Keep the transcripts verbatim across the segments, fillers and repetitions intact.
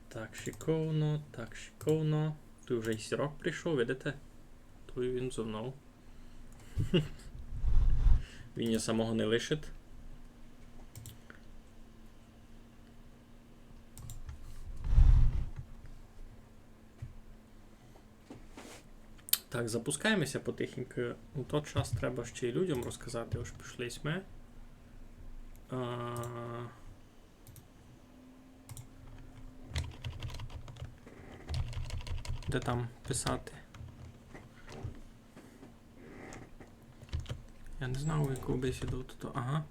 Так, шиковно, так, шиковно. Туй уже й Сірок прийшов, видите? Туй він зо мнов. Він ня самого не лишить. Так, запускаєме ся потихеньку. У тот час треба ще й людям розказати, ож пішли сьме. А, де там писати? Я не знав, яку бесіду тут. Ага.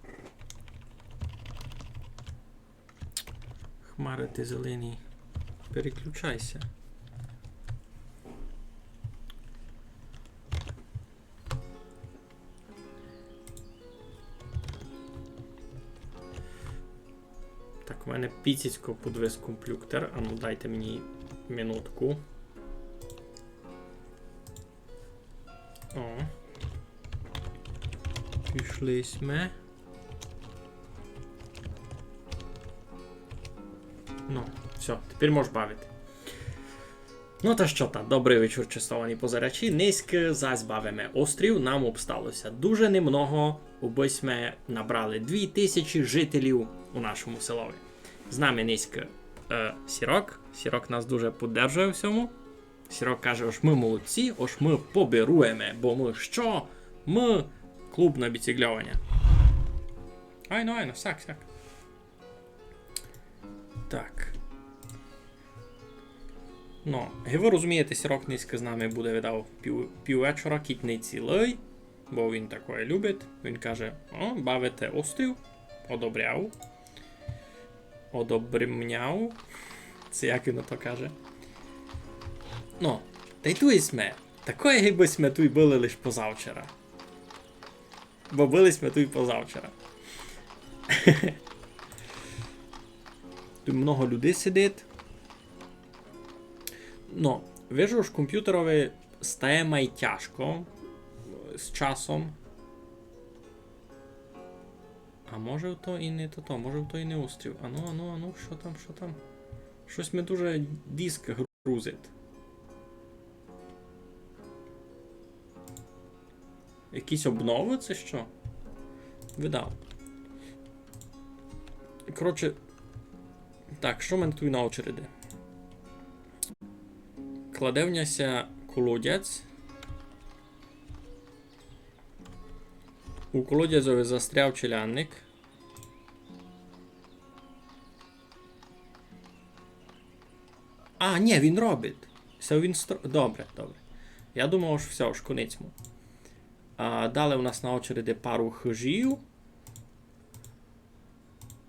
Хмари ты зелені. Переключай ся. Так, у мене піціцько подвис комп'ютер. А ну, дайте мені минутку. О. Пішли сьме. Ну, всьо, тепер мож бавити. Ну та што та, добрый вечур, честовані позирачі. Нынька зась бавиме острів, нам обстало ся дуже немного, убы сьме набрали дві тисячі жителів у нашому селови. З нами нынька, е, Сірок. Сірок нас дуже поддержує у сьому. Сірок каже, ож мы молодці, ож мы поберуєме, бо мы што? Мы клуб на біціґльованя. Айно, айно, сяк, сяк. Так. Ну, ги вы розумієте, Сірок нынька з нами буде, видав, пів, пів вечора, кідь не цілый, бо він такоє любить. Він каже: «О, бавите острів? Одобряв. Одобрмняв». Се як він ото каже. Ну, та й туй сьме. Такоє, гибы сьме туй были лиш позавчора. Бо были сьме туй позавчора. Туй много людей сидить. Ну, вижу, ож комп'ютерови стає май тяжко з часом. А може то і не то, то, може то і не острів. Ану, ану, ану, што там, што там? Штось ми дуже диск грузить. Якісь обнови, ци што? Видав. Коротше, так, што в мене туй на очереди? Кладе в ня ся колодязь. У колодязьови застряв челядник. А, нї, він робить. Се він стро-, добре, добре. Я думав, ож всьо, ож конець му. А, далі у нас на очереди пару хыжів.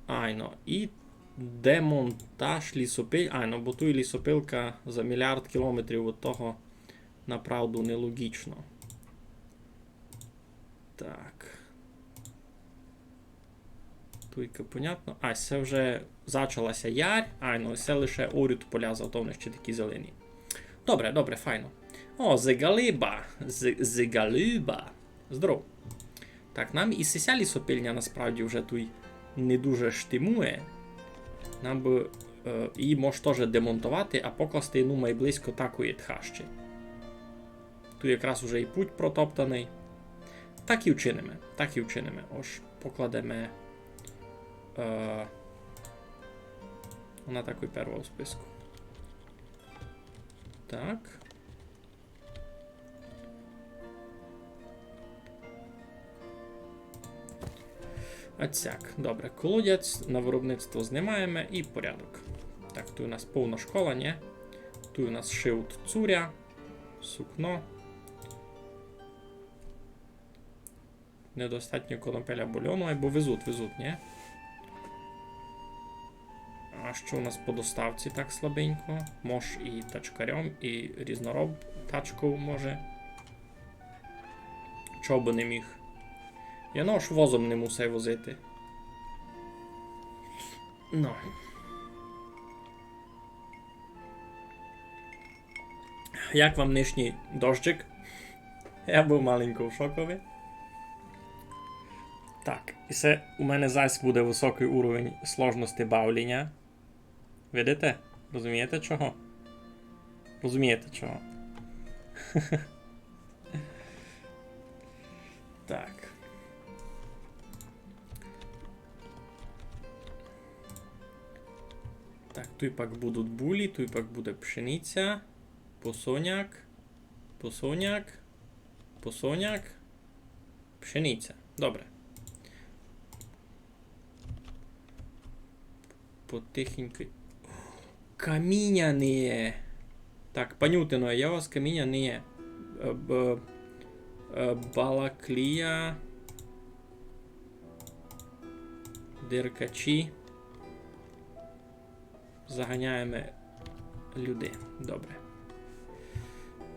Айно. І демонтаж лісопил-, айно, бо туй лісопилка за міліард кілометрів од того направду нелогічно. Так. Туйка, понятно. А, се вже зачала ся ярь. Айно, се лише орють поля, зато вони ще такі зелені. Добре, добре, файно. О, Зигалиба. З-, Зигалиба. Здоров. Так, нам і сися лісопильня насправді вже туй не дуже штимує. Нам бы, е, її мож тоже демонтовати, а покласти, ну, май близько такої тхащі. Туй якраз уже і путь протоптаный. Так і вчиниме, так і вчиниме. Ож покладеме, е, вона такой перва у списку. Так. Оцяк. Добре, колодязь на виробництво знимаєме і порядок. Так, туй у нас повна школа, нї? Туй у нас шивут цуря, сукно. Недостатньо конопеля бульону, айбо везут, везут, нї? А што у нас по доставці так слабенько? Мож і тачкарьом, і різнороб тачков може. Чого бы не міг? Я, ну, аж возом не мусай возити. Ну. Як вам нынішній дождик? Я быв маленько в шокови. Так, і се у мене зась буде высокый уровень сложности бавленя. Видите? Розумієте чого? Розумієте чого? Так. Так, туй пак будуть булі, туй пак буде пшениця, посоняк, посоняк, посоняк, пшениця. Добре. Потихеньку. Каміня не є. Так, панютино, я у вас каміня не є. Е, б-, е, балаклія. Деркачі. Заганяєме люди. Добре.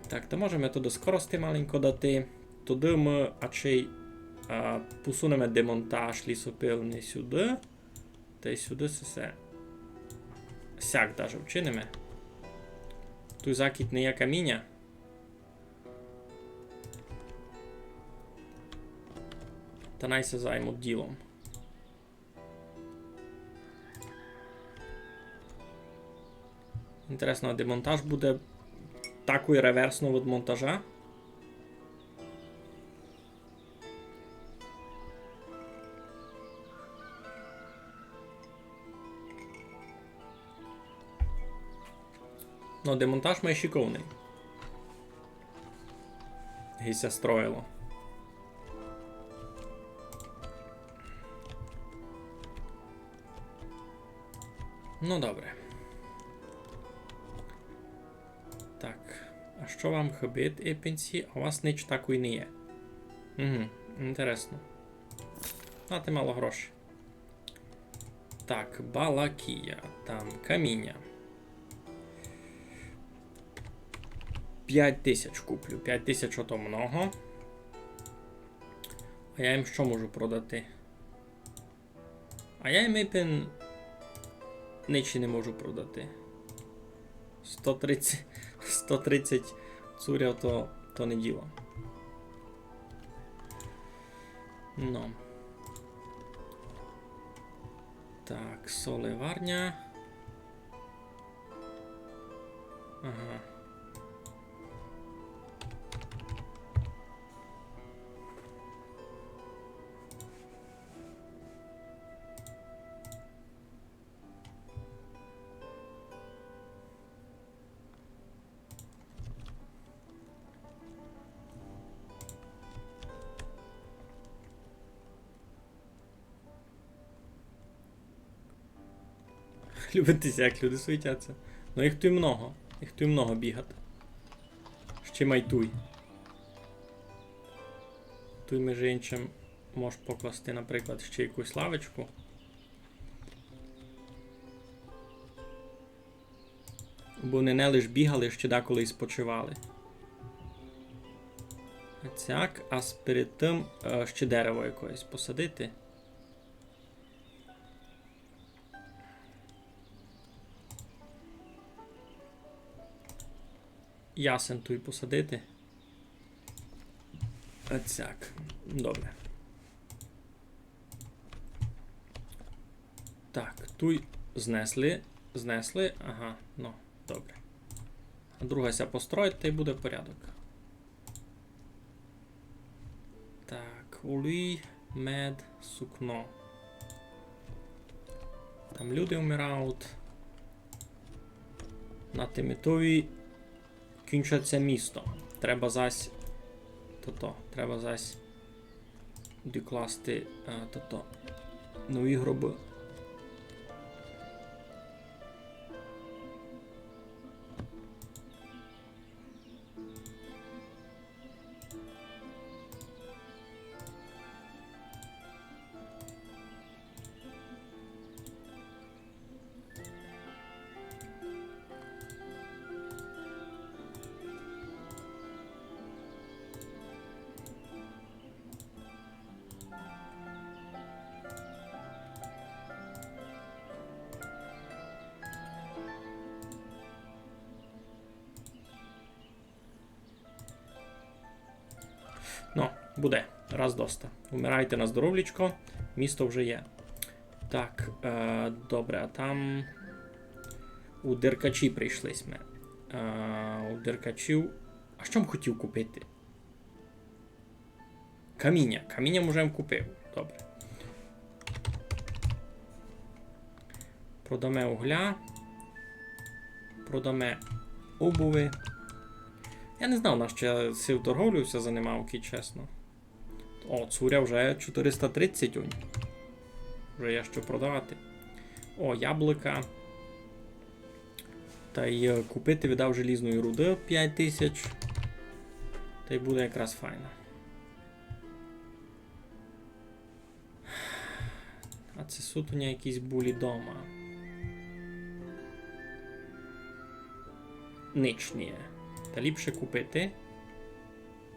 Так, то можеме туды скорости маленько дати. Туды мы ачей, а, посунеме демонтаж лісопилни сюды. Тай сюды се, се. Сяк даже вчиниме. Туй закіть не є каміня. Та най ся займуть ділом. Інтересно, а демонтаж буде такой реверсно від монтажа? Но, демонтаж має шиковный. Ги ся строїло. Ну, добре. Так. А што вам хыбить, епенці? А у вас нич такой не є. Угу, інтересно. Мати мало грошей. Так, балакія, там каміня. Пять тисяч куплю. Пять тисяч ото много. А я їм што можу продати? А я їм епен нич не можу продати. Сто тридцять, сто тридцять цуря то, то не діло. Но. Так, соливарня. Ага. Любите ся, як люди суетяться. Но їх туй много. Їх туй много бігати. Ще май туй. Туй, межи иншым, мож покласти, наприклад, ще якусь лавочку. Бо они не лиш бігали, ще деколи й спочивали. Цяк, а с-, перед тым, е, ще дерево якоєсь посадити. Ясен туй посадити. Оцяк. Добре. Так, туй знесли. Знесли. Ага, но, добре. А друга ся построїть, тай буде порядок. Так, олій, мед, сукно. Там люди вмирають. На тимитові кінчать ся місто. Треба зась тото, треба зась докласти, е, тото, нові гробы. Но, буде. Раз доста. Умирайте на здоровлічко. Місто вже є. Так, е, добре, а там У Деркачі прийшли сьме. А, у Деркачів. А што м хотів купити? Каміня. Каміня м уже купив. Добре. Продаме угля. Продаме обуви. Я не знав, нащо я сив торговлю ся занимав, кідь чесно. О, цуря вже чотириста тридцять унь. Вже є што продавати. О, яблука. Тай, е, купити, видав, желізної руды пять тисяч. Тай буде якраз файно. А се суть у ня якісь булі дома. Нич не є. Та ліпше купити.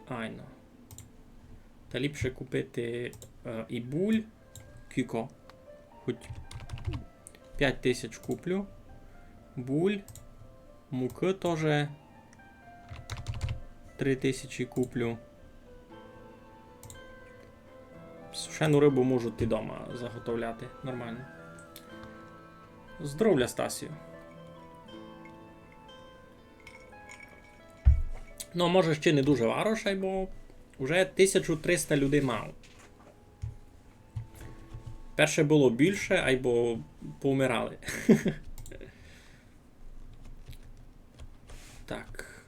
Айно. Та ліпше купити, е, і буль. Кіко. Хоть пять тисяч куплю. Буль. Мукы тоже три тисячі куплю. Сушену рыбу можу ти дома заготовляти. Нормално. Здоровля, Стасію. Ну, може, ще не дуже варош, айбо вже тисячу триста людей мав. Перше было більше, айбо повмирали. Так.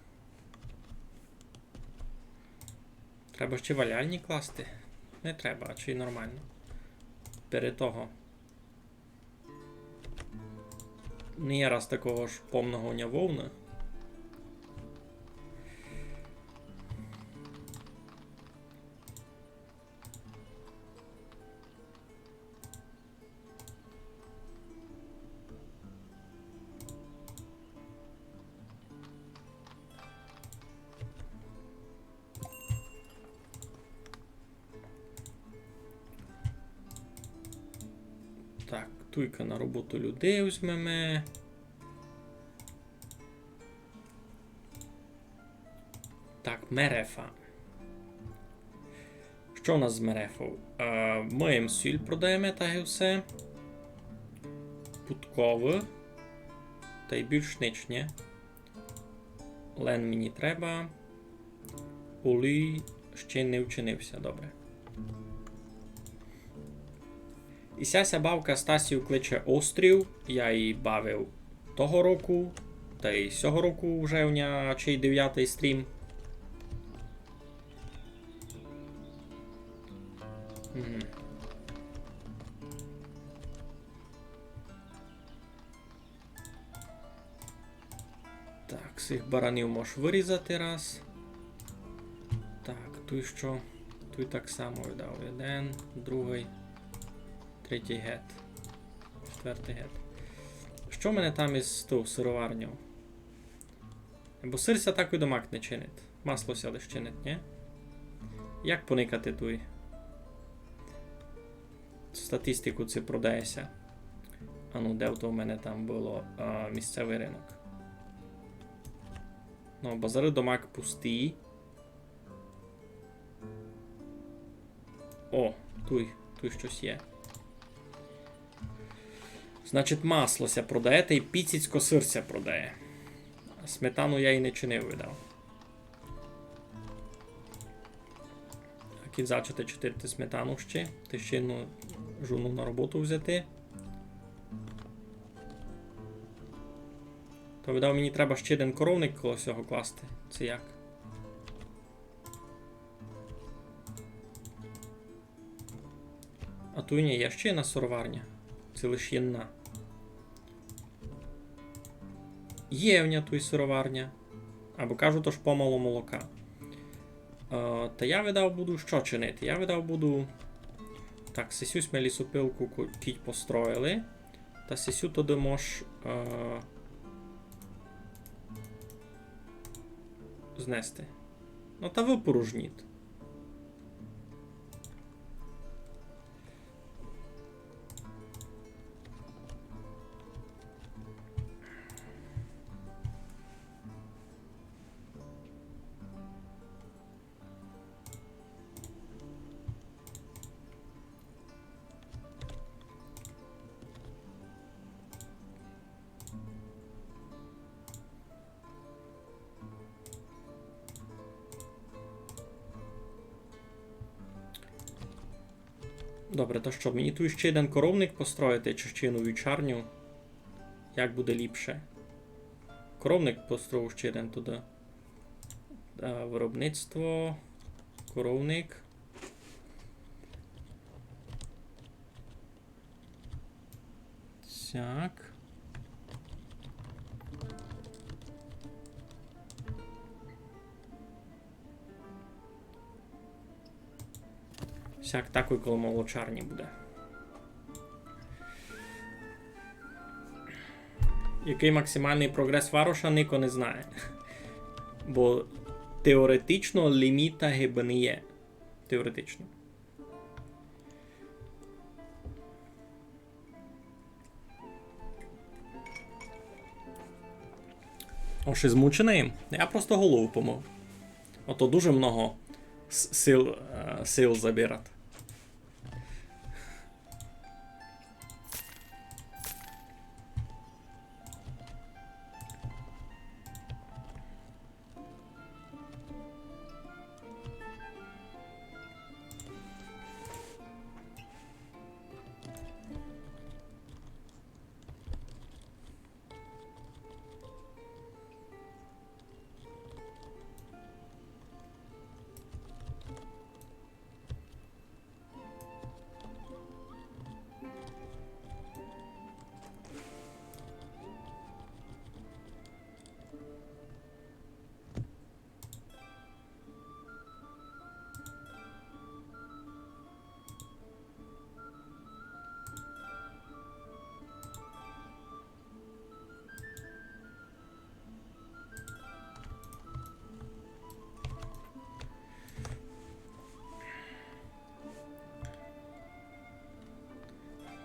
Треба ще валяльні класти? Не треба, а чи нормално? Перед того. Не є раз такого ж помного ня вовны. Так, туйка на роботу людей возьмеме. Так, мерефа. Што у нас з мерефов? Е, мы їм сіль продаєме, так і всьо. Пудковы. Тай більш нич, нї? Лен мені треба. Олій ще не вчинив ся, добре. І ся ся бавка Стасію кличе Острів. Я її бавив того року, тай сього року вже у ня чий девятый стрім. Мгм. Так, сих баранів можеш вырізати раз. Так, туй што? Туй так само видав. Єден, другый, третій гет. Четвертый гет. Што в мене там із тов сыроварньов? Бо сыр ся так і домак не чинить. Масло ся лиш чинить, нї? Як поникати туй? Статистику ци продає ся. Ану, де то в мене там было, а, місцевый рынок? Ну, базары домак пусті. О, туй, туй штось є. Значить, масло ся продає, тай піціцько сыр ся продає. Сметану я й не чинив, видав. А кідь зачати читати сметану ще, тай ще єдну жону на роботу взяти. То, видав, мені треба ще єден коровник коло сього класти. Ци як? А туй нї є ще єдна сыроварня? Ци лиш єдна? Є в ня туй сыроварня. Айбо кажу, тож помало молока. Е, та я, видав, буду што чинити? Я, видав, буду... Так, сесю сьме лісопилку ку-, кідь построїли. Та сесю туды мож, е, знести. Ну та выпорожнїть. Добре, то што, мені туй ще єден коровник построїти, чи ще єдну вівчарню? Як буде ліпше? Коровник построю ще єден туды. Е, виробництво. Коровник. Так. Сяк такой коло молочарні буде. Якый максималный прогрес вароша, нико не знає. Бо теоретично ліміта гибы не є. Теоретично. Ож і змученый. Я просто голову помыв. Ото дуже много с-, сил, е, сил забират.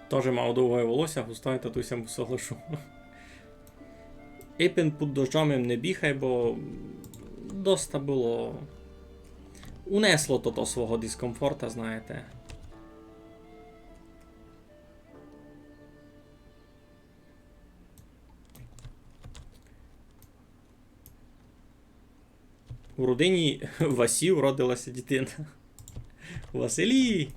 Тоже мав довге волосся, густе, та туй ся мусив лишу. Ипен під дождьом им не бігай, бо доста было. Унесло то, то свого дискомфорта, знаєте. У родині Васів родилася дитина. Василій!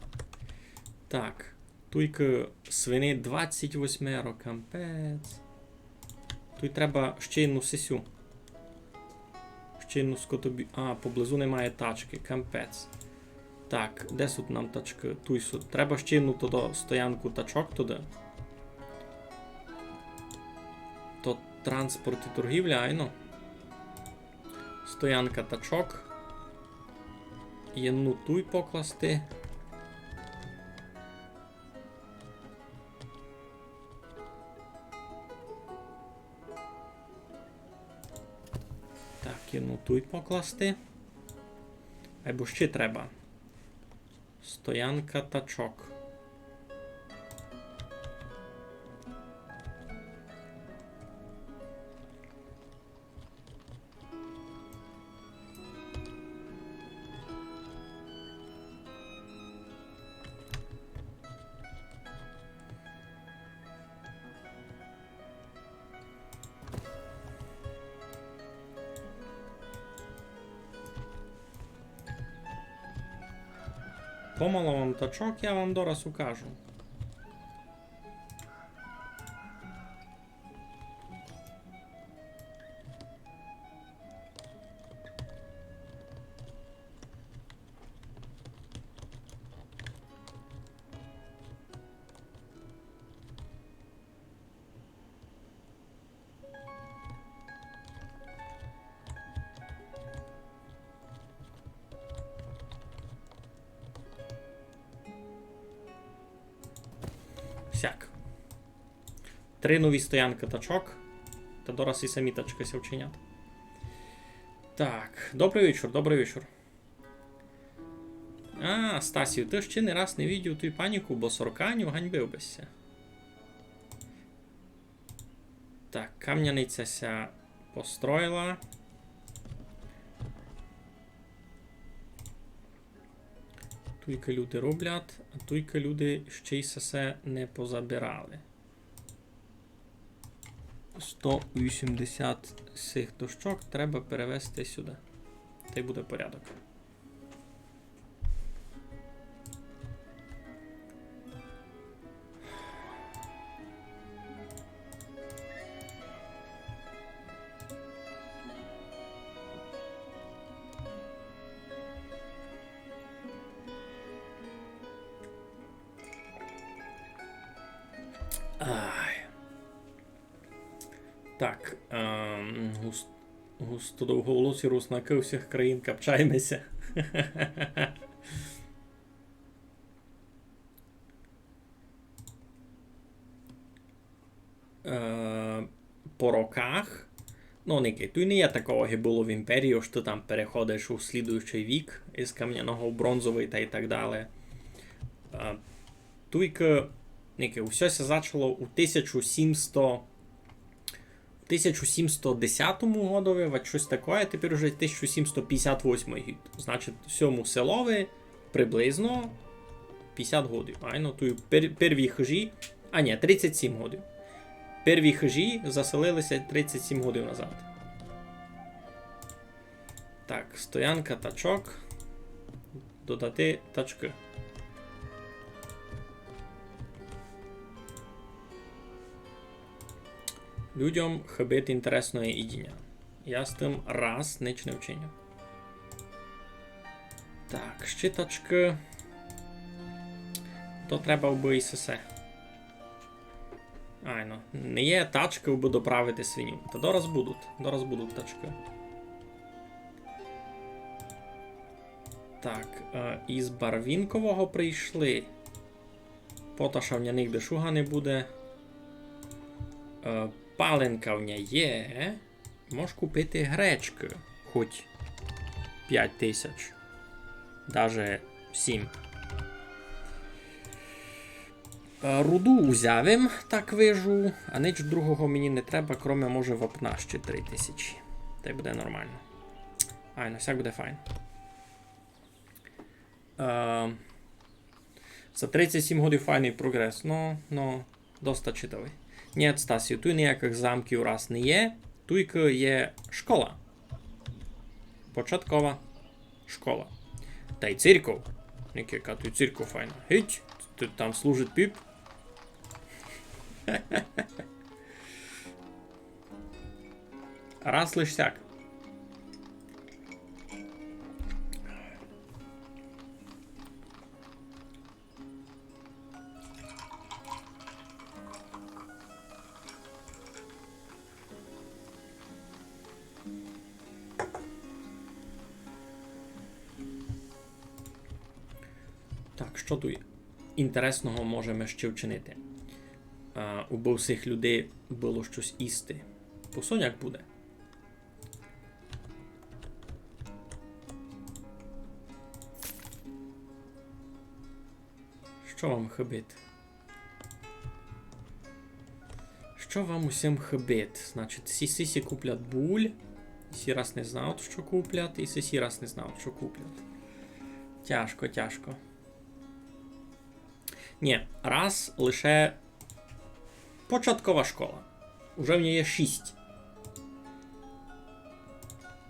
Так, туйка свиней двадцять восьмеро, капець. Туй треба ще єдну сесю. Ще єдну скотобі-, а, поблизу немає тачкы, капець. Так, де сут нам тачкы? Туй сут. Треба ще єдну туды стоянку тачок туды. То транспорт і торгівля, айно. Стоянка тачок. Єдну туй покласти. Так, єдну туй покласти. Айбо ще треба. Стоянка тачок. Помало вам тачок, я вам дораз укажу. Сяк. Три нові стоянкы тачок. Та дораз і самі тачкы ся вчинять. Так, добрый вечур, добрый вечур. А, Стасів, ты ще не раз не видів ту паніку, бо сорканю ганьбив бы ся. Так, камняниця ся построїла. Туйка люди роблять, а туйка люди ще й сесе не позабирали. Сто вісімдесят сих дощок треба перевезти сюды. Тай буде порядок. Ай. Так, ем, гус-, густо довголосі руснакы всіх країн, капчаєме ся. Е, по роках. Ну, никай, туй не є такого, як было в імперії, што ты там переходиш у слідуючый вік із камняного в бронзовый та й так дале. Е, туйкы, никай, усьо ся зачало у тисяча сімсто, у тисяча сімсто десятому годови, вать штось такоє, тепер уже тисяча сімсто пятдесят восьмый год. Значить, сьому селови приблизно пятдесят годів. Айно, туй пер-, перві хыжі, а ні, тридцять сім годів. Перві хыжі заселили ся тридцять сім годів назад. Так, стоянка тачок. Додати тачкы. Людям хыбить інтересноє їдіня. Я з тым раз нич не вчиню. Так, ще тачкы. То треба бы і сесе. Айно, не є тачкы, бы доправити свиню. Та дораз будуть, дораз будуть тачкы. Так, е, із Барвінкового прийшли. Поташа в ня нигде шуга не буде. Е, паленка в ня є. Мож купити гречкы. Хоть пять тисяч. Даже сім. Е, руду узяв им, так вижу. А нич другого мені не треба, кроме, може, вапна ще три тисячі. Та й буде нормално. Айно, всяк буде файн. Е, за тридцять сім годів файный прогрес. Ну, ну, доста читавый. Ні, Стасію, туй ніякых замків раз не є. Туйкы є школа. Початкова школа. Та й церков. Ніки, яка туй церков файна. Гить, туй там служить піп. Раз лиш сяк. Так, што туй інтересного можеме ще вчинити? А, убы всіх людей было штось їсти. Посоняк буде. Што вам хыбить? Што вам усім хыбить? Значить, сі, сі, сі куплять буль. Сі раз не знають, што куплять, і сі, сі раз не знають, што куплять. Тяжко, тяжко. Ні, раз лише початкова школа. Уже в ній є шість.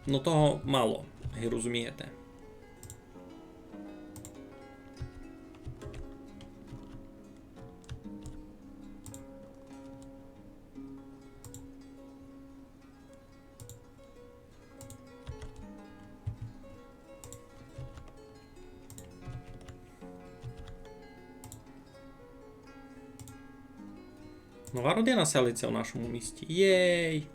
Но того мало, як розумієте. Нова родина селиться в нашому місті. Єй!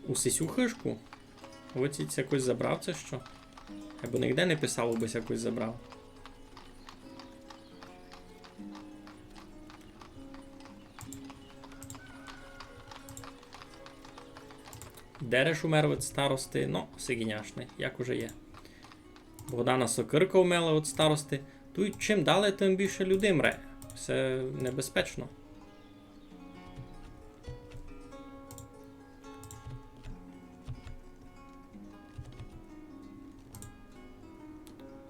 У сисю хижку? Оци ся якось забрав, ци што? Або нигде не писало, бы ся якось забрав. Дереш умер від старости, но, сиґіняшный, як уже є. Богдана сокирка умерла від старости. Туй чим дале, тым більше людей мре. Се небезпечно.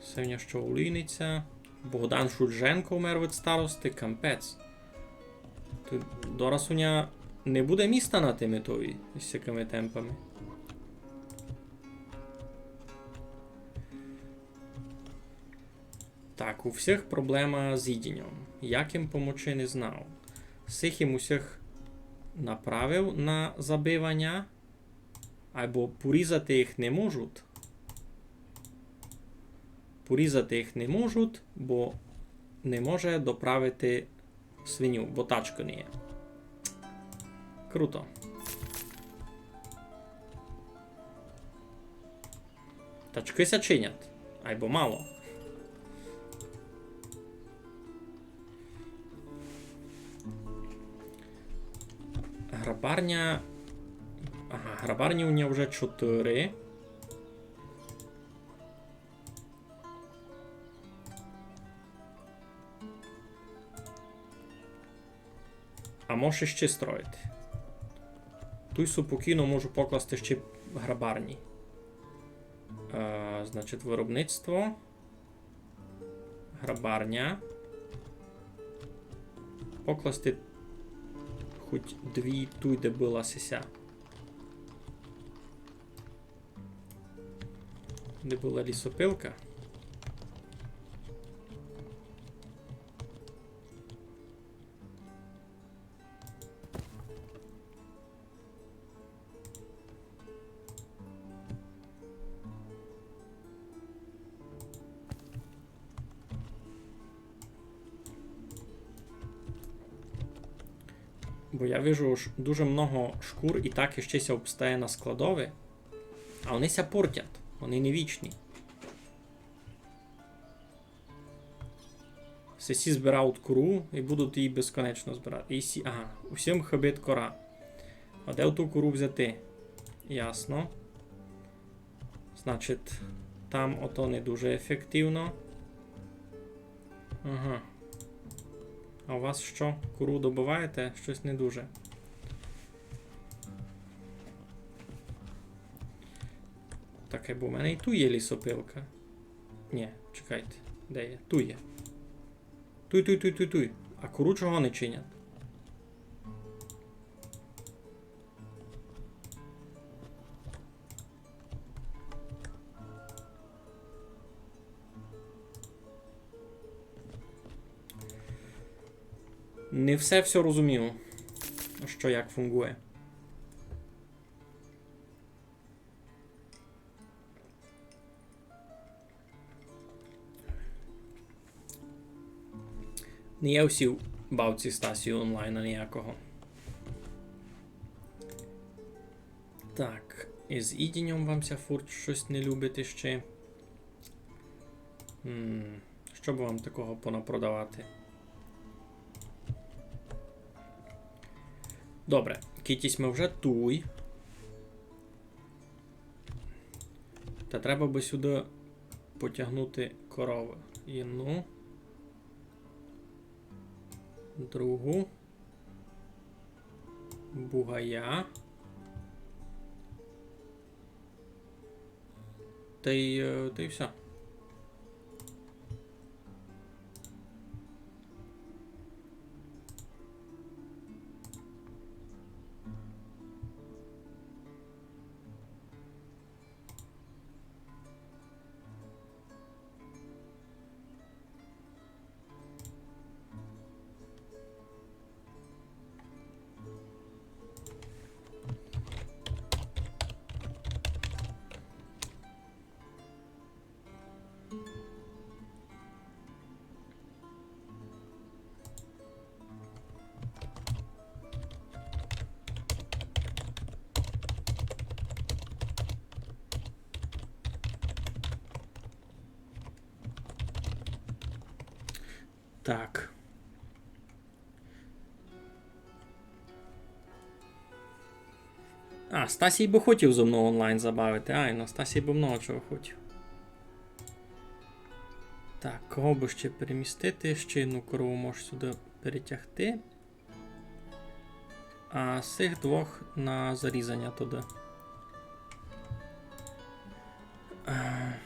Се в ня што, олійниця. Богдан Шульженко умер від старости, кампець. Туй дораз у ня не буде міста на тім ітові з такыми темпами. Так, у всіх проблема з їдіньом. Як їм помочи, не знав. Сих їм усіх направив на забиваня. Айбо порізати їх не можуть. Порізати їх не можуть, бо не може доправити свиню, бо тачкы не є. Круто. Тачкы ся чинять. Айбо мало. Грабарня. Ага, грабарні у мене вже чотири. А може ще строїти. Туй супокійно можу покласти ще грабарні. Е, значить, виробництво. Грабарня. Покласти хоть дві туй, де была сися. Де была лісопилка. Бо я вижу, ож дуже много шкур і так іщи ся обстає на складови, а они ся портять, они не вічні. Сесі збирають кору і будуть її безконечно збирати. І сі, ага, усім хибить кора. А де ту кору взяти? Ясно. Значить, там ото не дуже ефективно. Ага. А у вас що? Кору добуваєте? Щось не дуже. Так, бо в мене і ту є лісопилка. Ні, чекайте, де є? Ту є. Туй, туй, туй, туй, туй. А кору чого не чинять? Не все, все розумію, що як фунґує. Не є всі в бавці Стасію онлайна ніякого. Так, із їдінням вам ся фурт щось не любить іщи. М, що бы вам такого понапродавати? Добре, кіть сьме вже туй. Та треба бы сюды потягнути коровы. Єдну. Другу. Бугая. Та й, е, та й всьо. Так. А, Стасій бы хотів зо мнов онлайн забавити. Айно, Стасій бы много чого хотів. Так, кого бы ще перемістити? Ще одну корову можеш сюды перетягти. А сих двох на зарізаня туды. Е.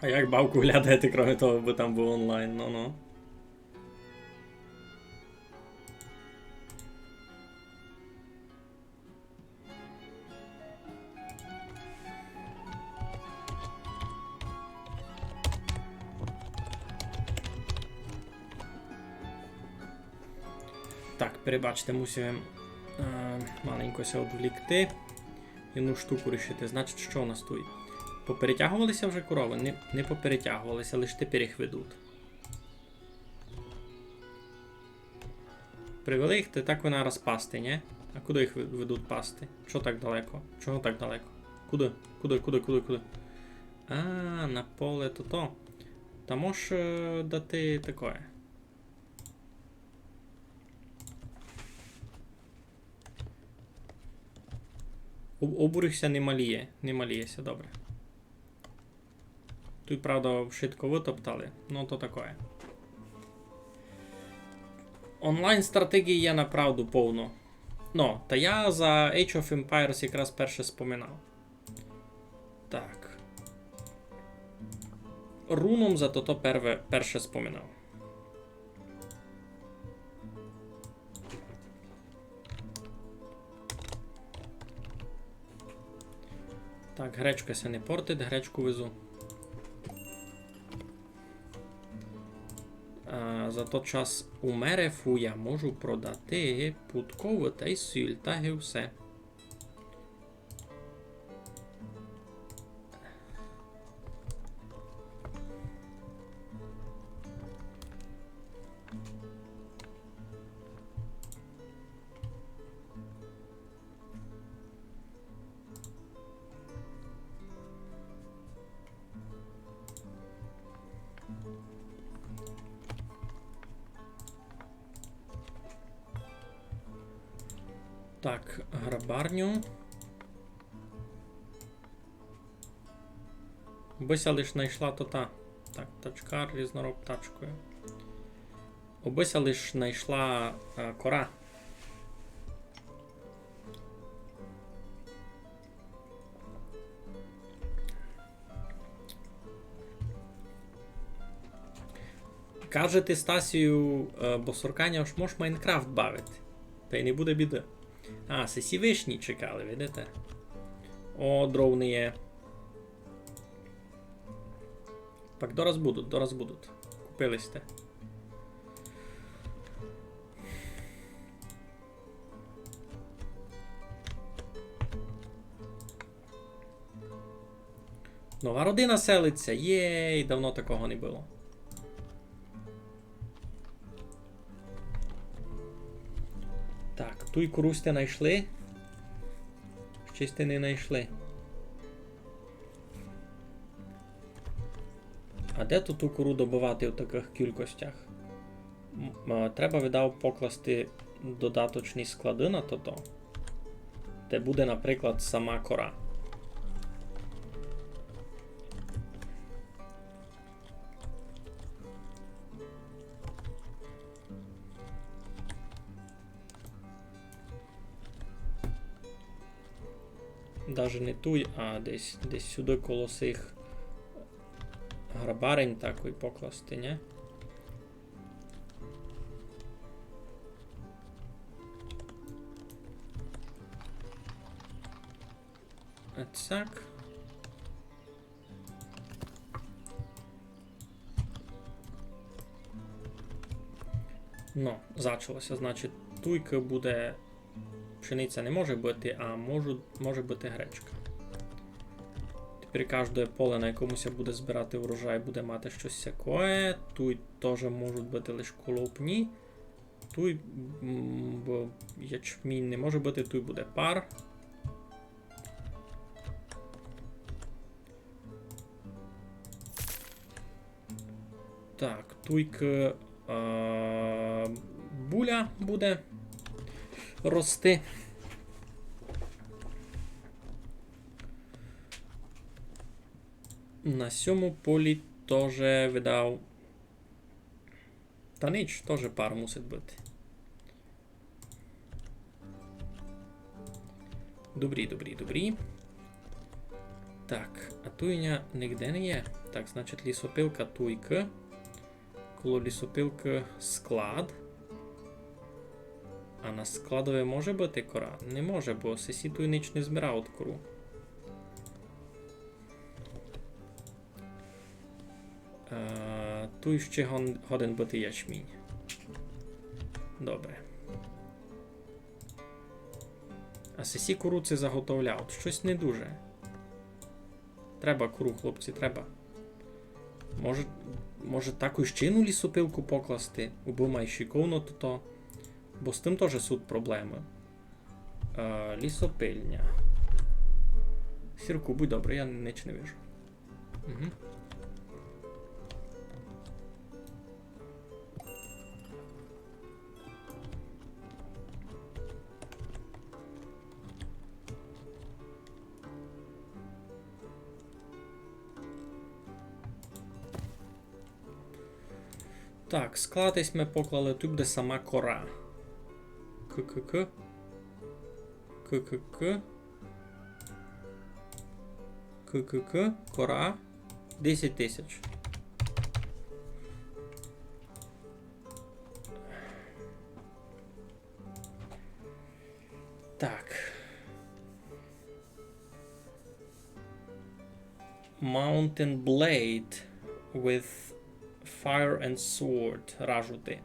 А як бавку глядати, кроме того, бо там быв онлайн, ну-ну. Так, перебачте, мусив, е, маленько ся одвлікти. Єдну штуку рішити. Значить, што у нас туй? Поперетяговали ся вже коровы? Не, не поперетяговали ся, лиш тепер їх ведуть. Привели їх, та так вона раз пасти, нї? А куды їх ве-, ведуть пасти? Чого так далеко? Чого так далеко? Куды? Куды, куды, куды, куды? А, на поле тото. Та мож, е, дати такоє. Об-, обурих ся, не маліє, не маліє ся, добре. Туй, правда, вшытко вытоптали, но то такоє. Онлайн стратеґії є направду повно. Но, та я за Age of Empires якраз перше споминав. Так. Руном за тото перве, перше споминав. Так, гречка ся не портить, гречку везу. А, за тот час у Мерефу я можу продати пудковы тай сіль, та й всьо. Так, грабарню. Обы ся лиш найшла тота. Так, тачкар, різнороб тачкою. Обы ся лиш найшла, е, кора. Каже ти, Стасію, е, Босорканя, ож мож Майнкрафт бавити. Та й не буде біды. А, се сі вишні чекали, видите? О, дров не є. Так, дораз будуть, дораз будуть. Купили сьте. Нова родина селить ся. Єй, давно такого не было. Так, туй кору сьте найшли? Ще сьте не найшли. А де ту, ту кору добывати в такых кількостях? М, е, треба, видав, покласти додаточні склады на тото, де буде, наприклад, сама кора. Даже не туй, а десь, десь сюды коло сих грабарень такой покласти, нї? Цяк. Но, зачало ся, значить, туйкы буде, пшениця не може быти, а можу, може быти гречка. Тепер каждоє поле, на якому ся буде збирати урожай, буде мати штось сякоє. Туй тоже можуть быти лиш колопні. Туй, м, бо ячмінь не може быти, туй буде пар. Так, туйкы, е, буля буде рости. На сьому полі тоже, видав, та нич, тоже пар мусить быти. Добрі, добрі, добрі. Так, а туй ня нигде не є. Так, значить, лісопилка туйкы. Коло лісопилкы склад. А на складови може быти кора? Не може, бо сесі туй ніч не збирають кору. Е, туй ще гон-, годен быти ячмінь. Добре. А сесі кору ци заготовляють. Штось не дуже. Треба кору, хлопці, треба. Може, може, таку ще єдну лісопилку покласти, убы май шиковно тото. Бо з тым тоже суть проблемы. Е, лісопильня. Сірку, будь добрый, я ніч не вижу. Угу. Так, склад ись мы поклали, туй буде сама кора. К-к-к. К-к-к. К-к-к. Кора. Десять тисяч. Так. Mountain Blade with Fire and Sword. Ражути.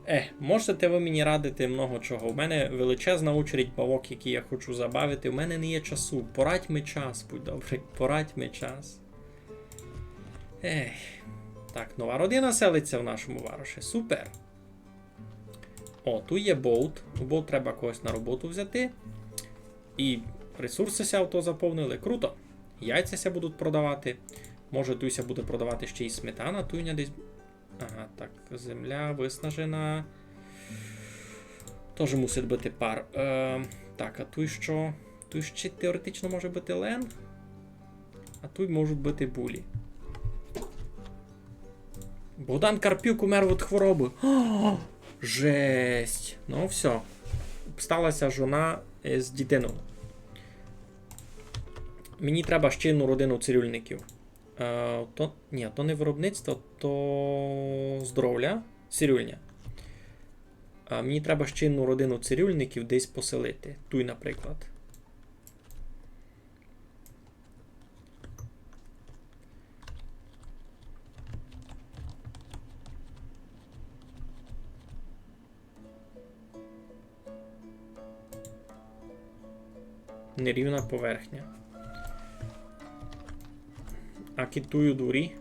Е, можете вы мені радити много чого. У мене величезна очередь бавок, які я хочу забавити. У мене не є часу. Порадь ми час, будь добрый. Порадь ми час. Ех. Так, нова родина селиться в нашому вароші. Супер. О, туй є болт. У болт треба когось на роботу взяти. І ресурсы ся авто заповнили. Круто. Яйця ся будуть продавати. Може, туй ся буде продавати ще й сметана, туй ня десь. Ага, так, земля виснажена. Тоже мусить быти пар. Е, так, а туй што? Туй ще теоретично може быти лен. А туй можуть быти булі. Богдан Карпюк умер від хворобы. Жесть. Ну, всьо. Обстала ся жона з дітинов. Мені треба ще одну родину цирюльників. Е, то, ні, то не виробництво, то здоровля. Цирюльня. А мені треба ще одну родину цирюльників десь поселити. Туй, наприклад. Нерівна поверхня. А кидь туй у дворі?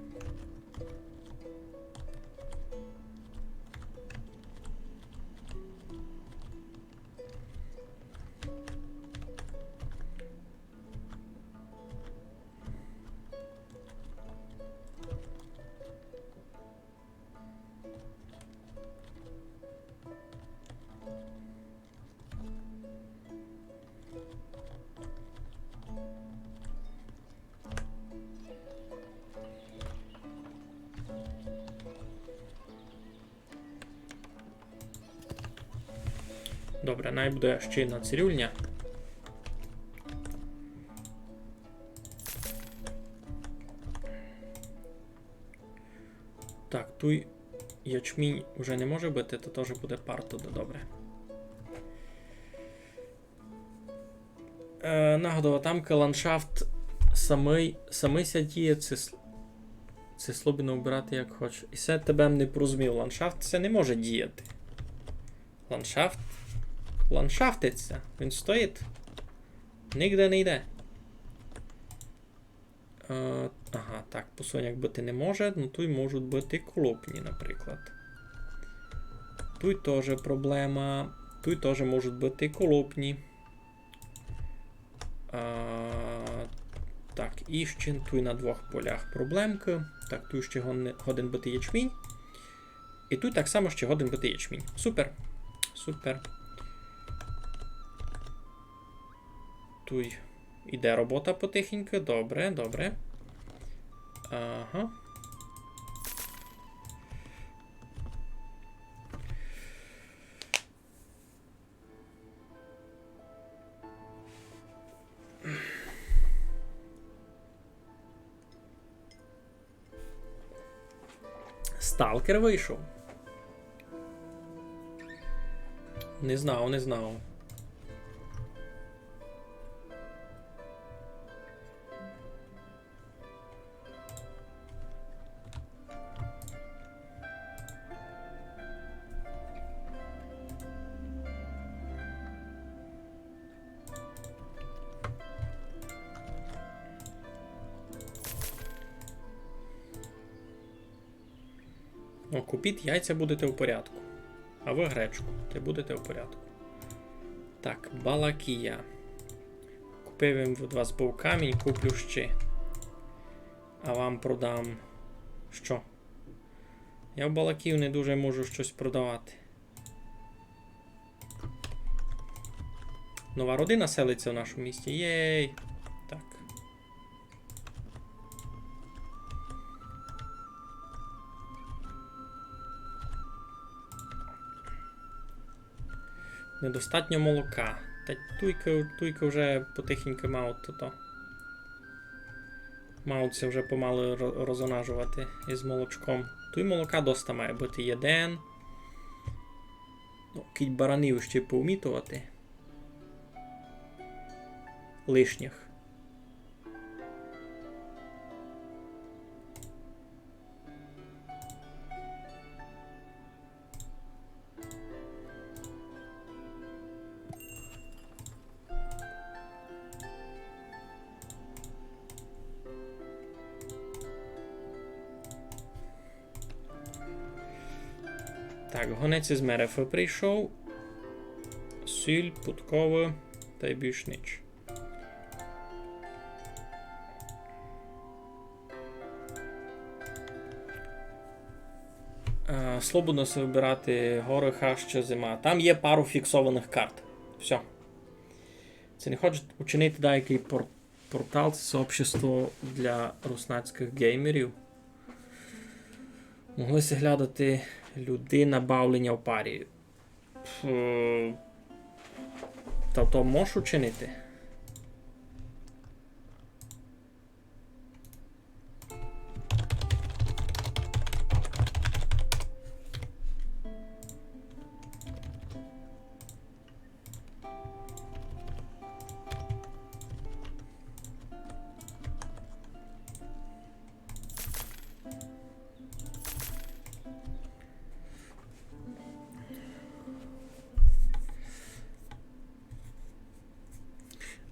Добре, най буде ще одна цирюльня. Так, туй ячмінь уже не може быти, то тоже буде пар туды, добре. Е, нагодова, там ка ландшафт самый, самый ся діє, ци с-, ци слобідно убирати як хочеш. І се тебе не порозумів, ландшафт ся не може діяти. Ландшафт ландшафтить ся. Він стоїть. Нигде не йде. Е, ага, так, посунь як быти не може, ну туй можуть быти колопні, наприклад. Туй тоже проблема. Туй тоже можуть быти колопні. А, так, і ще туй на двох полях проблемка. Так, туй ще гон-, годен быти ячмінь. І туй так само ще годен быти ячмінь. Супер. Супер. Туй іде робота потихеньку. Добре, добре. Ага. Сталкер вышов? Не знав, не знав. О, купіть яйця, будете в порядку. А вы гречку, та й будете в порядку. Так, балакія. Купив им від вас быв камінь, куплю ще. А вам продам што? Я в балакію не дуже можу штось продавати. Нова родина селиться в нашому місті. Єй! Так. Недостатньо молока. Та туйка, туйка вже потихеньку мав тото. Мав ся вже помалу ро-, розонажовати із молочком. Туй молока доста має быти. Єден. Ну, кідь баранів ще повмітовати. Лишніх. Так, гонець із Мерефа прийшов. Сіль, пудковы та й більш нич. Е, слободно си выбирати горы, хаща, зима. Там є пару фіксованых карт. Всьо. Ци не хочуть учинити даякый пор-, портал, сообщество для руснацькых геймерів. Могли си глядати люди на бавленя в парі. Пф, та то можеш учинити?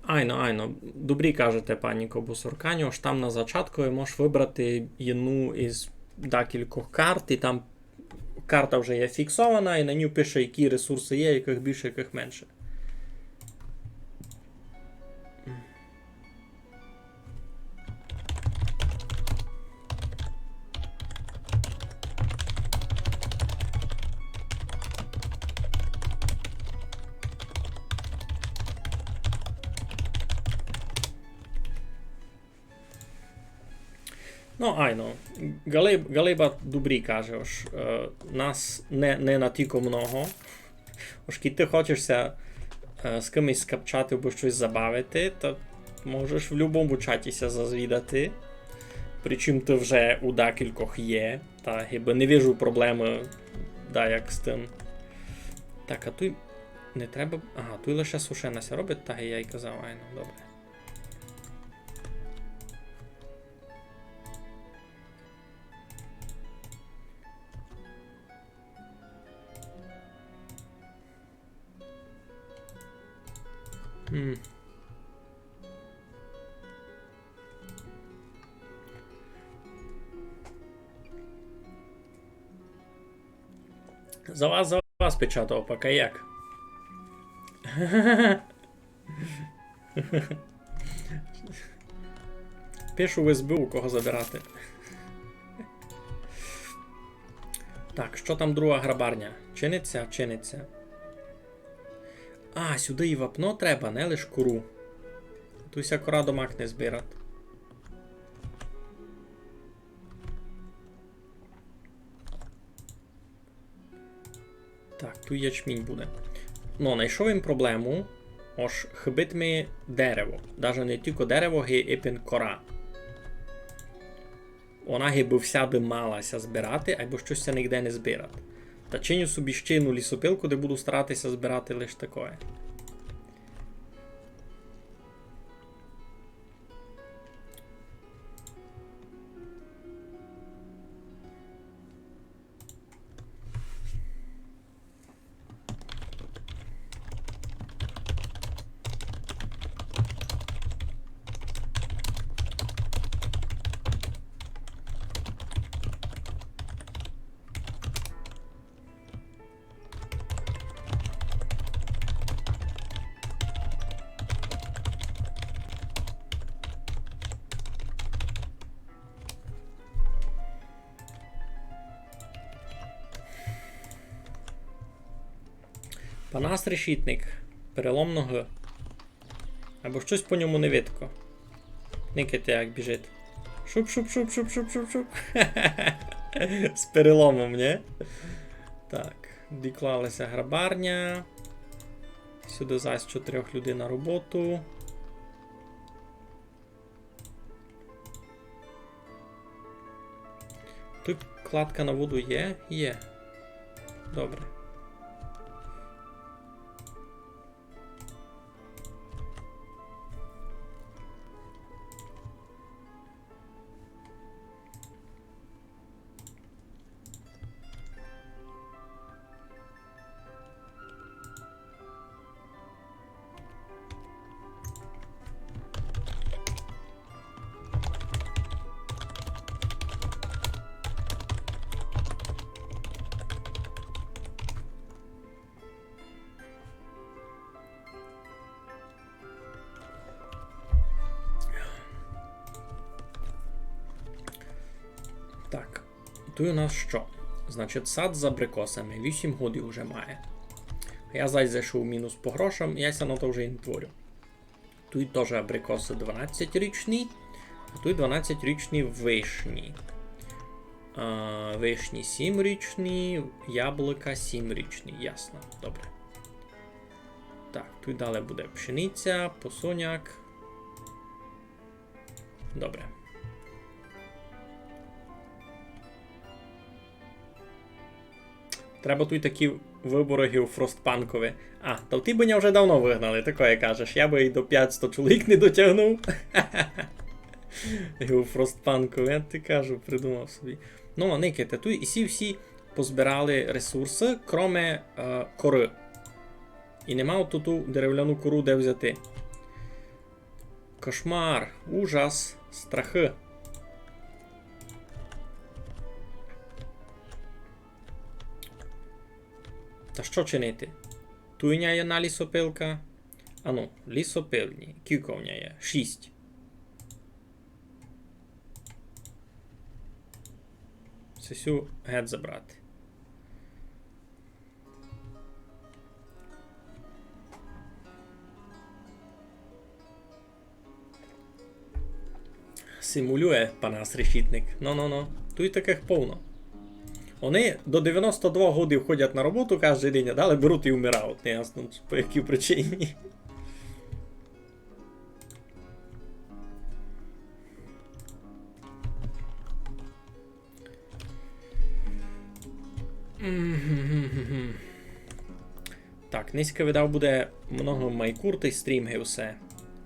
Айно, айно. Добрі кажете, пані Кобусорканю, ож там на зачатку можеш выбрати єдну із декількох карт, і там карта вже є фіксована, і на ній пише, які ресурсы є, якых більше, якых менше. Ну, айно. Галиб-, Галиба добрі каже, ож, е, нас не, не натілько много. Ож кідь ты хочеш ся, е, з кымось скапчати або штось забавити, та можеш в любому чаті ся зазвідати. Причим ты вже у декількох є, та гибы не вижу проблемы даяк з тым. Так, а туй не треба, ага, туй лише сушена ся робить, так і я й казав, айно, добре. М. За вас, за вас печатав, пока як. Пишу в СБУ, кого забирати. Так, што там друга грабарня? Чинить ся? Чинить ся. А, сюды і вапно треба, не лиш кору. Туй ся кора домак не збират. Так, туй ячмінь буде. Но, найшов им проблему, ож хыбить ми дерево. Даже не тілько дерево, ги ипен кора. Она гибы всяды мала ся збирати, айбо штось ся нигде не збират. Та чиню собі ще єдну лісопилку, де буду старати ся збирати лиш такоє. Панас Решітник. Перелом ноги. Айбо штось по ньому не видко. Никайте, як біжить. Шуп, шуп, шуп, шуп, шуп, шуп, шуп. З переломом, нї? Так, доклала ся грабарня. Сюды зась чотирьох людей на роботу. Туй кладка на воду є? Є. Добре. Так, туй у нас што? Значить, сад з абрикосами вісім годів уже має. Я зась зайшов в мінус по грошам, я ся на то вже і не творю. Туй тоже абрикосы дванадцятьрічні, а туй дванадцятьрічні вишні. А, вишні сімрічні, яблука сімрічні. Ясно, добре. Так, туй далі буде пшениця, посоняк. Добре. Треба туй такі выборы геофростпанкові. А, та ті бы ня вже давно выгнали, такоє кажеш. Я бы і до пятсто чоловік не дотягнув. Геофростпанкові, я ти кажу, придумав собі. Ну, а никайте, туй і сі всі позбирали ресурсы, кроме, е, коры. І нема оту ту деревляну кору де взяти. Кошмар, ужас, страхы. Та што чинити? Туй у ня є на лісопилка. Ану, лісопилні. Кілько в ня є? Шість. Сесю гет забрати. Симулює панас Решітник. Но, но, но. Туй такых повно. Они до девяносто два годів ходять на роботу каждый день, а далі беруть і вмирають. Неясно, по якій причині. Так, нынька, видав, буде много май куртый стрім, ги все.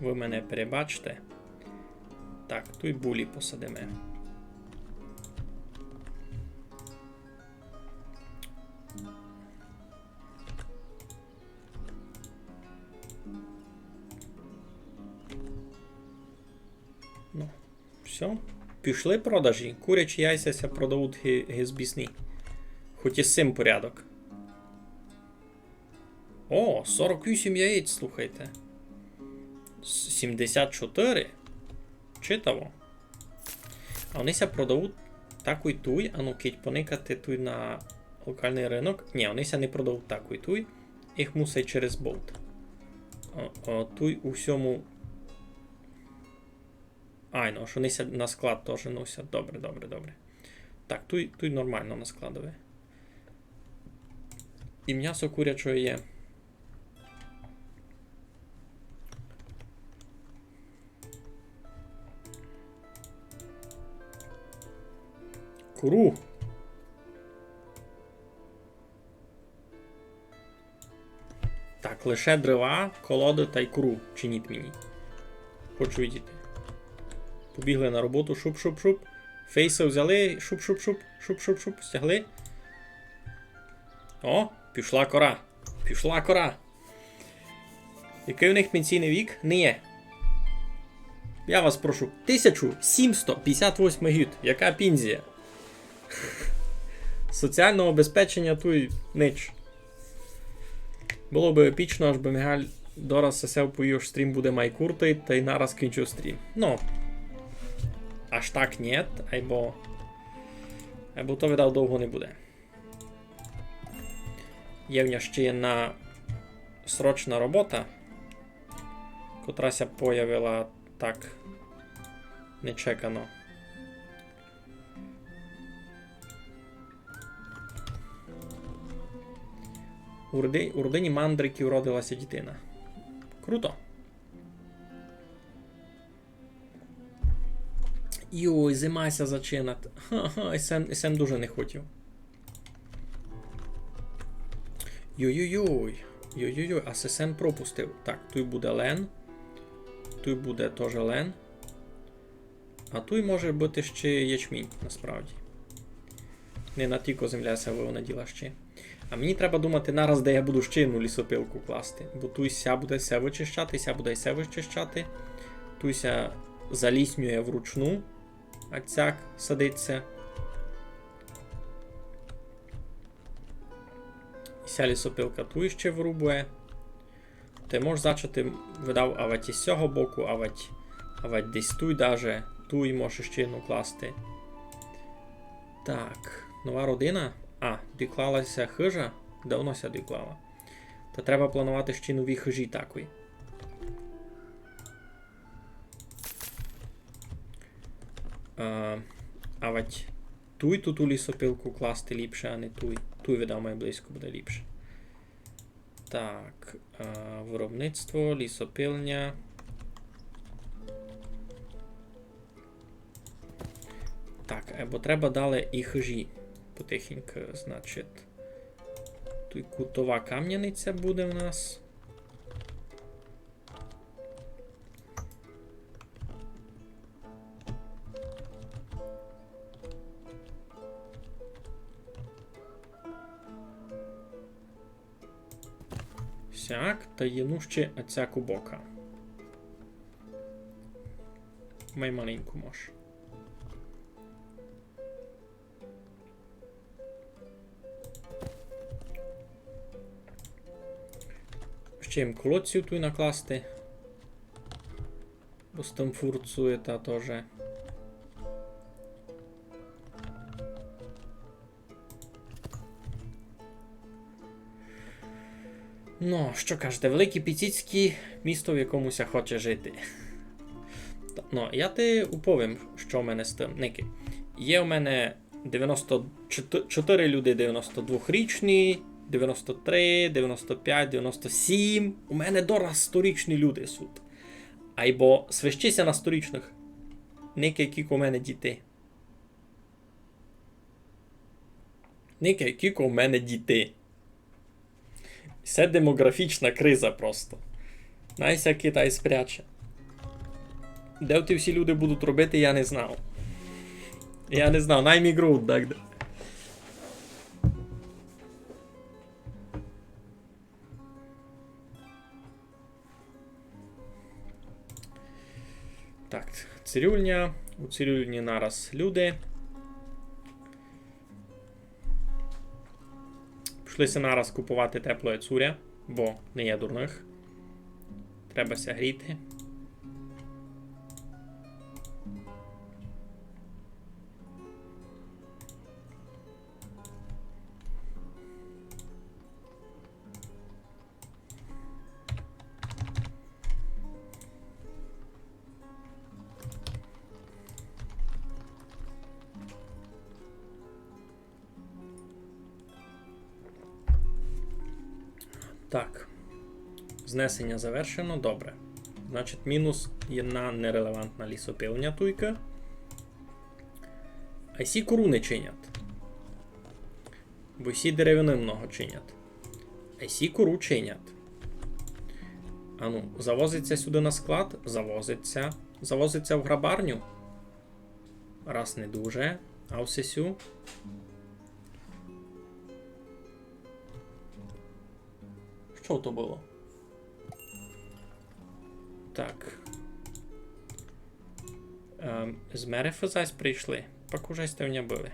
Вы мене перебачте. Так, туй булі посадиме. Ну, всьо. Пішли продажі. Курячі яйця ся продавуть ги-, ги з бісні. Хоть і з сим порядок. О, сорок вісім яєць, слухайте. С-, сімдесят чотири. Читаво. А они ся продавуть такой туй, ану, кидь поникати туй на локалный рынок. Нї, они ся не продавуть такой туй. Їх мусить через болт. О, о, туй у всьому. Айно, ож они ся на склад тоже носять. Добре, добре, добре. Так, туй, туй нормално на складови. І мнясо курячоє є. Кору. Так, лише дрова, колоды тай кору чиніть мені. Хочу видіти. Побігли на роботу, шуп-шуп-шуп. Фейсы взяли, шуп-шуп-шуп, шуп-шуп-шуп, стягли. О, пішла кора. Пішла кора. Якый у них пенсійный вік? Не є. Я вас прошу, тисяча сімсто пятдесят восьмый гід. Яка пензія? Соціалного обезпеченя туй нич. Было бы епічно, аж бы Мігаль дораз сесе вповів, ож стрім буде май куртый, тай нараз кінчив стрім. Ну, аж так нєт, айбо, айбо то, видав, довго не буде. Є в ня ще єдна срочна робота, котра ся появила так нечекано. У роди-, у родині мандриків родила ся дітина. Круто. Йой, зима ся зачинать. Ха-ха, і сем, і сем дуже не хотів. Йой-йой-йой. Йой-йой-йой, а се сем пропустив. Так, туй буде лен. Туй буде тоже лен. А туй може быти ще ячмінь, насправді. Не на тілько земля ся вывинаділа ще. А мені треба думати нараз, де я буду ще єдну лісопилку класти. Бо туй ся буде ся вычищати, ся буде ся вычищати. Туй ся заліснює вручну. А сяк садить ся. І ся лісопилка туй ще вырубує. Ты можеш зачати, видав, авать із сього боку, авать, авать десь туй даже, туй можеш ще єдну класти. Так, нова родина. А, доклала ся хыжа? Давно ся доклала. Та треба планувати ще нові хыжі такой. А, авать туй ту лісопилку класти ліпше, а не туй. Туй, видав, май близько буде ліпше. Так, е, виробництво, лісопилня. Так, е, бо треба далі і хыжі потихеньку, значить. Туй кутова камняниця буде в нас. Сяк, та єдну ще оцяку бока. Май маленьку мож. Ще їм колодців туй накласти. Бо з тым фурцує та тоже. Ну, што кажете, великі піціцькі, місто, в якому ся хоче жити. Та, ну, я ти уповім, што в мене з тым. Никай. Є у мене девяносто чотири люди девяносто двохрічні, девяносто три, девяносто пять, девяносто сім. У мене дораз сторічні люди суть. Айбо свищи ся на сторічных. Никай, кілько у мене дітей. Никай, кілько у мене дітей. Се демографічна криза просто. Най ся Китай спряче. Де ті всі люди будуть робити, я не знав. Я не знав, най мігрують дагде. Так, цирюльня. У цирюльні нараз люди. Пішли ся нараз куповати теплоє цуря, бо не є дурных. Треба ся гріти. Так. Знесеня завершено. Добре. Значить, мінус єдна нерелевантна лісопилня туйка. А сі кору не чинять. Бо сі деревины много чинять. А сі кору чинять. Ану, завозить ся сюды на склад? Завозить ся. Завозить ся в грабарню? Раз не дуже. А ось сю. Што то было? Так. Ем, з Мерефа зась прийшли. Пак уже сте в ня были.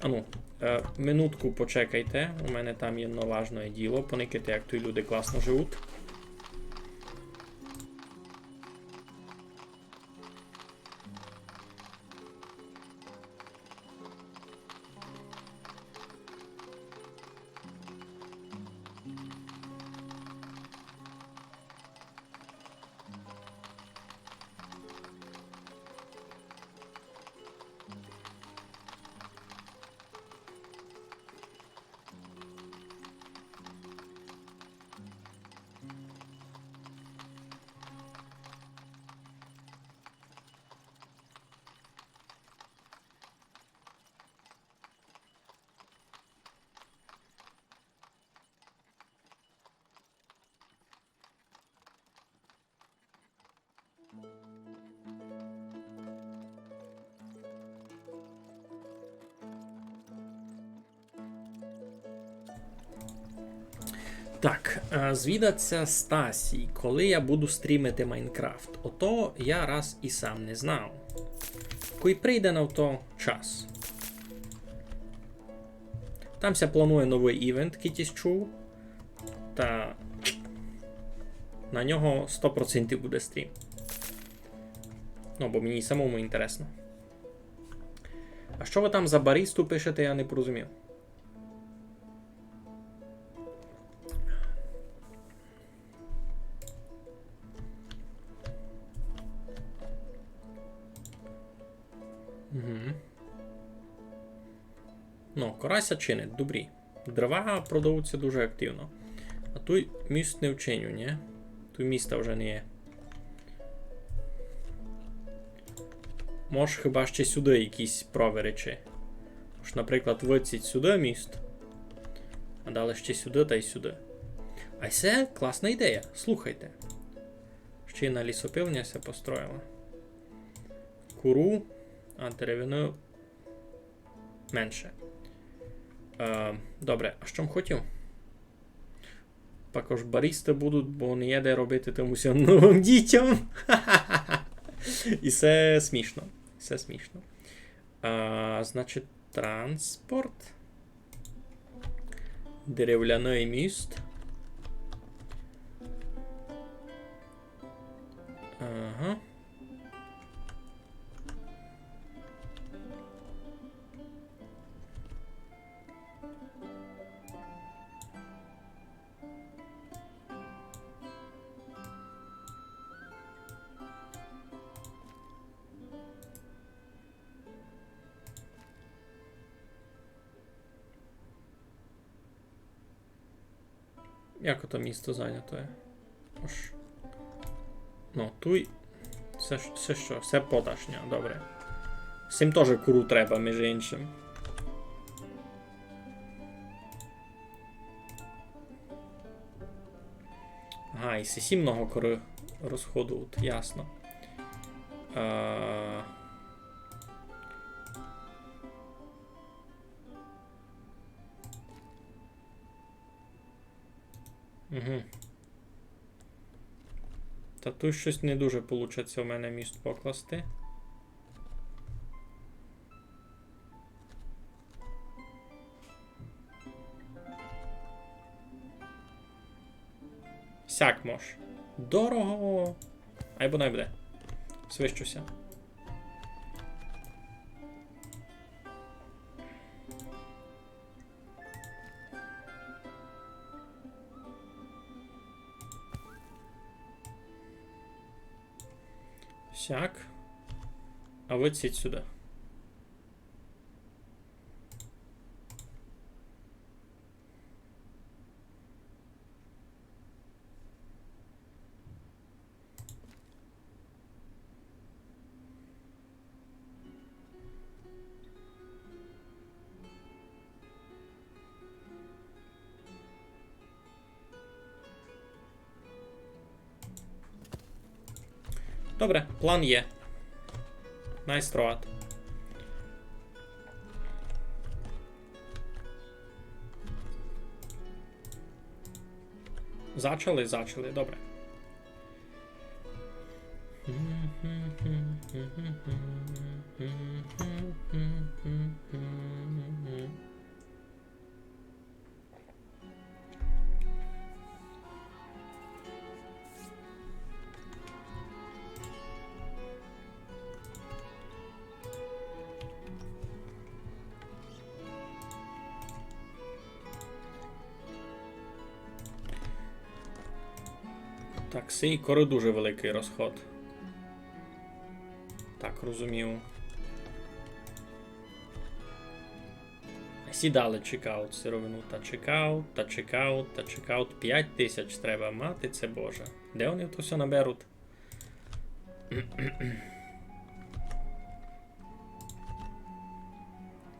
Ану, е, минутку почекайте. У мене там єдно важне діло. Поникайте, як туй люди класно живуть. Так, е, звідать ся Стасій, коли я буду стрімити Майнкрафт. Ото я раз і сам не знав. Кой прийде на то час. Там ся планує новый івент, кидь єсь чув. Та на нього сто процентів буде стрім. Ну, бо мені й самому інтересно. А што вы там за барісту пишете, я не порозумів. Угу. Ну, кора ся чинить, добрі. Дрова продавуть ся дуже активно. А туй міст не вчиню, нї? Туй міста вже не є. Мож хіба ще сюды якісь проверечі. Мож, наприклад, выдсіть сюды міст, а далі ще сюды тай сюды. А се класна ідея, слухайте. Ще й на лісопилня ся построїла. Куру, а деревину менше. Е, добре, а што м хотів? Також барісты будуть, бо не є де робити тым усім новым дітям. І се смішно. Се смішно. А, значить, транспорт. Деревляный міст. Ага. Як ото місто зайнятоє? Ож. Ну, туй. Се, ш- се што? Се поташня, добре. З сим тоже куру треба, між іншим. Ага, і сесі много коры розходують, ясно. Е, Угу. Та туй штось не дуже получать ся в мене міст покласти. Сяк мож. Дорого. Айбо най буде. Свищу ся. Сяк. А выдсіть сюды. Добре, план є. Найс троат. Зачали, зачали, добре. Так, сей кори дуже великый розход. Так, розумію. Сі далі чекаут сировину, та чекаут, та чекаут, та чекаут. Пять тисяч треба мати, це Боже. Де они то всьо наберут?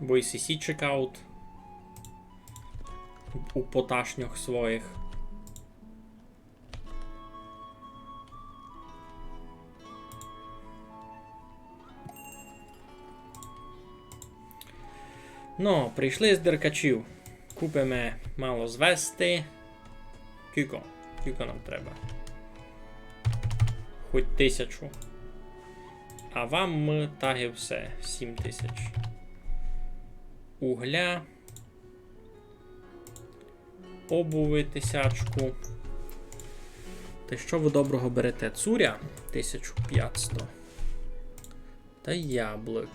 Бо і сі сі чекаут у поташньох своїх. Но, прийшли з деркачів. Купиме мало звести. Кілько? Кілько нам треба? Хоть тисячу. А вам мы так і все. Сім тисяч. Угля. Обуви тисячку. Та што вы доброго берете? Цуря тисячу пятсто. Та яблук.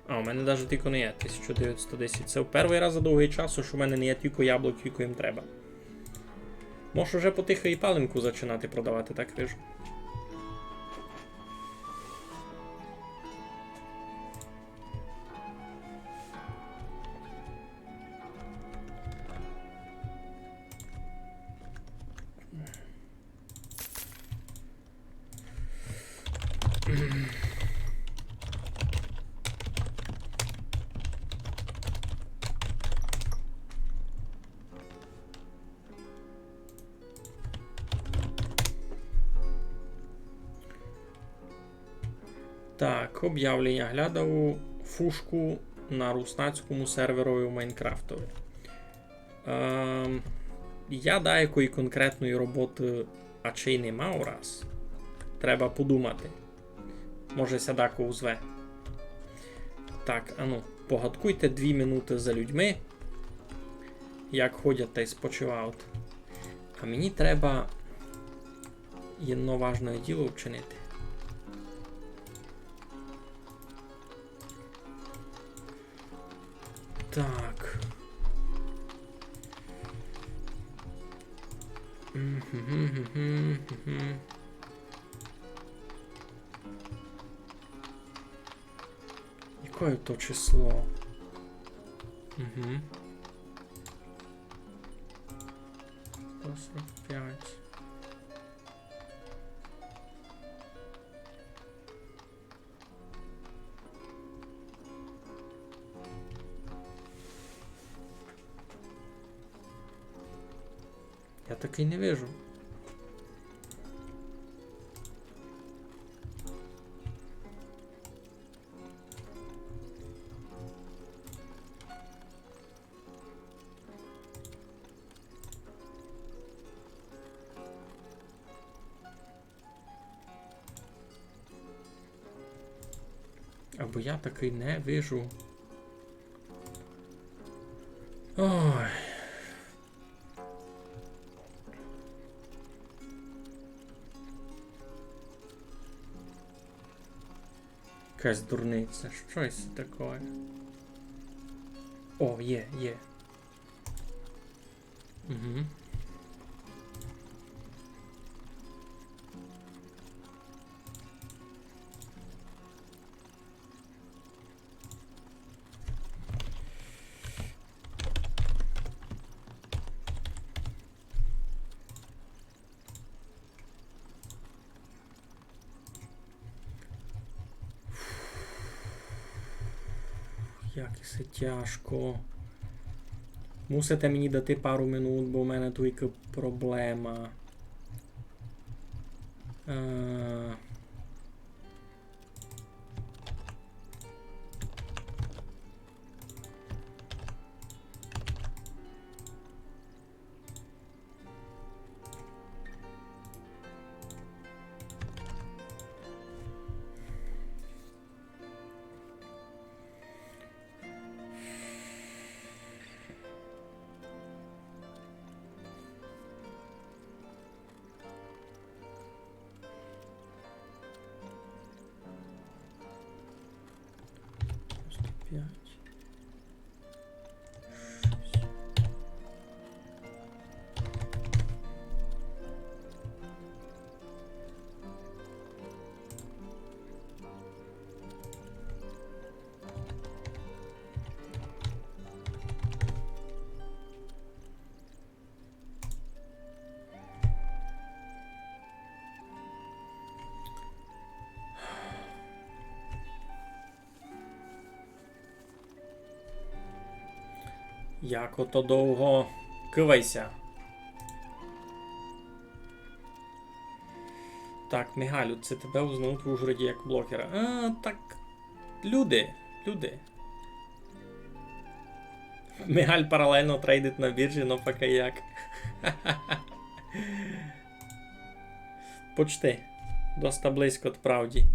А, у мене даже тілько не є тисяча девятсот десять. Се в первый раз за довгый час, што в мене не є тілько яблук, кілько їм треба. Можу уже потихо і паленку зачинати продавати, так вижу. Так, обявлення. Глядав фушку на руснацькому серверови у Майнкрафтови. Ем, я даякої конкретної роботы ачей не мав раз. Треба подумати. Може, ся дако узве. Так, ану, погадкуйте дві минуты за людьми, як ходять тай спочивають. А мені треба єдно важне діло вчинити. Так. Мгм, мгм, мгм. Якоє то число? Мгм. Сто сорок пять. Я такый не вижу. Або я такый не вижу. Ой. Якась дурниця. Што се такоє? О, є, є. Угу. Як се тяжко. Мусите мені дати пару минут, бо в мене туйка проблема. Е, Як ото довго? Кывай ся. Так, Мигалю, ци тебе узнають в Ужгороді як блогера? А, так, люди, люди. Мигаль паралельно трейдить на біржі, но поки як. Почти. Доста близько, правді.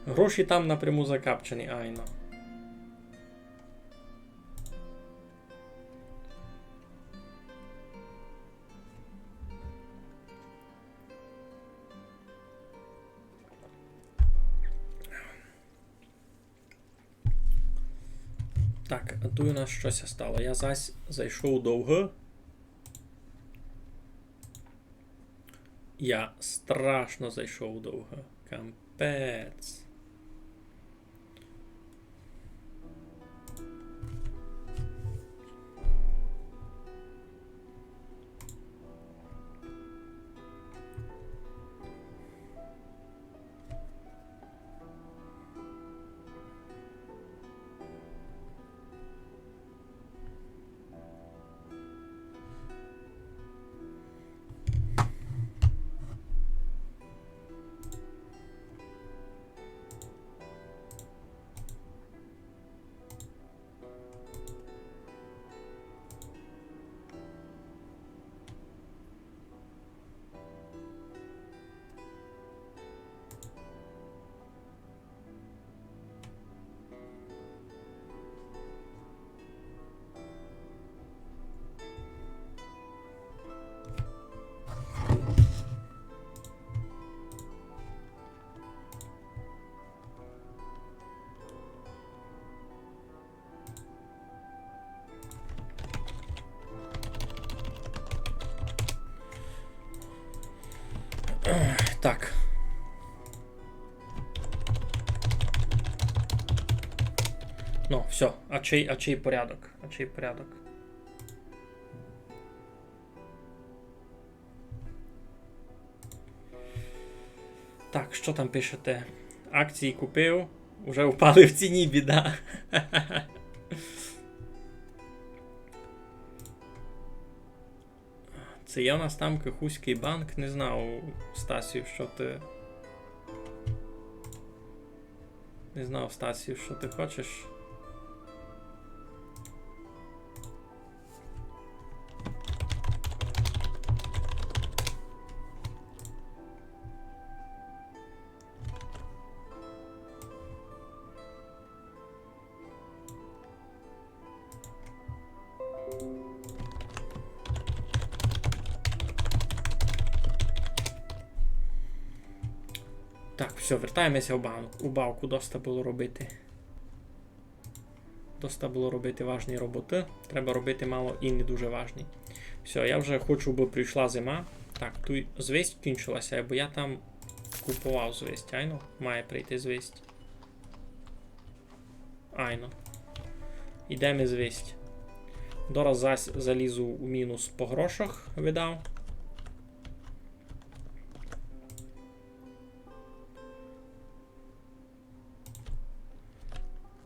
Гроші там напряму закапчені, айно. Так, а туй у нас штось стало. Я зась зайшов довго. Я страшно зайшов довго. Капець. Так. Ну, всьо, а чий, а чий порядок? А чий порядок? Так, што там пишете? Акції купив, уже впали в ціні, біда. Ци є у нас там Кахузькый банк? Не знав, Стасю, што ты. Не знав, Стасю, што ты хочеш. Так, всьо, вертаєме ся у банк. У бавку доста было робити. Доста было робити важні роботы. Треба робити мало і не дуже важні. Всьо, я вже хочу, бы прийшла зима. Так, туй звесть кінчила ся, бо я там куповав звесть, айно? Має прийти звесть. Айно. Ідеме звесть. Дораз зась залізу у мінус по грошах, видав.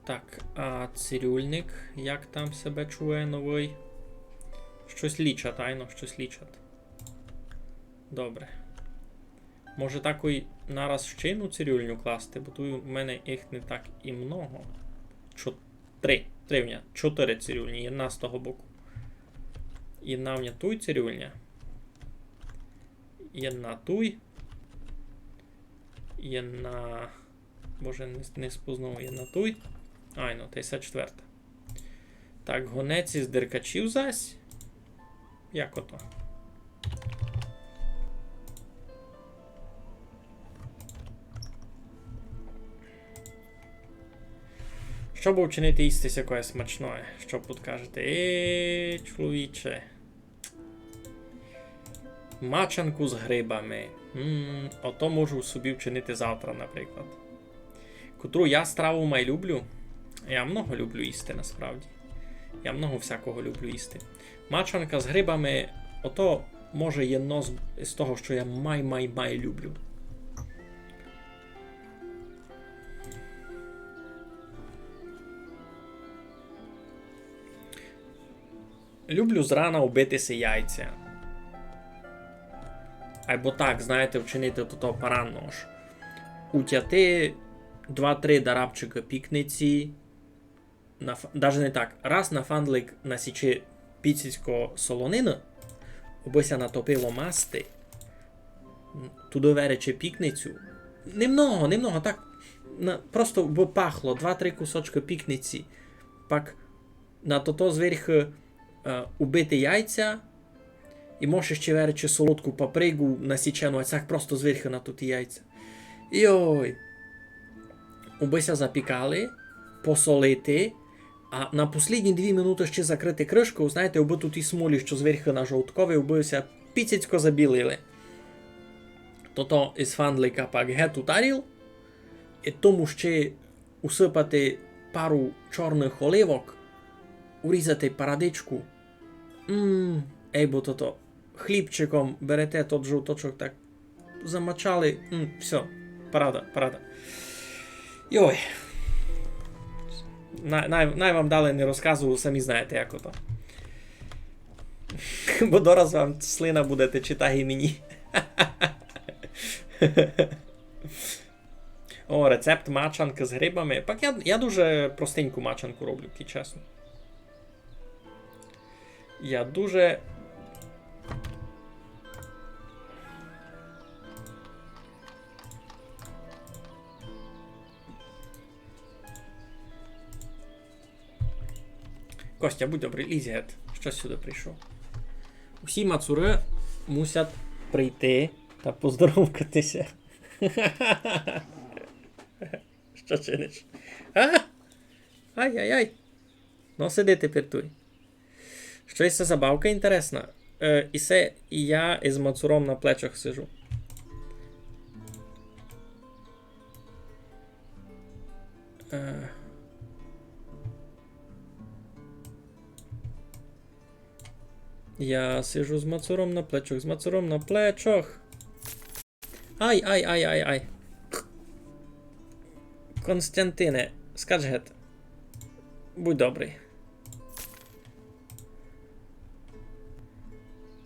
Так, а цирюльник, як там себе чує новый? Штось лічат, айно, штось лічат. Добре. Може, такой нараз ще єдну цирюльню класти, бо туй у мене їх не так і много. Чо-, три. Три в ня. Чотыри цирюльні, єдна з того боку. Єдна в ня туй цирюльня. Єдна туй. Єдна Боже, не, не спознав я на туй. Айно, та й се четверта. Так, гонець из деркачів зась. Як ото? Што бы вчинити їсти сякоє смачноє? Што подкажете? Е, чоловіче. Мачанку з грибами. М, ото можу собі вчинити завтра, наприклад. Котру я страву май люблю? Я много люблю їсти, насправді. Я много всякого люблю їсти. Мачанка з грибами, ото, може, єдно з, з того, што я май-май-май люблю. Люблю зрана убити си яйця. Айбо так, знаєте, вчинити тото парадно ож. Утяти два-три дарабчика пікниці, наф-, даже не так, раз на фандлик насічи піціцько солонины, убы ся натопило масти, туды веречи пікницю. Немного, немного, так, на, просто убы пахло, два-три кусочка пікниці. Пак на тото зверьхы, е, убити яйця, і може ще веречи солодку папригу насічену, а сяк просто зверьхы на туті яйця. Йой! Убы ся запікали, посолити, а на послідні дві минуты ще закрыти крышков, знаєте, убы туті смолі, што зверьхы на жовткови, убы ся піціцько забілили. Тото из фандлика пак гет у таріл, і тому ще усыпати пару чорных оливок, урізати парадичку. М, ей, бо тото. Хлібчиком берете тот жовточок, так замачали. М, всьо. Парада, парада. Йой. Най, най, най вам дале не розказую, самі знаєте, як ото. Бо дораз вам слина буде течи, так і мені. О, рецепт мачанкы з грибами. Пак я, я дуже простеньку мачанку роблю, кідь чесно. Я дуже... Костя, будь добрый, лізь гет. Што сюды прийшов? Усі мацуры мусять прийти та поздоровкати ся. Што чиниш? А? Ай-яй-яй. Ну, сиди тепер туй. Што се за бавка інтересна? Е, і се, і я из мацуром на плечах сижу. Е. Я сижу з мацуром на плечах, з мацуром на плечах. Ай, ай, ай, ай, ай. Константине, скач гет. Будь добрый.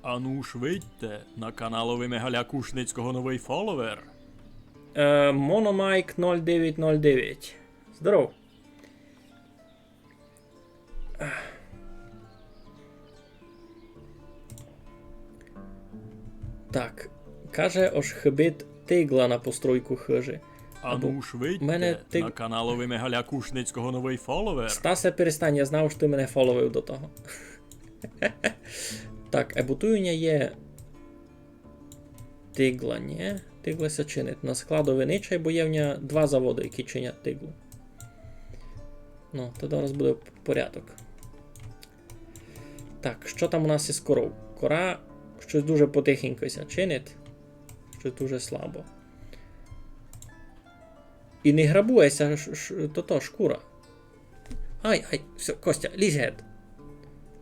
Ану ж видьте, на каналови Мигаля Кушницького новый фоловер. Е, Мономайк нуль девять нуль девять. Здоров. Так, каже, ож хыбить тигла на постройку хыжі. Або... Ану ж видьте, мене тиг-, на каналови Мигаля Кушницького новый фоловер. Стасе, перестань, я знав, што ты мене фоловив до того. Так, е, бо туй у ня є тигла, нї? Тигла ся чинить. На складови ничай, бо є в ня два заводы, які чинять тиглу. Ну, то зараз буде порядок. Так, што там у нас из коров? Кора штось дуже потихенько ся чинить. Штось дуже слабо. І не грабує ся ш-, ш-, тото, шкура. Ай, ай, всьо, Костя, лізь гет.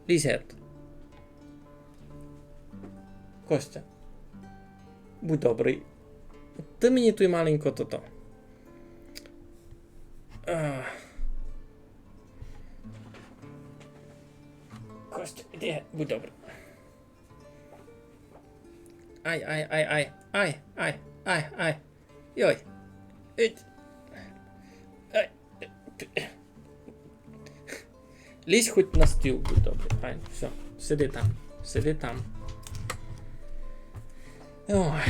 Лізь гет. Костя. Будь добрый. Ты мені туй маленько тото. А. Костя, іди, будь добрый. Ай, ай, ай, ай, ай, ай. Ай, ай. Йой. Ить. Ай. Лізь хоть на стіл, будь добрый. Ай, всьо. Сиди там. Сиди там. Ой.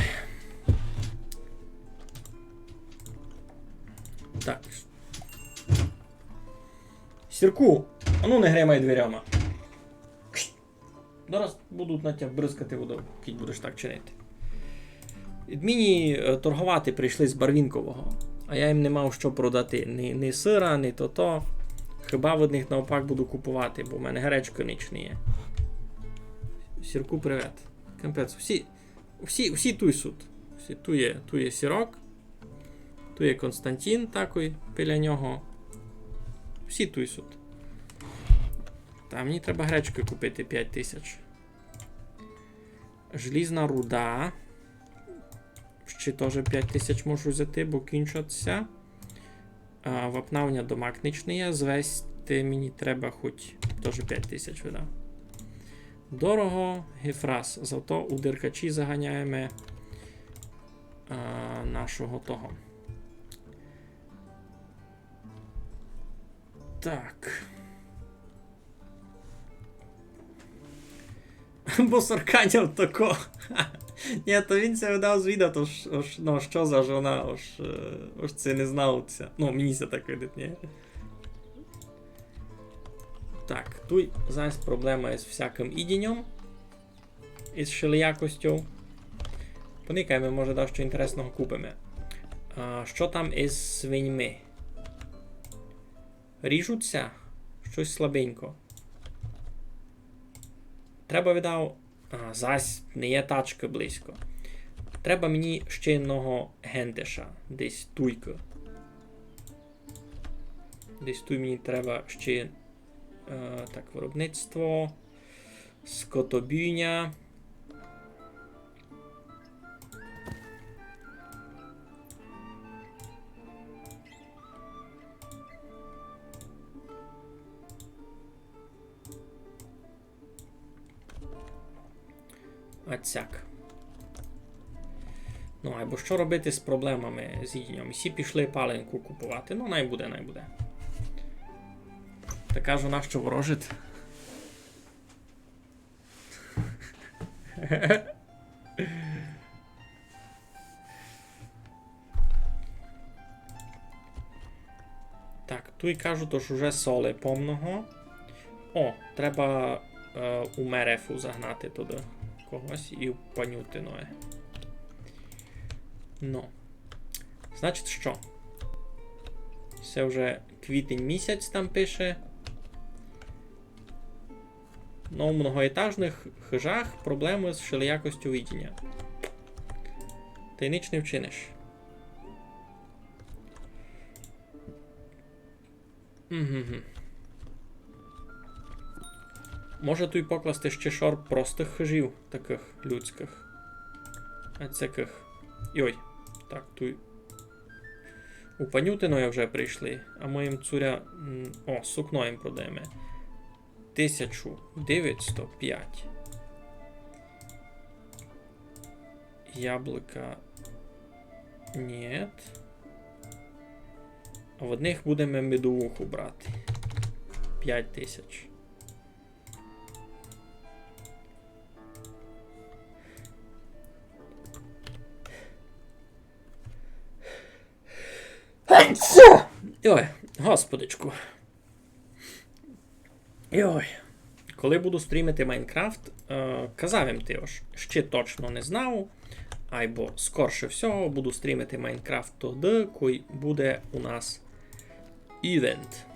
Так. Сірку, ану не гримай дверяма. Зараз будуть на тя бризкати водою, кідь будеш так чинити. Ид мені, е, торговати прийшли з Барвінкового, а я їм не мав што продати. Ні, ні сыра, ні тото. Хіба в одних наопак буду купувати, бо в мене гречкы нич не є. Сірку, привет. Капець, всі, всі, всі туй суть. Всі, туй є, туй є Сірок. Туй є Константин такой, біля нього. Всі туй суть. Та мені треба гречкы купити пять тисяч. Желізна руда. Ще тоже пять тисяч можу взяти, бо кінчать ся. А, вапна у ня домак нич не є. Звести мені треба хоть тоже пять тисяч видав. Дорого, гифраз. Зато у деркачі заганяєме, а, нашого того. Так. Бо сорканяв тако. Ні, то він ся видав звідати, ож, ож, ну, што за жона, ож, е, ож ци не знав ся. Ну, мені ся так видить, ні? Так, туй зараз проблема із всякым їдіньом. Із шелиякостю. Поникаєме, може, дашто інтересного купиме. А, што там із свиньми? Ріжуть ся? Штось слабенько. Треба, видав, а, зась не є тачкы близько. Треба мені ще одного гендеша, десь туйкы. Десь туй мені треба ще, е, так, виробництво, скотобійня. Ацяк. Ну, айбо што робити з проблемами з їдіньом? Всі пішли паленку купувати. Ну, най буде, най буде. Така ж вона, што ворожить. Так, туй кажуть, ож уже соли помного. О, треба, е, у Мерефу загнати туды когось і в Панютиноє. Ну. Значить, што? Се вже квітень місяць там пише. Но, у многоетажных хыжах проблемы з шелиякостю видіня. Тай нич не вчиниш. Угу. Може туй покласти ще шор простых хыжів, такых людськых. А цякых. Йой. Так, туй. У Панютиноє вже прийшли, а мы їм цуря, м, о, сукно їм продаєме. Тисячу девятсто пять. Яблука нет. А в одних будеме медовуху брати. Пять тисяч. Ой, господичку. Йой. Коли буду стрімити Майнкрафт, е, казав им ти, ож ще точно не знав, айбо скорше всього буду стрімити Майнкрафт тогды, кой буде у нас івент.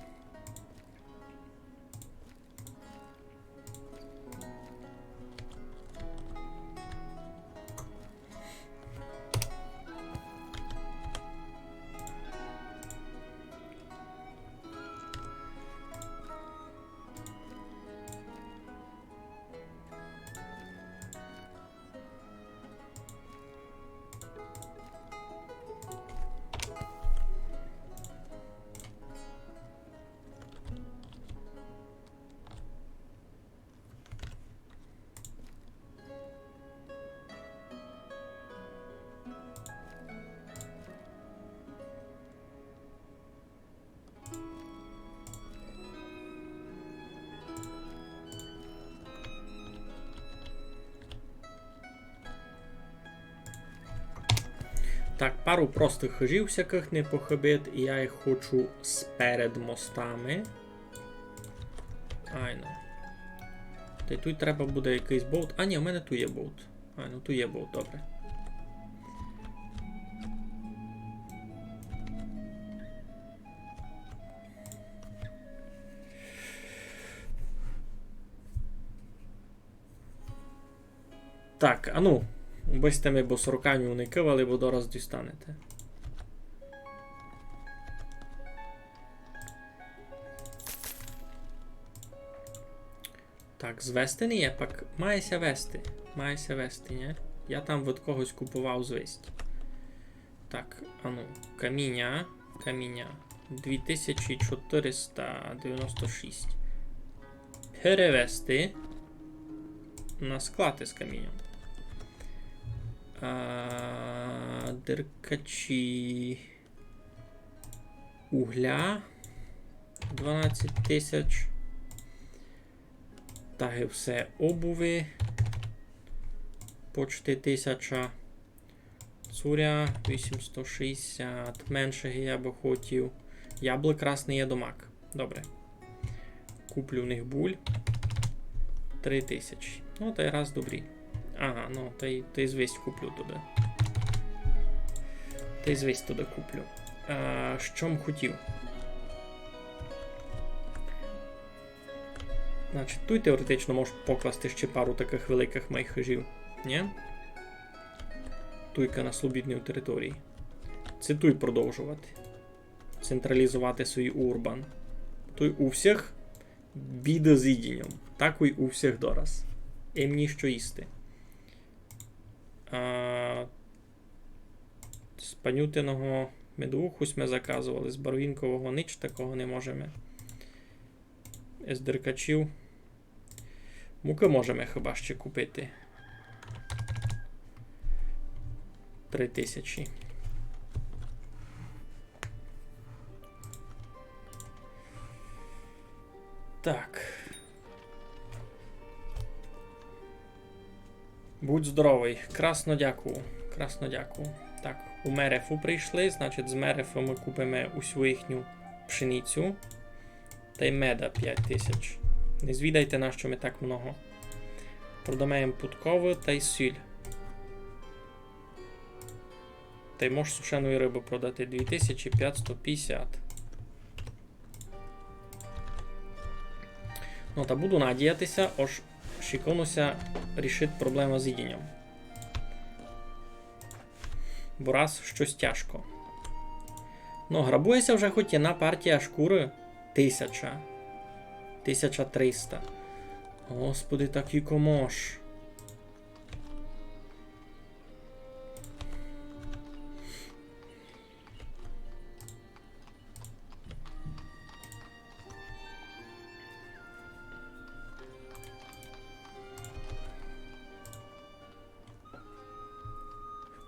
Так, пару простых хыжів всякых не похыбить, і я їх хочу сперед мостами. Айно. Та й туй треба буде якыйсь болт. А, ні, у мене туй є болт. Айно, туй є болт, добре. Так, ану, убы сьте ми босоруканю не кывали, бо дораз дістанете. Так, звести не є, пак має ся вести. Має ся вести, нє? Я там від когось куповав звесть. Так, ану, каміня, каміня. Дві тисячі чотириста девяносто шість. Перевести на склад із камінням. А, деркачі угля дванадцять тисяч. Так і все обуви. Почти тисяча. Цуря, вісімсто шістдесят. Менше я бы хотів. Яблык раз не є домак. Добре. Куплю в них буль. Три тисячі. Ну, та й раз добрі. Ага, ну, та й, та й звесть куплю туды. Та й звесть туды куплю. А, што м хотів? Значить, туй теоретично можеш покласти ще пару такых великых май хыжів. Нє? Туйка на слобідній території. Се туй продовжовати. Централізовати свій урбан. Туй у всіх біда з їдінням. Так і у всіх дораз. Им ні што їсти. А, з панютиного медовуху сьме заказовали, з барвінкового нич такого не можеме. З деркачів. Мукы можеме хіба ще купити. Три тисячі. Так. Будь здоровый. Красно дякую. Красно дякую. Так, у Мерефу прийшли, значить, з Мерефу мы купиме усю їхню пшеницю. Та й меда пять тисяч. Не звідайте, нащо ми так много. Продаме їм пудковы та й сіль. Та й мож сушеної рыбы продати дві тисячі пятсто пятдесят. Ну, та буду надіяти ся, ож шиковно ся рішить проблема з їдінням. Бо раз штось тяжко. Ну, грабує ся вже хоть єдна партія шкуры. Тисяча. Тисяча триста. Господи, такый комош.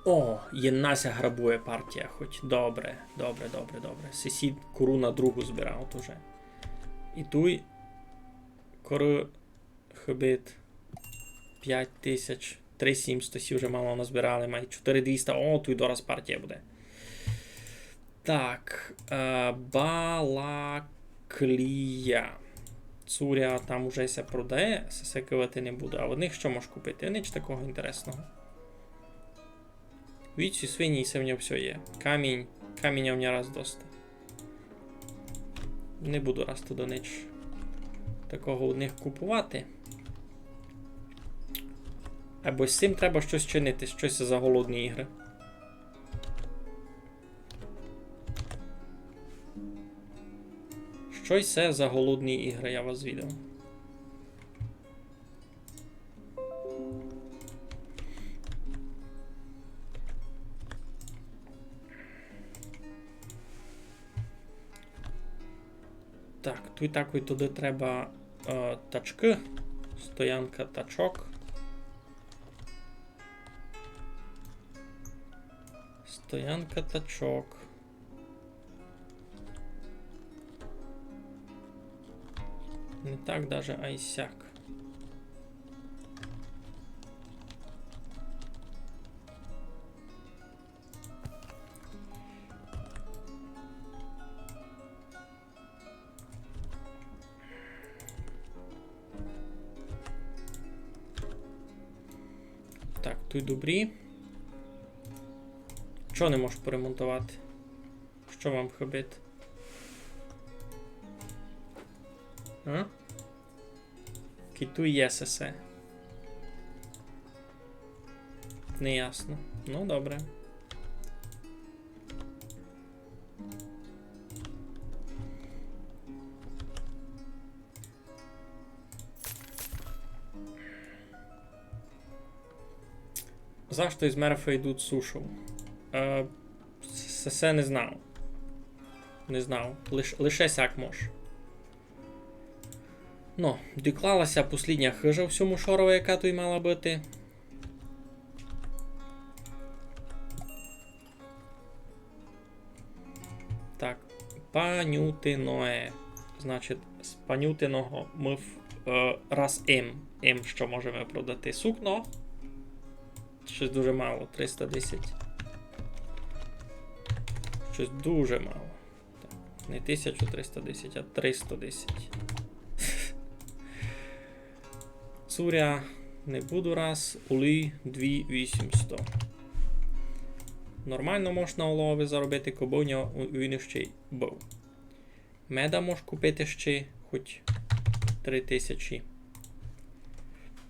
О, єдна ся грабує партія хоть. Добре, добре, добре, добре. Сусід кору на другу збирав тоже. І туй коры хыбить пять тисяч. Три сімсто сі вже мало назбирали, май чотири двіста. О, туй дораз партія буде. Так, е, Балаклія. Цуря там уже ся продає, сесе кывати не буду. А в них што мож купити? Нич такого інтересного. Вівці, свині, і се в нього всьо є. Камінь. Каміня в нього раз доста. Не буду раз туды нич такого у них купувати. Або з сим треба штось чинити, штось за голодні ігры. Штось се за голодні ігры, я вас звідав. Так, туй такой туды треба, е, тачкы. Стоянка тачок. Стоянка тачок. Не так даже, а й сяк. Туй добрі. Чого не можеш поремонтовати? Што вам хыбить? А? Ки туй є сесе. Неясно. Ну, добре. Зашто из Мерфи йдуть сушов? Е, се, се не знав. Не знав. Лиш, лише сяк мож. Ну, доклала ся послїдня хыжа в сьому шорови, яка туй мала быти. Так, панютиноє. Значить, з панютиного мы в, е, раз им. Им, што можеме продати сукно. Штось дуже мало, триста десять. Штось дуже мало. Так, не тисяча триста десять, а триста десять. Цуря, не буду раз, улій дві вісімсто. Нормално мож на олови заробити, кобы у нього, у, він іщи быв. Меда мож купити іщи хоть три тисячі.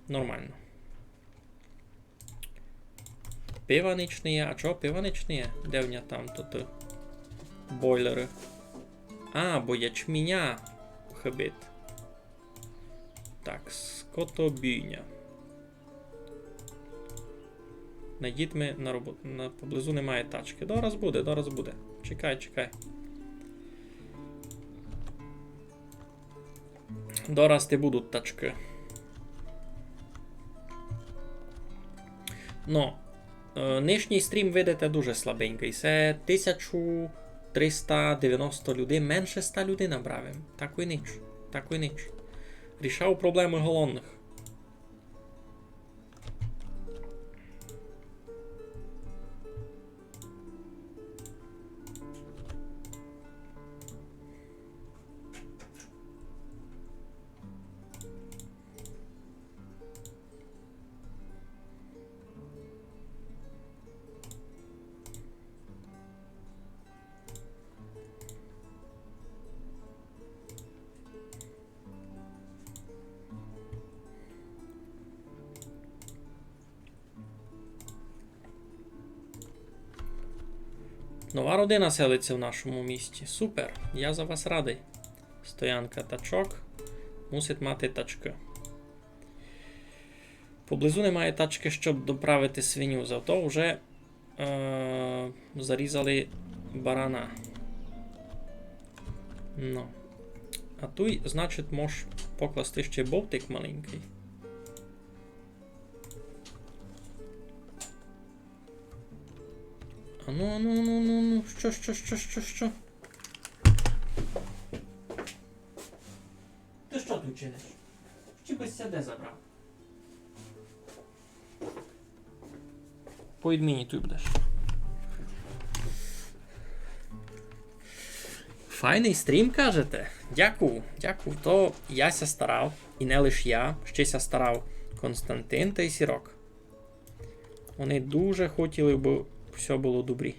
Нормално. Пива нич не є. А чого пива нич не є? Де в ня там тут бойлеры? А, бо ячменя хыбить. Так, скотобійня. Найдіть ми на роботу. На, поблизу немає тачкы. Дораз буде, дораз буде. Чекай, чекай. Дораз ти будуть тачкы. Но, е, нынішній стрім, видите, дуже слабенькый. Се тисяча триста девяносто людей, менше ста людей набрав им. Такой нич, такой нич. Рішав проблемы голодных. Нова родина селиться в нашому місті. Супер, я за вас радый. Стоянка тачок. Мусить мати тачкы. Поблизу немає тачкы, щоб доправити свиню. Зато вже, е, зарізали барана. Ну. А туй, значить, мож покласти ще бовтик маленькый. Ану, ану, ану, ану, ану. Што, што, што, што, што? Ты што туй чиниш? Ще бы ся де забрав? По відміні туй будеш. Файный стрім, кажете? Дякую, дякую. То я ся старав, і не лиш я, ще ся старав Константин тай Сірок. Они дуже хотіли, бы всьо было добрі.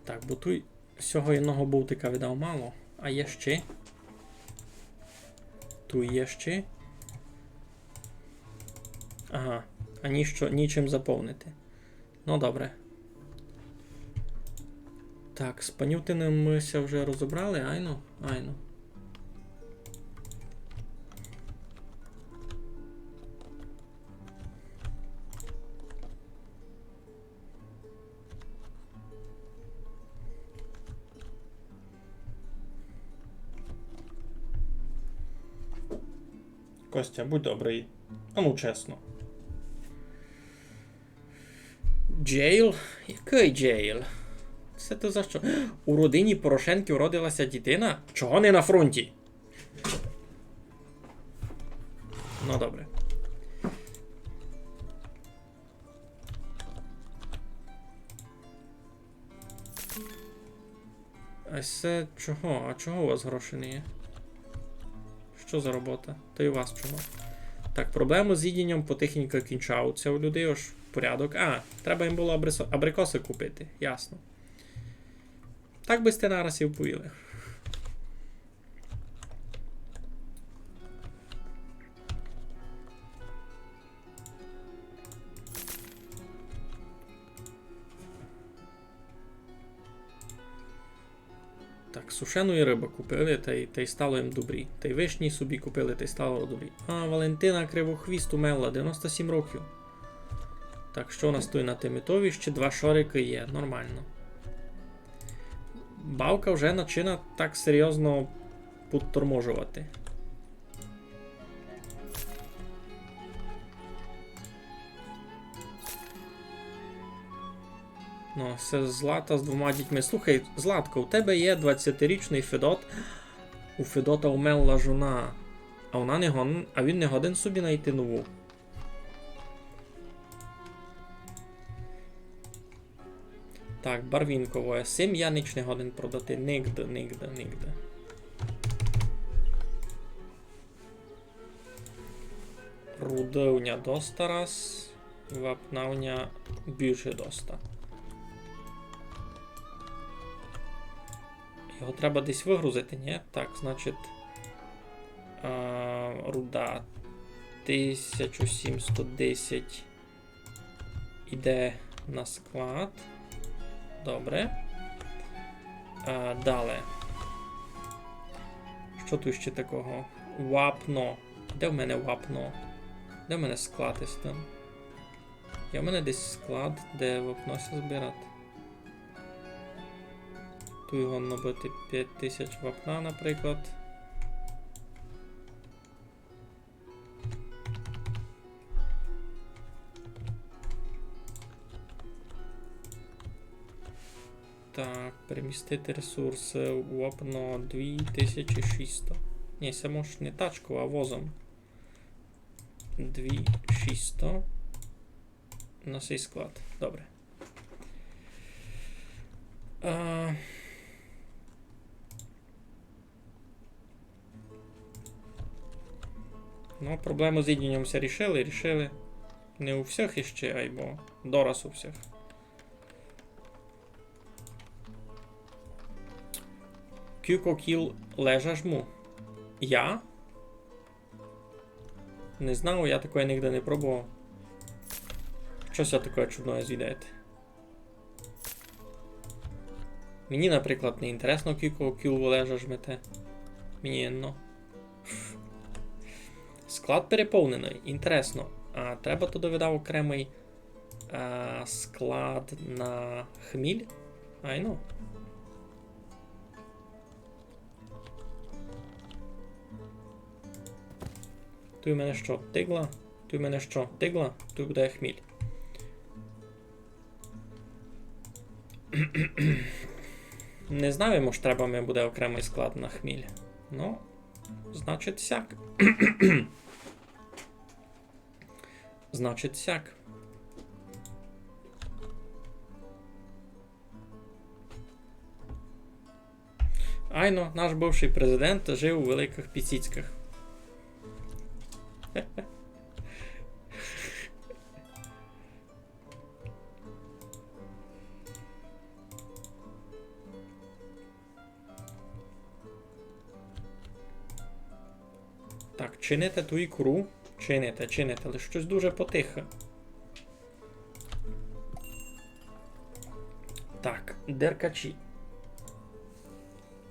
Так, бо туй сього єдного бовтика видав мало. А є ще? Туй є ще. Ага. А ніщо, нічим заповнити. Ну, добре. Так, з панютиным мы ся вже розобрали, айно? Айно. Костя, будь добрый. А ну, чесно. Джейл? Якый джейл? Ц-, Се то за што? У родині Порошенків родила ся дітина? Чого не на фронті? Ну, добре. А се чого? А чого у вас грошей не є? Што за робота? Та й у вас чого? Так, проблемы з їдіньом потихеньку кінчаються у людей, ож порядок. А, треба їм было абрисо-, абрикосы купити, ясно. Так бы сьте нараз і вповіли. Так, сушеної рыбы купили, та й, та й стало їм добрі. Та й вишні собі купили, та й стало добрі. А, Валентина Кривохвіст умерла, девяносто сім років. Так, што у нас туй на тимитові? Ще два шорикы є, нормално. Бавка вже начина так серйозно підторможовати. Ну, се Злата з двома дітьми. Слухай, Златко, у тебе є двадцятирічный Федот. У Федота умерла жона. А вона не гон-, а він не годен собі найти нову. Так, барвінковоє. Сим я нич не годен продати. Нигде, нигде, нигде. Руды у ня доста раз. Вапна у ня більше доста. Його треба десь выгрузити, ні? Так, значить, а, руда тисяча сімсот десять. Іде на склад. Добре. А, дале. Што туй ще такого? Вапно. Де в мене вапно? Де в мене склад із тым? Є в мене десь склад, де вапно ся збирати. Туй годно быти пять тисяч вапна, наприклад. Так, перемістити ресурсы, вапно дві тисячі шістсот. Ні, се мож не тачков, а возом. Дві шістсот на сей склад. Добре. А, ну, проблему з їдіньом ся рішили, рішили. Не у всіх іще, айбо дораз у всіх. Кілько кіл лежаш му? Я? Не знав, я такоє нигде не пробовав. Што ся такоє чудноє звідаєте? Мені, наприклад, не інтересно, кілько кіл вы лежа жмете. Мені єдно. Склад переповненый. Інтересно. А треба туды, видав, окремый, а, склад на хміль? Айно. Туй у мене што, тигла? Туй у мене што, тигла? Туй буде хміль. Не знав, йому ж треба ми буде окремый склад на хміль. Ну, значить, сяк. Значить, сяк. Айно, наш бывшый президент жив у великых піціцьках. Так, чините ту ікру. Чините, чините, лиш штось дуже потихо. Так, деркачі.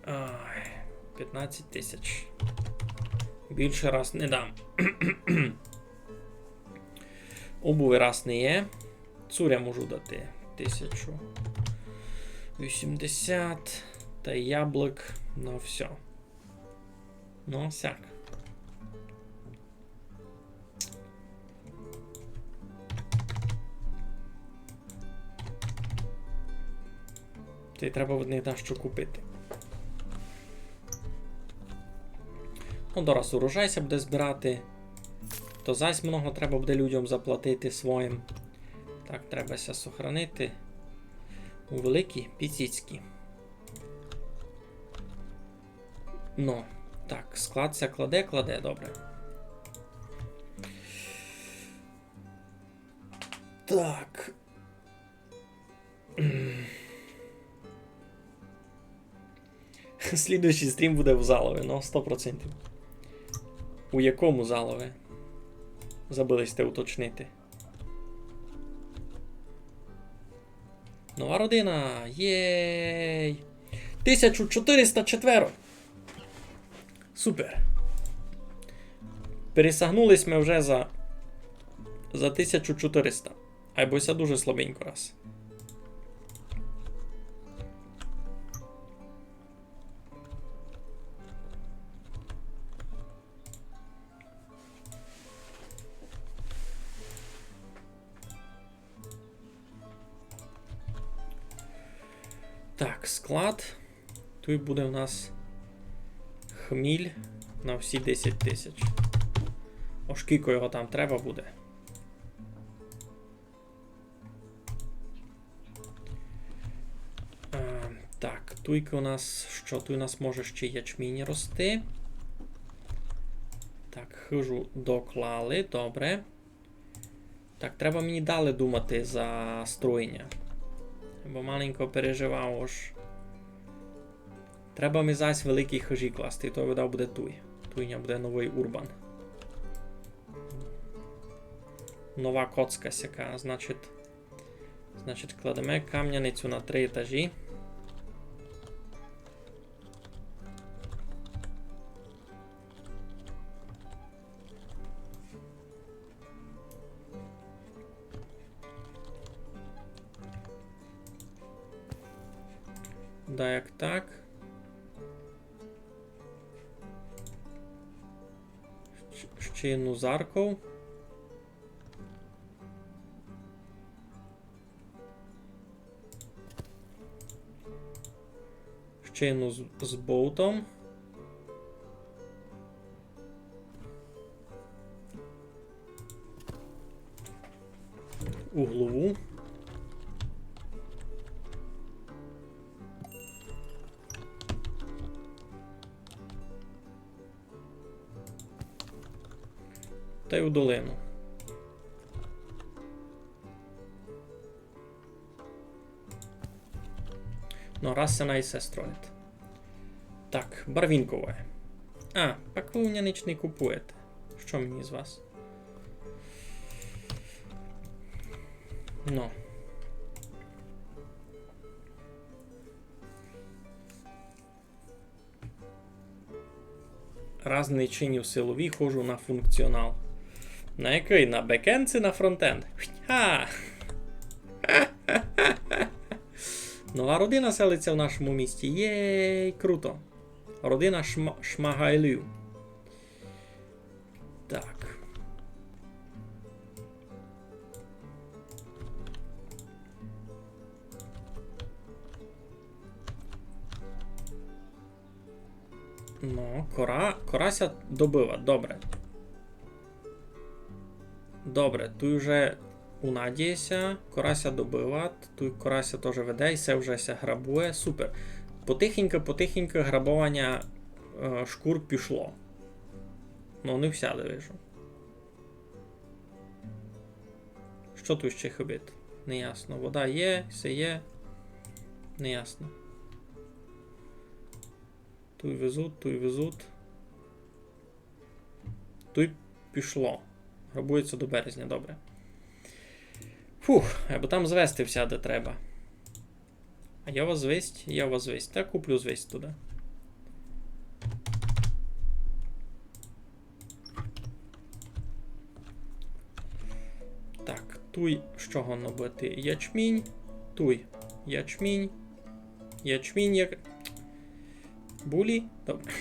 Ай, пятнадцять тисяч. Більше раз не дам. Обуви раз не є. Цуря можу дати тисячу вісімдесят. Та яблук на всьо. Ну, сяк. Та й треба від них дещо купити. Ну, дораз урожай ся буде збирати. То зась много треба буде людям заплатити своїм. Так, треба ся сохранити. У великі піціцькі. Ну, так, склад ся кладе, кладе, добре. Так. Слідуючий стрім буде в залови, ну, сто процентів. У якому залови? Забыли сьте уточнити. Нова родина! Єй! Тисяча чотириста четверо! Супер! Пересагнули сьме вже за, за тисячу чотириста. Айбо ся дуже слабенько раз. Так, склад. Туй буде у нас хміль на всі десять тисяч. Ож кілько його там треба буде. Е, так, туйка у нас, што туй у нас може ще ячмінь рости. Так, хижу доклали, добре. Так, треба мені далі думати за строєня. Бо маленько переживав, ож треба ми зась великі хижі класти, і то видав буде туй. Туй у ня буде новий урбан. Нова коцка сяка, значить, значить, кладеме камняницю на три етажі. Да, як так. Щ-, ще одну з арков. Ще одну з, з болтом. Углову. Та й у долину. Ну, раз ся най се строїть. Так, барвінкове. А, пак вы у мене нич не купуєте. Што мені з вас? Ну. Раз не чиню силові, ходжу на функціонал. На якый? На бекенд ци на фронтенд? Ха! Нова родина селиться в нашому місті. Єй, круто. Родина Шма-, Шмагайлів. Так. Ну, кора, кора ся добывать, добре. Добре, туй уже у Надії ся, кора ся добывать, туй кора ся тоже веде, і се вже ся грабує, супер. Потихеньку, потихеньку грабованя, е, шкур пішло. Ну, не всяде вижу. Што туй ще хыбить? Неясно. Вода є, всьо є. Неясно. Туй везуть, туй везуть. Туй пішло. Грабує ся до березня, добре. Фух, або там звести всяде треба. А є у вас звість? Є у вас звість. Та куплю звість туды. Так, туй што годно быти? Ячмінь. Туй. Ячмінь. Ячмінь як... Булі? Добре.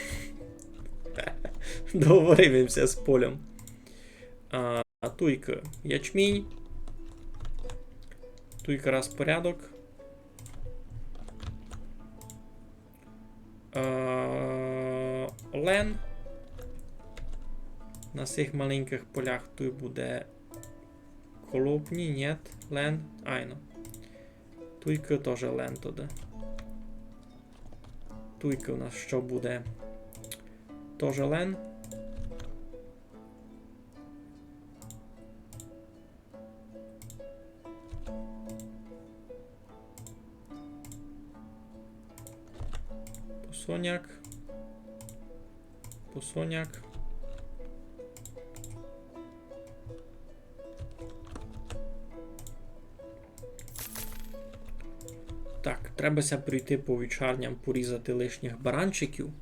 Договорив им ся з полем. А, А туйка ячмінь. Туйка раз порядок. лен. На сих маленькых полях туй буде колопні, нєт, лен, айно. Туйкы тоже лен туды. Туйкы у нас што буде? Тоже лен. Посоняк. Посоняк. Так, треба ся пройти по вівчарням, порізати лишніх баранчиків.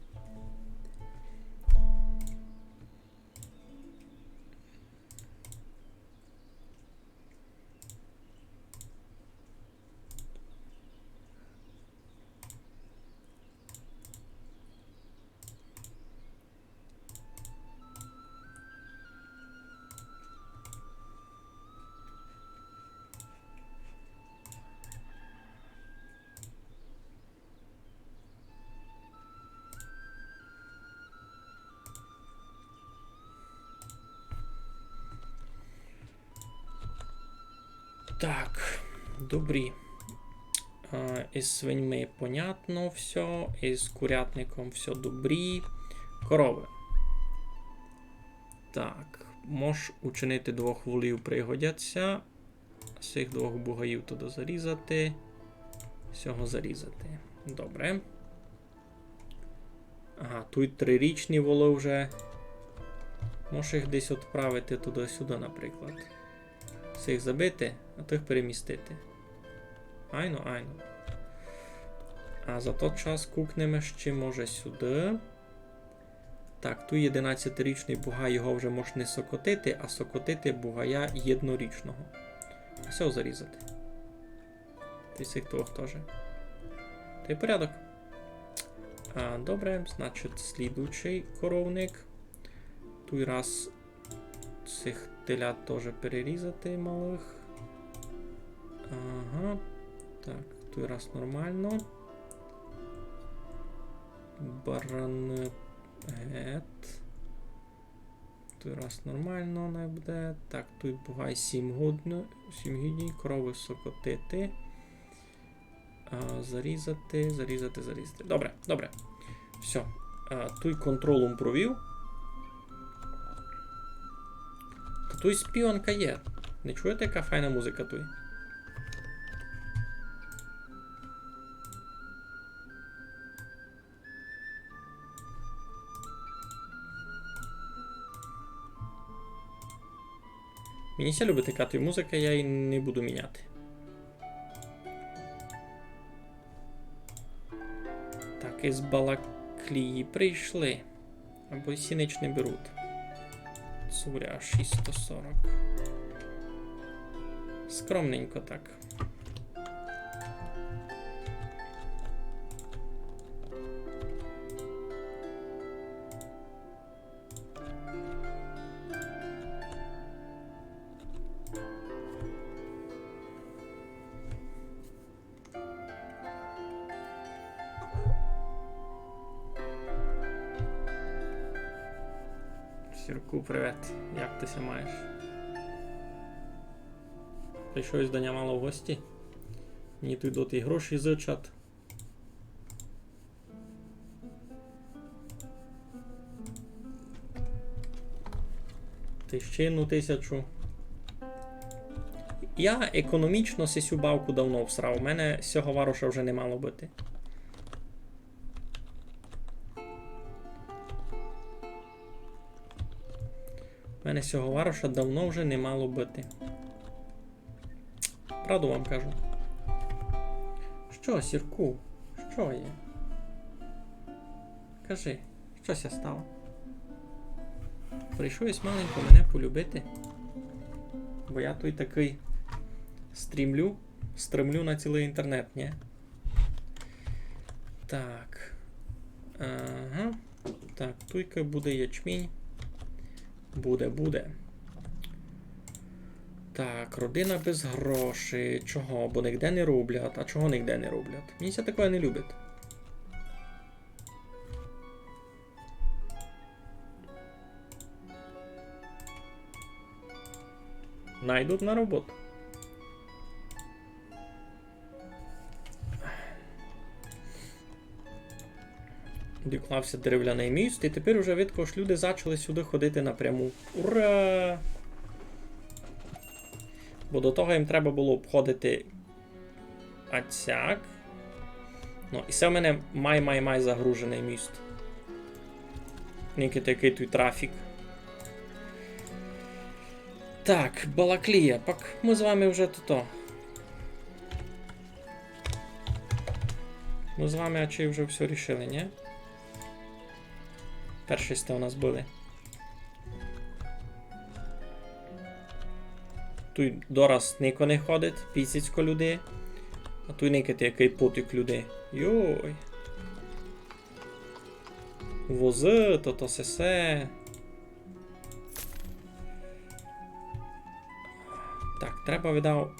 Так, добрі. Е, із свиньми понятно всьо, із курятником всьо добрі. Коровы. Так, мож учинити двох волів пригодяться. Сих двох бугаїв туды зарізати. Сього зарізати. Добре. Ага, туй трирічні волы вже. Можеш їх десь отправити туды-сюды, наприклад. Сих забити, а тых перемістити. Айно, айно. А за тот час кукнеме ще, може, сюды. Так, туй єдинадцятирічный бугай, його вже мож не сокотити, а сокотити бугая єднорічного. А сього зарізати. Та й сих двох тоже. Та й порядок. А, добре, значить, слідуючый коровник. Туй раз сих телят тоже перерізати малых. Ага. Так, туй раз нормално. Бараны гет. Туй раз нормално най буде. Так, туй бугай сім годно, сім гідні, коровы сокотити. А, зарізати, зарізати, зарізати. Добре, добре. Всьо. А, туй контролом провів. Та туй співанка є. Не чуєте, яка файна музика туй? Мені ся любить така туй музика, я її не буду міняти. Так, із Балаклії прийшли. Або й сі нич не беруть. Цуря шістсто сорок. Скромненько так. Сірку, привет. Як ты ся маєш? Прийшов із Даня мало в гості. Мені туй доти гроші зичать. Та ще одну тисячу. Я економічно сесю бавку давно всрав. У мене сього вароша вже не мало быти. У мене сього вароша давно вже не мало быти. Правду вам кажу. Што, Сірку? Што є? Кажи, што ся стало? Прийшов єсь маленько мене полюбити. Бо я туй такый стрімлю, стримлю на цілый інтернет, нє? Так. Ага. Так, туйка буде ячмінь. Буде, буде. Так, родина без грошей. Чого? Бо нигде не роблять. А чого нигде не роблять? Мені ся такоє не любить. Найдуть на роботу. Доклався деревляный міст, і тепер уже видко, ож люди зачали сюды ходити напряму. Ура! Бо до того їм треба было обходити ацяк. Ну, і се в мене май-май-май загруженый міст. Никайте, якый туй трафік. Так, Балаклія, пак мы з вами вже тото. Мы з вами, ачей, вже всьо рішили, нї? Першый сте у нас были. Туй дораз нико не ходить, пісяцько людей. А туй никайте, якый потік людей. Йой. Возы, то, то сесе. Так, треба, видав.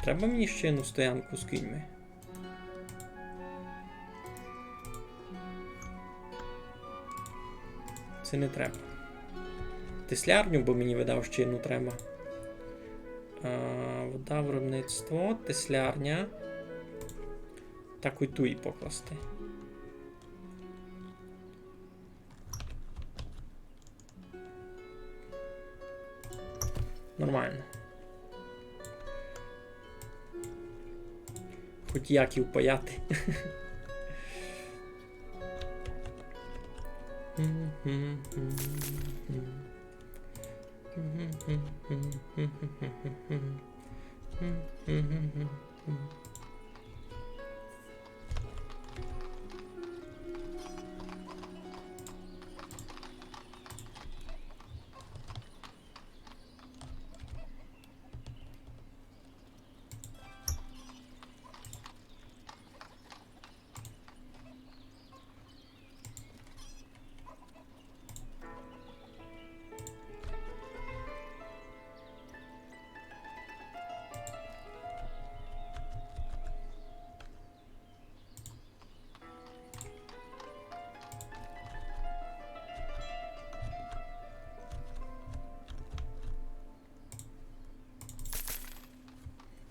Треба мені ще одну стоянку з кіньми? Се не треба. Теслярню бы мені, видав, ще одну треба. А, вода, виробництво, теслярня. Так і туй покласти. Нормално. Хоть як і впаяти.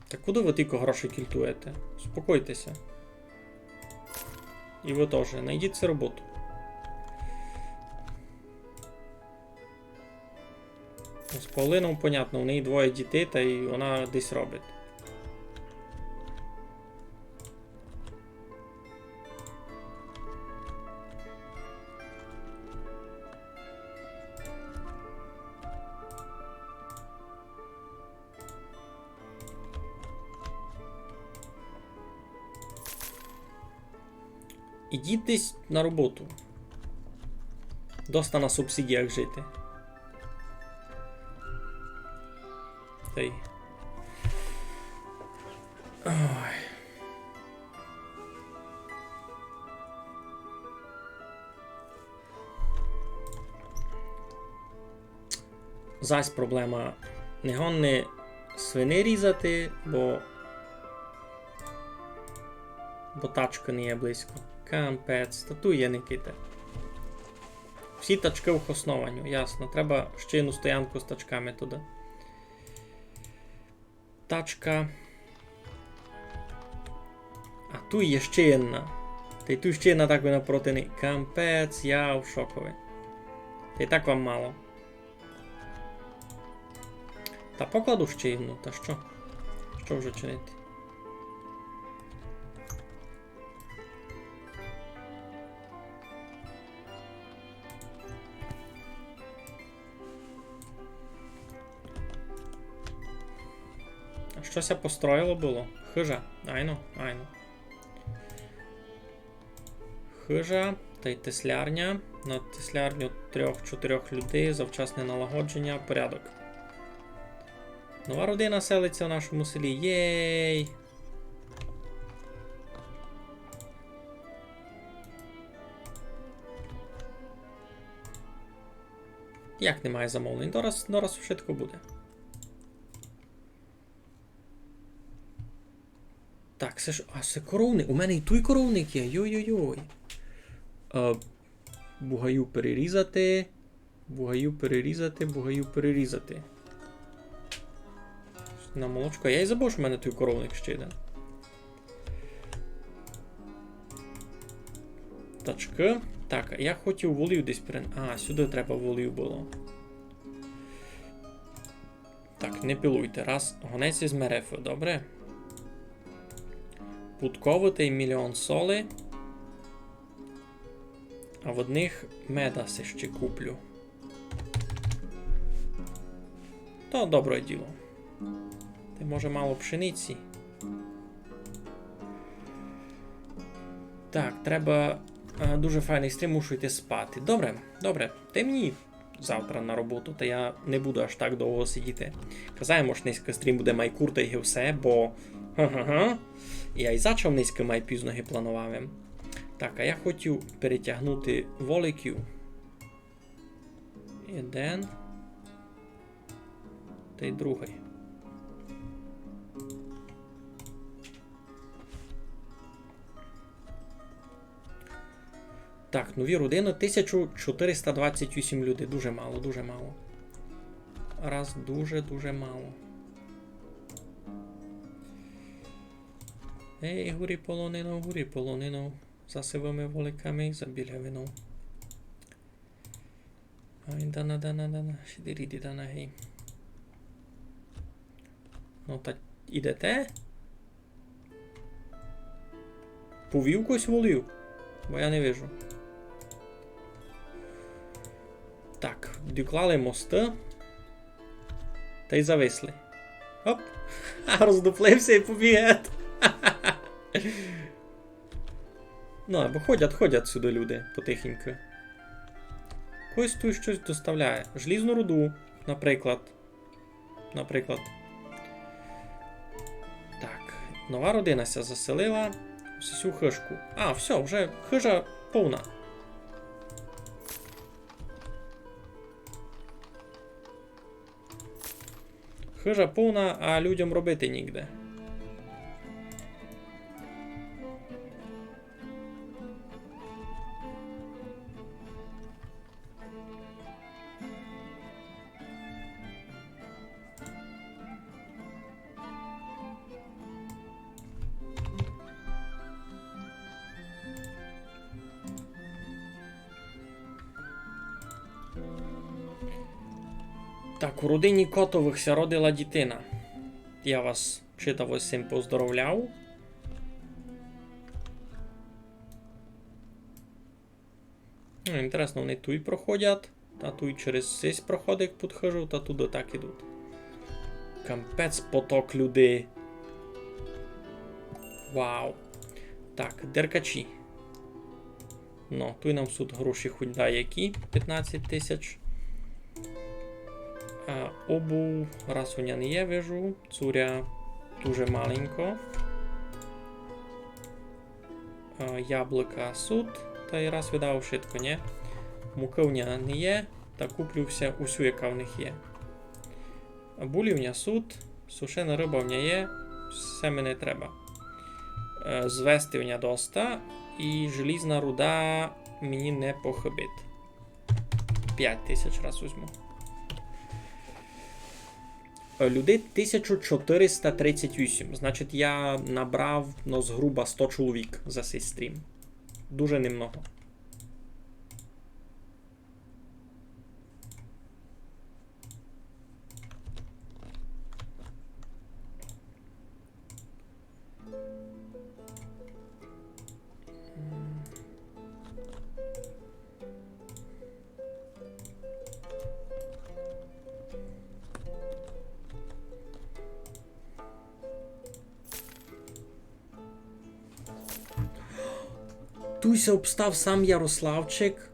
Та куды вы тілько гроші кільтуєте? Успокойте ся. І вы тоже. Найдіть си роботу. З Павлином понятно, у неї двоє дітей, та й вона десь робить. Ідіть десь на роботу. Доста на субсидіях жити. Та й. Ой. Зась проблема. Не годні свиней різати, бо, бо тачкы не є близько. Капець, та туй є, Никита. Всі тачкы в хоснованю, ясно. Треба ще одну стоянку з тачками туды. Тачка. А туй є ще одна. Та й туй ще одна так напроти неї. Капець, я в шокови. Та й так вам мало. Та покладу ще одну, та што? Што вже чинити? А што ся построїло было? Хыжа. Айно, айно. Хыжа, та й теслярня. На теслярню трьох-чотирьох людей, завчасне налагодженя, порядок. Нова родина селиться в нашому селі. Єй! Як немає замовлень? Дораз, дораз вшытко буде. Так, се ж, а се коровник. У мене й туй коровник є. Йой-йой-йой. Е, бугаю перерізати. Бугаю перерізати, бугаю перерізати. На молочко. Я й забыв, што в мене туй коровник ще єден. Тачкы. Так, я хотів волів десь перен-, а, сюды треба волів было. Так, не пилуйте. Раз гонець из Мерефы, добре. Пудковы тай мільйон соли. А в одних меда се ще куплю. То добре діло. Тай може мало пшениці. Так, треба, е, дуже файный стрім, мушу йти спати. Добре, добре. Тай мені завтра на роботу, та я не буду аж так довго сидіти. Казав им, ож нынька стрім буде май куртый і всьо, бо га-га-га. Я й зачав нынька май пізно ги планував им. Так, а я хотів перетягнути воликів. Єден. Тай другый. Так, нові родины, тисяча чотириста двадцять вісім людей. Дуже мало, дуже мало. Раз, дуже, дуже мало. Ей, горі полонину, горі полонину. За сивыми воликами, за білявину. Ай, дана, дана, дана. Шидиріді дана, гей. Ну, та ідете? Повів когось волів? Бо я не вижу. Так, доклали мосты. Тай зависли. Оп. А, роздуплився і побіг гет. Ну, або ходять, ходять сюды люди потихеньку. Хтось туй штось доставляє. Желізну руду, наприклад. Наприклад. Так, нова родина ся заселила у сесю хыжку. А, всьо, вже хыжа повна. Хыжа повна, а людям робити нігде. Так, у родині Котовых ся родила дітина. Я вас читаво з сим поздоровляв. Ну, інтересно, они туй проходять, та туй через сись проходить, як під хыжу, та туды так ідуть. Капець поток людей. Вау. Так, деркачі. Ну, туй нам суть гроші хоть даякі, пятнадцять тисяч. А, обув, раз у ня не є, вижу. Цуря дуже маленько. А, яблука суть, тай раз видав вшытко, нє? Мукы в ня не є, та куплю вся, усю, яка в них є. Булі в ня суть, сушена рыба в ня є, всьо ми не треба. Е, звести в ня доста, і желізна руда мені не похыбить. Пять тисяч раз возьму. Е, людей тисяча чотириста тридцять вісім. Значить, я набрав, ну, згруба сто чоловік за сей стрім. Дуже немного. Туй ся обстав сам Ярославчик,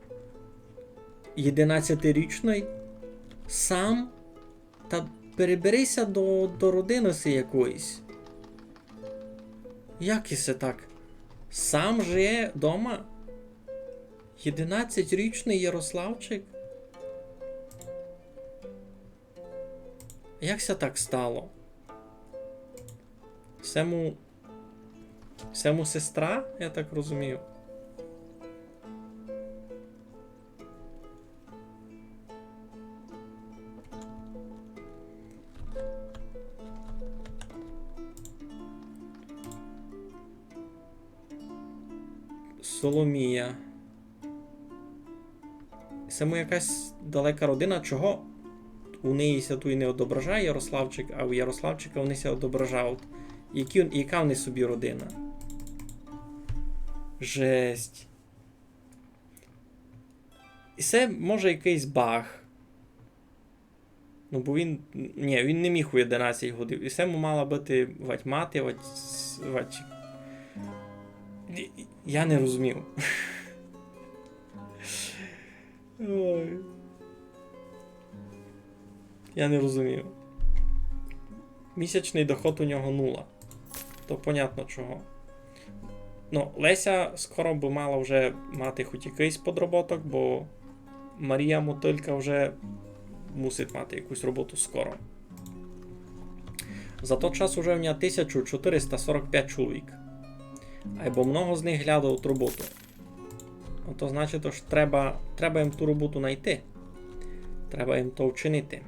єдинадцятирічный, сам. Та перебери ся до, до родины си якоїсь. Як исе так? Сам жиє дома? Єдинадцятирічный Ярославчик? Як ся так стало? Се му, се му сестра, я так розумію. Соломія. Се му якась далека родина, чого у неї ся туй не одображає Ярославчик, а у Ярославчика вони ся одображають. Які, яка в них собі родина? Жесть. І се може якыйсь баг. Ну, бо він, ні, він не міг у одинадцять годів. І се му мала быти вать мати, вать, с- вать. Я не розумів. Ой. Я не розумію. Місячный доход у нього нула. То понятно чого. Ну, Леся скоро бы мала вже мати хоть якыйсь подроботок, бо Марія Мотилька вже мусить мати якусь роботу скоро. За тот час уже в ня тисяча чотириста сорок пять чоловік. Айбо много з них глядавуть роботу. Ну, то значить, ож треба, треба їм ту роботу найти. Треба їм то вчинити.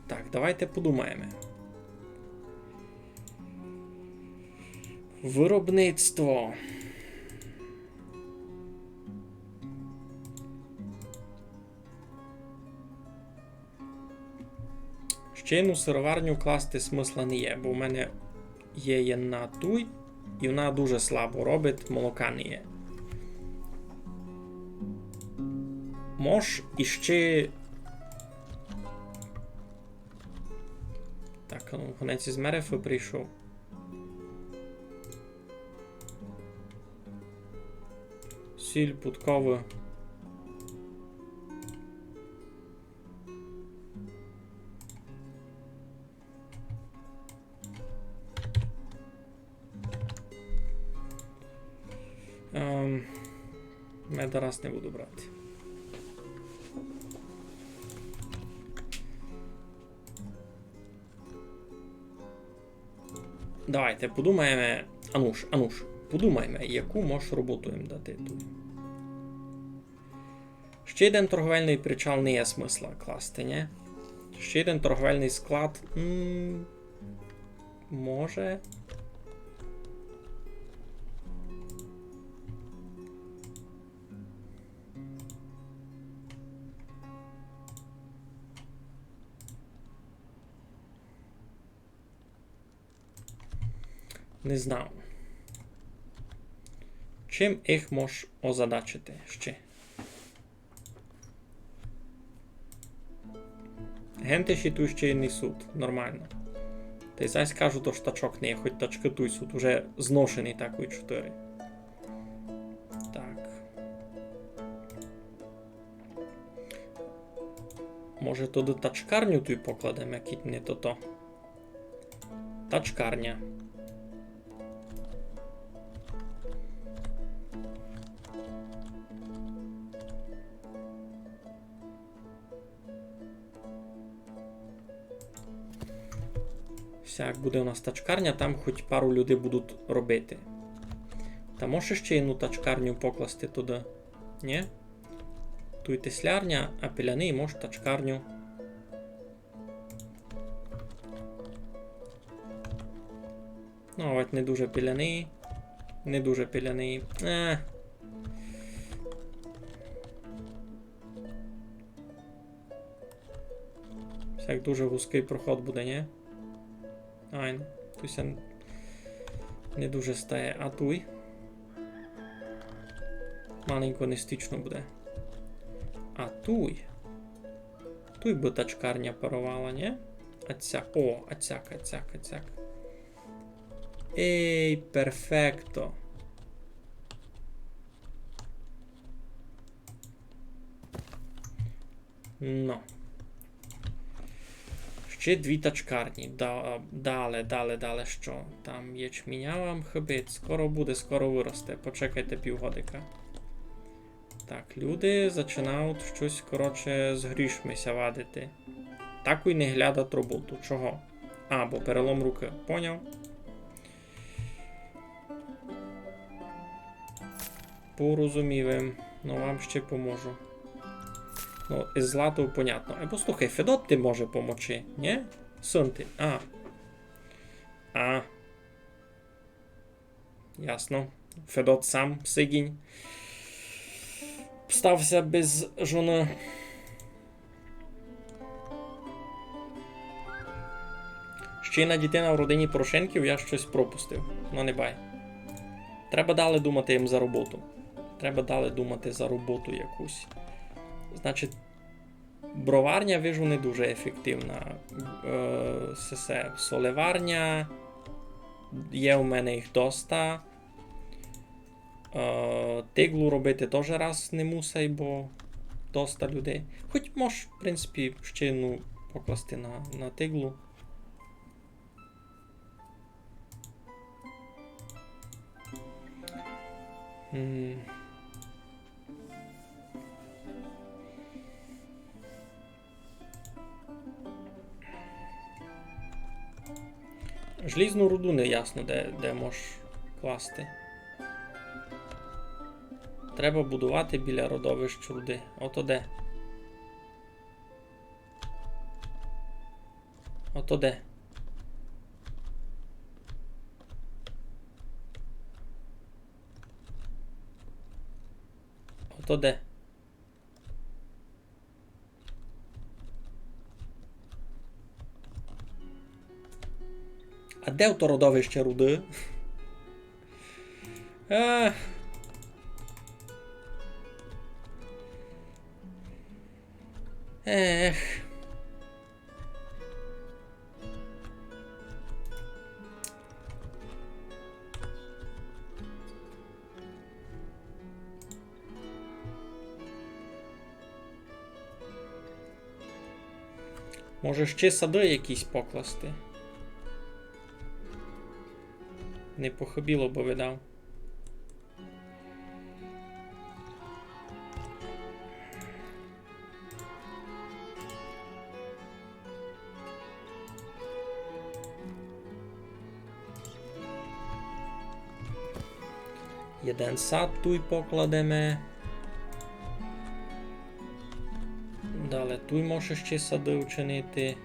Так, давайте подумаєме. Виробництво. Ще єдну сироварню класти смысла не є, бо в мене є єдна туй, і вона дуже слабо робить, молока не є. Мож іще. Так, ну, гонець із Мерефы прийшов. Сіль, пудковы. Ем, меда раз не буду брати. Давайте подумаєме. Ануш, ануш, подумаєме, яку мож роботу їм дати туй. Ще єден торговельный причал не є смысла класти, нє? Ще єден торговельный склад. М, може. Не знав. Чим їх мож озадачити ще? Гентеші туй ще й не суть, нормално. Та й зась кажу, то ж тачок не є, хоть тачкы туй суть, уже зношені такой чотыри. Так. Може, туды тачкарню туй покладеме, кідь не тото. Тачкарня. Сяк буде у нас тачкарня, там хоть пару людей будуть робити. Та може ще єдну тачкарню покласти туды? Нє? Туй теслярня, а біля неї мож тачкарню. Ну, а от не дуже біля неї. Не дуже біля неї. Е. Сяк дуже вузькый проход буде, нє? Айно. Туй ся не дуже стає. А туй? Маленько нестічно буде. А туй? Туй бы тачкарня паровала, нє? Ацяк, о, ацяк, ацяк, ацяк. Ей, перфекто. Но. Ще дві тачкарні. Да, дале, дале, дале што? Там ячменя вам хыбить. Скоро буде, скоро выросте. Почекайте півгодика. Так, люди зачинають штось, коротше, з грішми ся вадити. Так і не глядать роботу. Чого? А, бо перелом рукы. Поняв. Порозумів им. Ну, вам ще поможу. Ну, із златов понятно. Е, послухай, Федот ти може помочи, нє? Сунти. А. А. Ясно. Федот сам сигінь став ся без жоны. Ще єдна дітина в родині Порошенків, я штось пропустив. Но не бай. Треба далі думати їм за роботу. Треба далі думати за роботу якусь. Значить, броварня, вижу, не дуже ефективна. Е, се, се, солеварня. Є у мене їх доста. Е, тиглу робити тоже раз не мусай, бо доста людей. Хоть мож, в принципі, ще одну покласти на, на тиглу. М. Желізну руду не ясно, де, де мож класти. Треба будувати біля родовищ руди. Ото де. Ото де. Ото де. А де ото родовище руди? Ех. Ех. Може, ще сады якісь покласти? Не похыбіло бы, видав. Єден сад туй покладеме. Дале туй може ще сады учинити.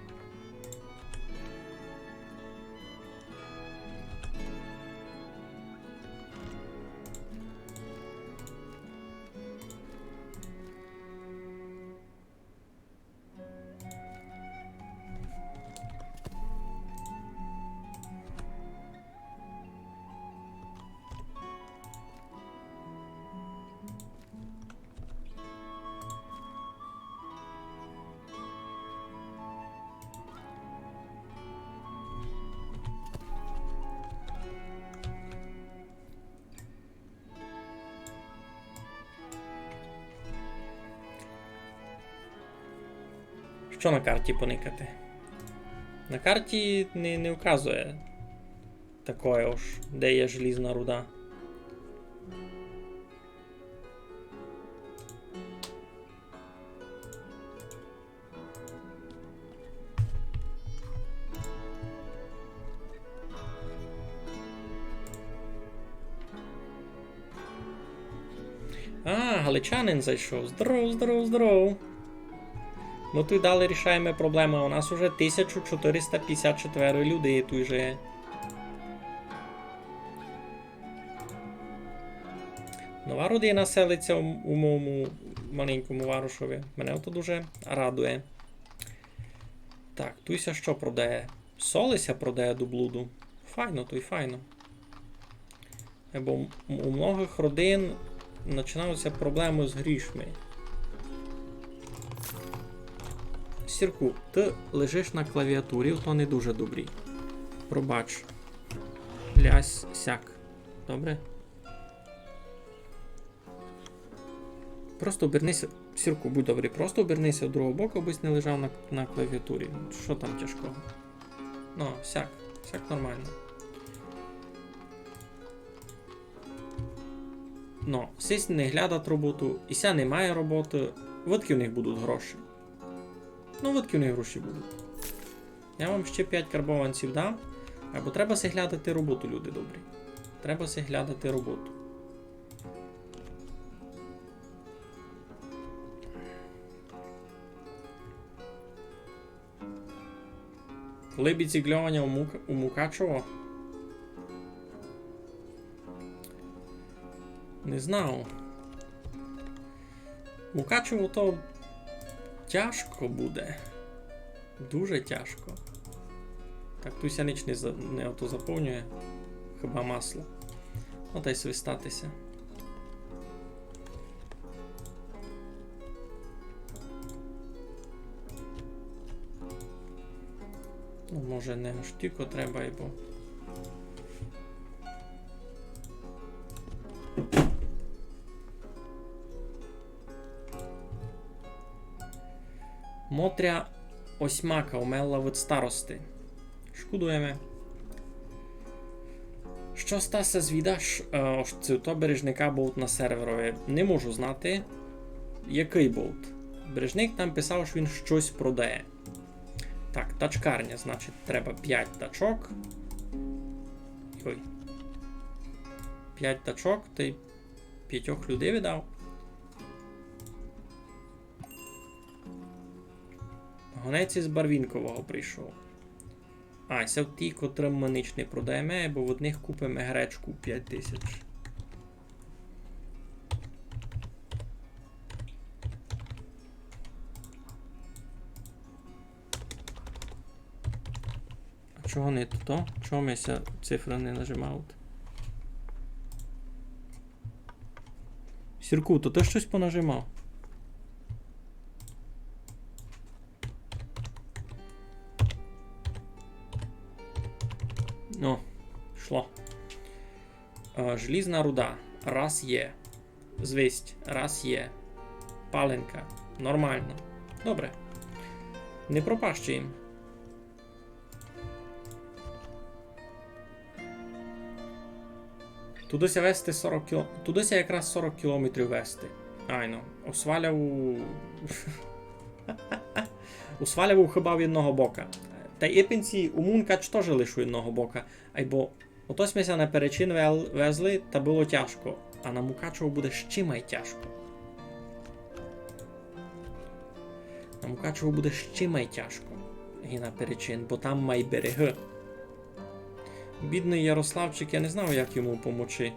Што на карті поникати? На карті не, не вказує такоє уж, де є желізна руда. А, галичанин зайшов. Здоров, здоров, здоров. Мы туй далі рішаєме проблемы. У нас уже тисяча чотириста пятдесят чотири людей туй жиє. Нова родина селиться у, у мому маленькому варошови. Мене то дуже радує. Так, туй ся што продає? Соли ся продає до блуду. Файно, туй файно. Бо м-, у многых родин начинаються проблемы з грішми. Сірку, ты лежиш на клавіатурі, то не дуже добрі. Пробач. Лясь сяк. Добре? Просто обернися, Сірку, будь добрий, просто обернися до другого боку, абысь не лежав на, на клавіатурі. Што там тяжкого? Ну, сяк, сяк нормално. Ну, сись не глядат роботу, і ся не має роботы, выдкы у них будут гроші? Ну, выдкы у них гроші будут. Я вам ще пять карбованців дам, бо треба си глядати роботу, люди добрі. Треба си глядати роботу. Коли біцікльованя у Мук-, у Мукачево? Не знав. Мукачево то тяжко буде. Дуже тяжко. Так, туй ся ніч не за-, не ото заповнює. Хіба масло. Ну, тай свистати ся. Ну, може, не аж тілько треба, айбо. Мотря осьмака умерла від старости. Шкодуєме. Што ста ся звідаш, е, ож ци то Бережника болт на серверови? Не можу знати, якый болт. Бережник там писав, што він штось продає. Так, тачкарня, значить, треба пять тачок. Ой. Пять тачок, тай пятьох людей видав. Гонець із Барвінкового прийшов. А, се ті, котрым мы ніч не продаєме, бо в одних купиме гречку пять тисяч. А чого не то? Чого ми ся цифры не нажимають? Сірку, то ты штось понажимав? Ну, йшло. Е, желізна руда. Раз є. Звість. Раз є. Паленка. Нормално. Добре. Не пропаще їм. Туды ся вести сорок кіло-, туды ся якраз сорок кілометрів вести. Айно. У Сваляву. У Сваляву хіба в одного бока. Тай ипенці у Мункач тоже лиш у одного бока. Айбо ото сьме ся на Перечин вел-, везли, та было тяжко. А на Мукачево буде ще май тяжко. На Мукачево буде ще май тяжко. І на Перечин, бо там май береги. Бідный Ярославчик, я не знав, як йому помочи.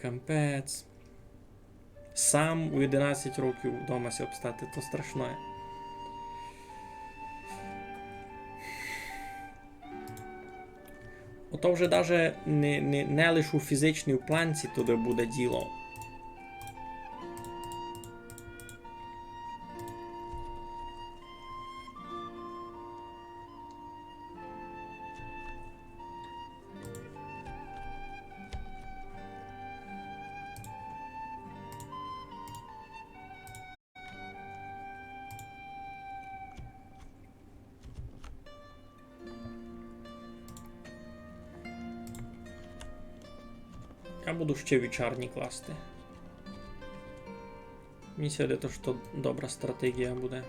Капець. Сам у одинадцять років вдома ся обстати, то страшноє. Ото вже даже не, не, не лиш у фізичній планці туды буде діло. Я буду ще вівчарні класти. Мені ся видить, што добра стратегія буде.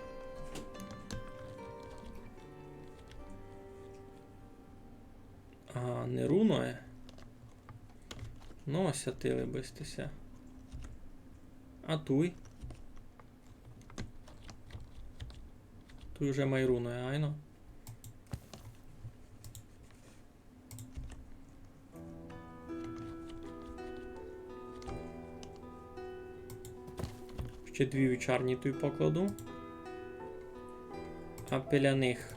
А, не руно є. Ну, осятили бы сьте ся. А туй? Туй уже май руно є, айно. Ще дві вівчарні туй покладу. А біля них,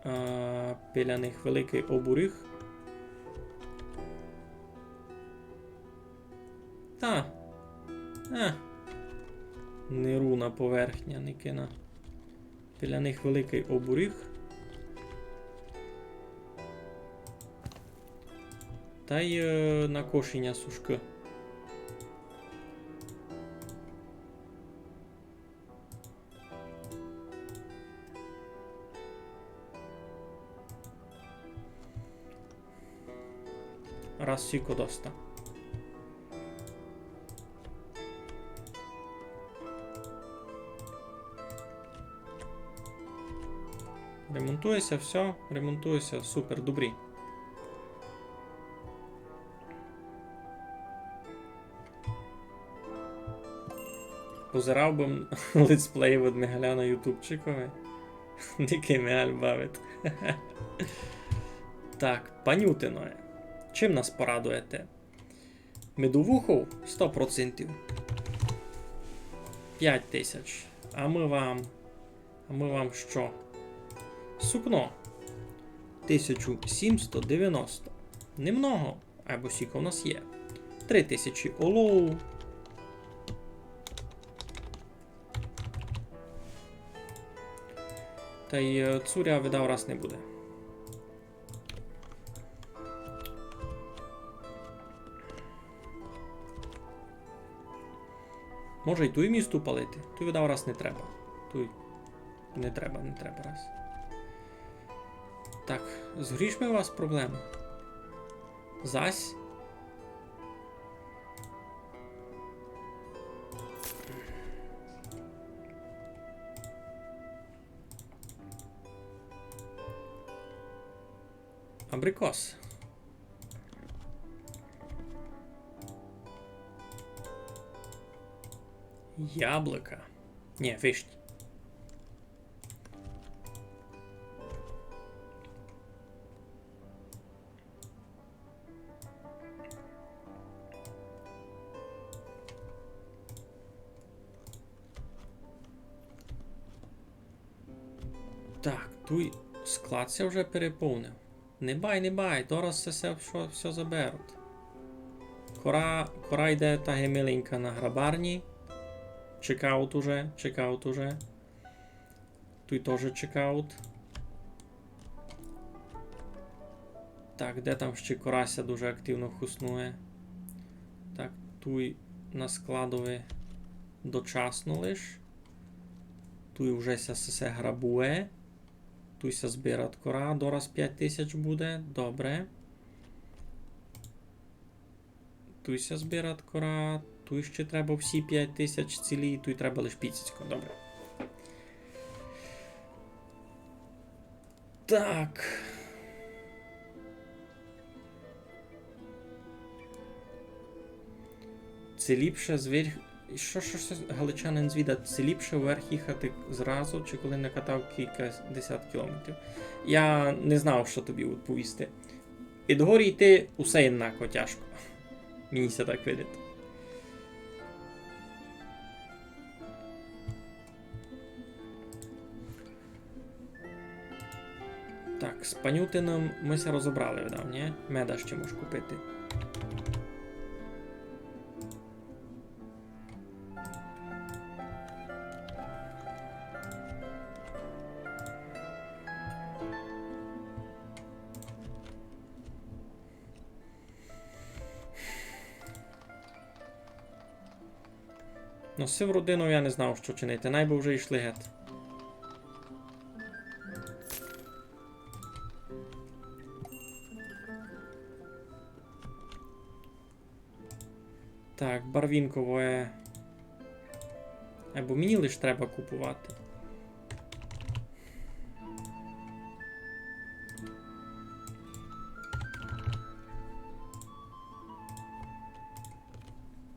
а, біля них великый обуріг. Та. Е. Неруна поверхня, никина. Біля них великый обуріг. Тай, е, на кошеня сушкы. Раз сіко доста. Ремонтує ся, всьо, ремонтує ся, супер, добрі. Позирав бы м летсплеї від Мигаля на ютубчикови. Дикый Мігаль бавить. Так, панютиноє. Чим нас порадуєте? Медовухов? Сто процентів. Пять тисяч. А мы вам, а мы вам што? Сукно. Тисячу сімсто девяносто. Немного. Айбо сіко в нас є. Три тисячі олову. Тай, е, цуря, видав, раз не буде. Може, й туй міст упалити? Туй, видав, раз не треба. Туй не треба, не треба раз. Так, з грішми у вас проблемы. Зась. Абрикос. Яблоко. Ні, вишні. Так, туй склад ся вже переповнив. Не бай, не бай, дораз се, се всьо, всьо заберуть. Кора, кора йде та гемиленька на грабарні. Чекаут уже, чекаут уже. Туй тоже чекаут. Так, де там ще кора ся дуже активно хуснує? Так, туй на складови дочасно лиш. Туй уже ся сесе грабує. Туй ся збират кора, дораз пять тисяч буде. Добре. Туй ся збират кора, туй ще треба всі пять тисяч цілі, туй треба лиш піціцько. Добре. Так. Ци ліпше звір-, што, што, што галичанин звідать? Ци ліпше вверх їхати зразу, чи коли накатав кілька десят кілометрів? Я не знав, што тобі відповісти. Ид горі йти усе однако тяжко. Мені ся так видить. Так, з панютином мы ся розобрали, видав, нї? Меда ще можеш купити. Но, з сив родинов я не знав, што чинити. Най бы вже йшли гет. Так, барвінковоє. Айбо мені лиш треба купувати.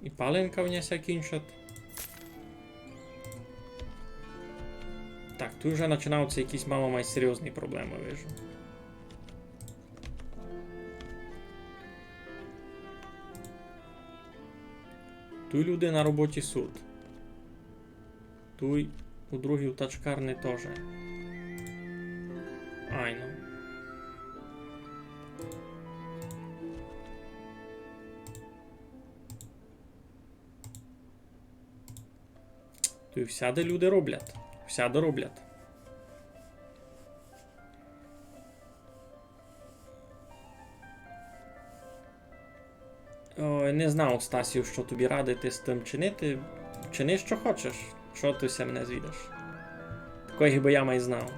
І паленка в ня ся кінчат. Так, туй вже начинаються якісь мало май серйозні проблемы, вижу. Туй люди на роботі сут. Туй у другій тачкарни тоже. Айно. Туй всяды люди роблять. Всяды роблять. Ой, не знав, Стасю, што тобі радити з тым чинити. Чини, што хочеш. Што ты ся мене звідаш? Такой, гибы я май знав.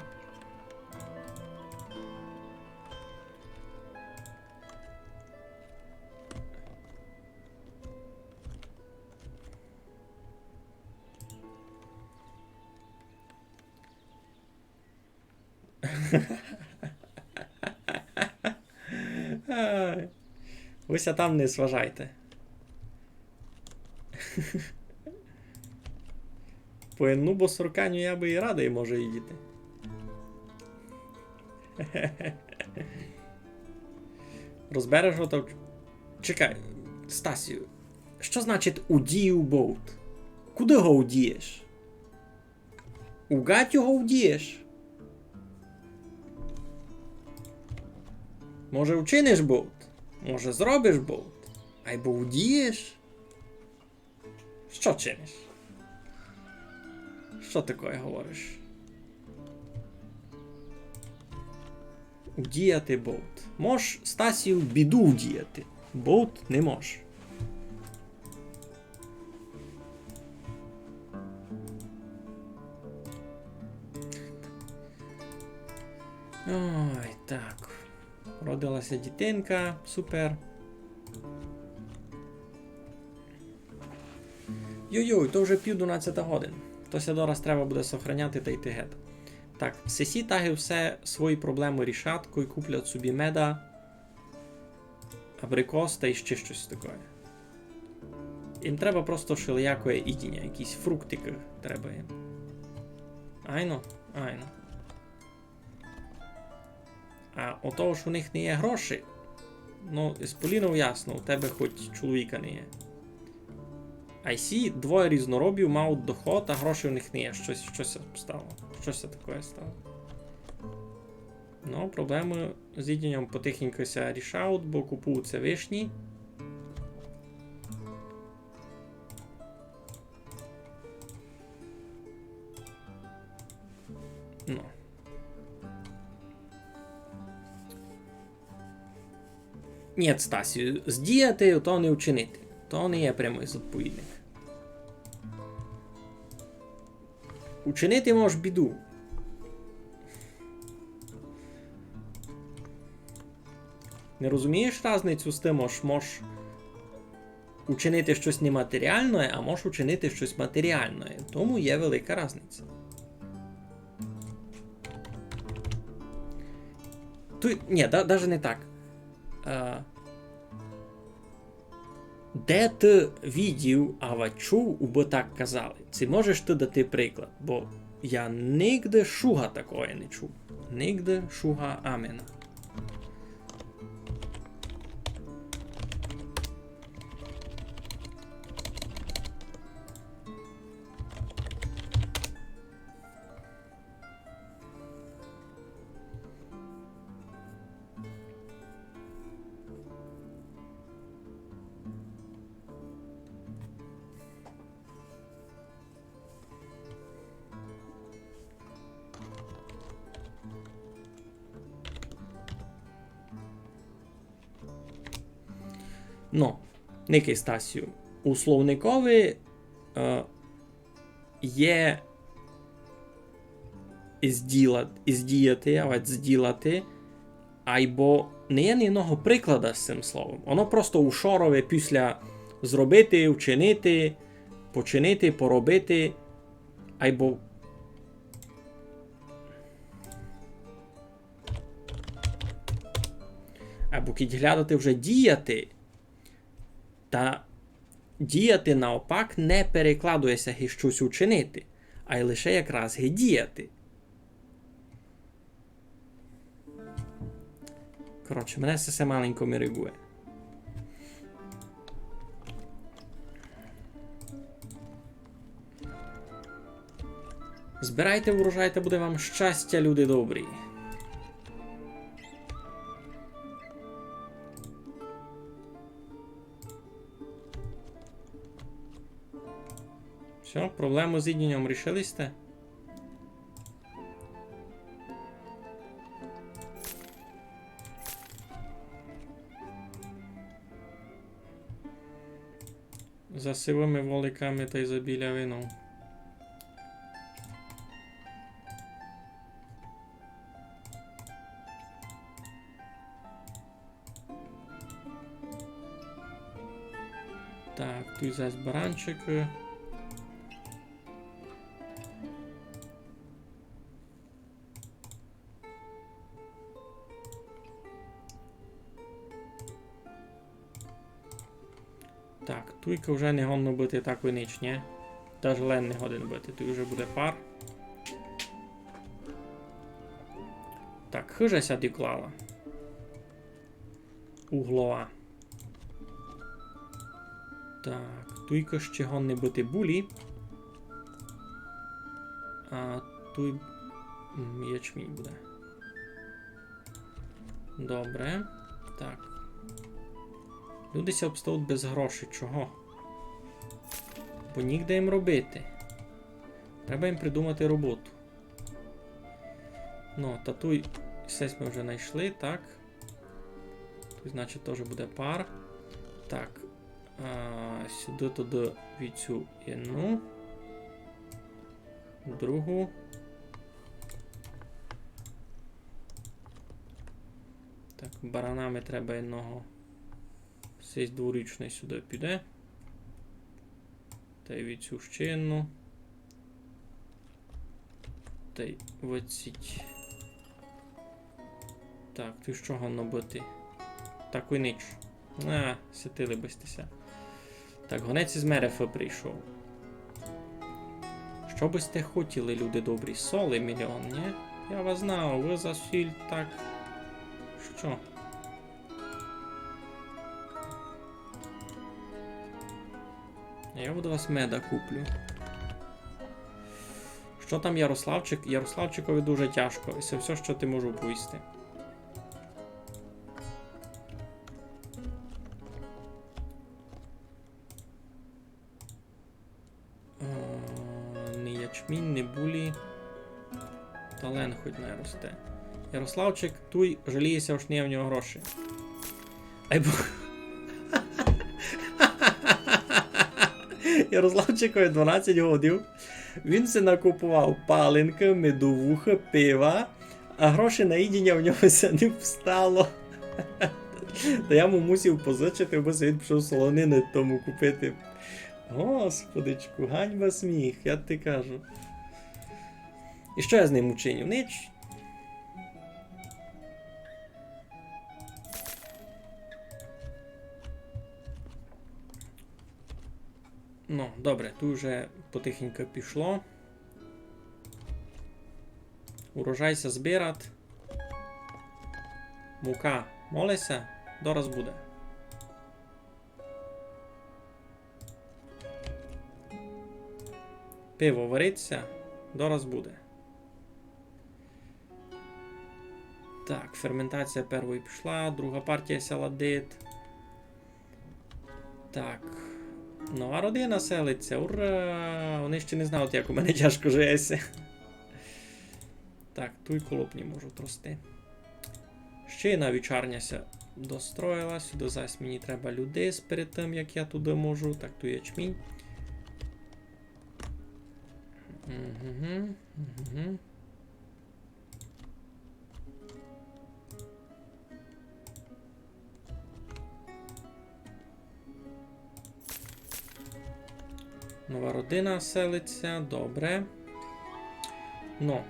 Ай. Вы ся там не сважайте. По єдну босорканю я бы і радый, може, їдіти. Розбереш го та вч-, чекай, Стасю, што значить удію болт? Куды го удієш? У ґатю го удієш? Може, учиниш болт? Може, зробиш болт? Айбо удієш? Што чиниш? Што такоє говориш? Удіяти болт. Мож, Стасю, біду удіяти. Болт не мож. Ой, так. Родила ся дітинка, супер. Йой-йой, то вже пів дванадцята годин. То ся дораз треба буде сохраняти та йти гет. Так, сесі таги все свої проблемы рішать, кой куплять собі меда, абрикос та іщи штось такоє. Їм треба просто шелиякоє їдіня, якісь фруктикы треба їм. Айно, айно. А ото, што у них не є гроші, ну, з Полінов ясно, у тебе хоть чоловіка не є. А сі двоє різноробів мають доход, а грошей у них не є. Штось, штось ся стало. Штось ся такоє стало. Ну, проблемы з їдіньом потихеньку ся рішають, бо купують ся вишні. Ну. Нєт, Стасю, здіяти то не учинити. То не є прямый зодповідник. Учинити мож біду. Не розумієш разницю з тым, ож мож учинити штось нематеріалноє, а мож учинити штось матеріалноє. Тому є велика разниця. Туй, нї, да, даже не так. Е, де ты видів, ава чув, убы так казали? Ци можеш ты дати приклад? Бо я нигде шуга такоє не чув. Нигде шуга амена. Но, никай, Стасю, у словникови, е, є зділа-, здіяти, авадь зділати, айбо не є ни єдного приклада з сим словом. Оно просто у шорови після зробити, вчинити, починити, поробити, айбо Айбо кідь глядати вже діяти, та діяти наопак не перекладує ся ги штось учинити, ай лише якраз ги діяти. Коротше, мене се, се маленько мерегує. Збирайте урожай, та буде вам щастя, люди добрі. Всьо, проблему з їдіньом рішили сьте? За сивыми воликами тай за білявином. Так, туй зась баранчикы. Так, туйка вже не годно быти такой нич, нї? Даже лен не годен быти, туй вже буде пар. Так, хыжа ся доклала. Углова. Так, туйка ще годні быти булі. А туй, м, ячмінь буде. Добре. Так. Люди ся обстають без грошей. Чого? Бо нігде їм робити. Треба їм придумати роботу. Ну, та туй сесь мы вже найшли, так. Туй, значить, тоже буде пар. Так. А, сюды туды віцю єдну. Другу. Так, баранами треба єдного. Сись дворічный сюды піде. Тай віцю ще єдну. Тай віціть. Так, туй што годно быти? Так, і ніч. А, сятили бы сьте ся. Так, гонець із Мерефа прийшов. Што бы сьте хотіли, люди добрі? Соли мільйон, нї? Я вас знав, вы за сіль так. Што? Я од вас меда куплю. Што там Ярославчик? Ярославчикові дуже тяжко. І се всьо, што ти можу повісти. Е, ні ячмінь, ні булі. Та лен хоть най росте. Ярославчик туй жаліє ся, ож не є в нього гроші. Ай бо... Ярославчикові дванадцять годів. Він си накупував паленкы, медовухы, пива, а гроші на їдіня в нього ся не встало. Та я му мусив позичити, бо він пішов солонины тому купити. Господичку, ганьба, сміх, я ти кажу. І што я з ним учиню? Ніч. Ну, добре, туй уже потихеньку пішло. Урожай ся збират. Мука моли ся, дораз буде. Пиво варить ся, дораз буде. Так, ферментація первой пішла, друга партія ся ладить. Так. Нова родина селить ся, ура! Они ще не знають, як у мене тяжко живе ся. Так, туй коло ня можуть рости. Ще одна вівчарня ся достроїла. Сюды зась мені треба людей перед тым, як я туды можу. Так, туй ячмінь. Угу, угу. Нова родина селить ся, добре. Ну.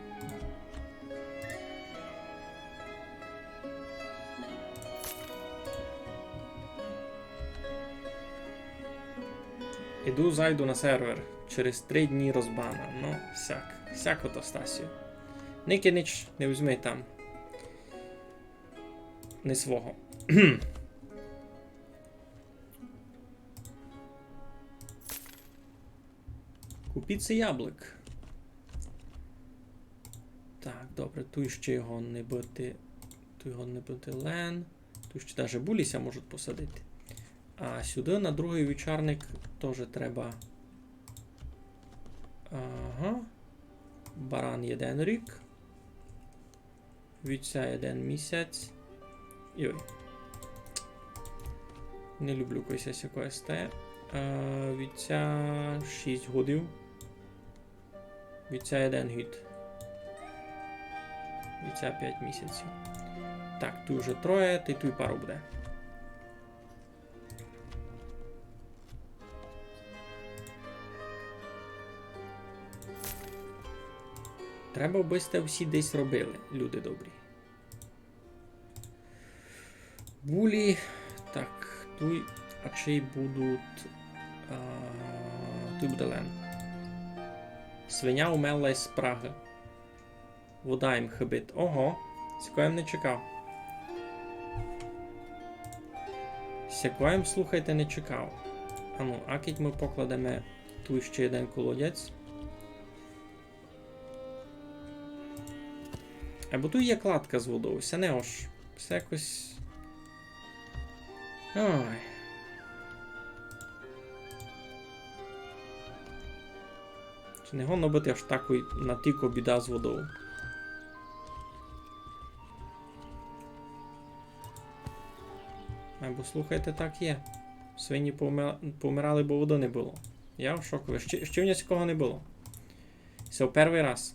Іду, зайду на сервер. Через три дні розбана. Ну, сяк. Сяк ото, Стасю. Никай нич не возьми там. Не свого. Купіце яблык. Так, добре, туй ще годно быти, туй годно быти лен. Туй ще даже булі ся можуть посадити. А сюды на другый вівчарник тоже треба. Ага. Баран єден рік. Вівця єден місяць. Йой. Не люблю, коли ся сякоє стає. Е, вівця шість годів. Вівця єден гід. Вівця пять місяців. Так, туй уже троє, тай туй пару буде. Треба, бы сьте всі десь робили, люди добрі. Булі. Так, туй, а чей будуть, а, туй буде лен. Свиня умерла із спраги. Вода їм хибить. Ого. Сякоє м не чекав. Сякоє м, слухайте, не чекав. Ану, а кидь мы покладеме туй ще єден колодязь. Або туй є кладка з водов, ся не ож. Всьо якось. Ой. Чи не годно быти аж такой натілько біда з водов? Або, слухайте, так є. Свині повми-, повмирали, бо воды не было. Я в шокови. Ще, ще в ня сякого не было. Се первый раз.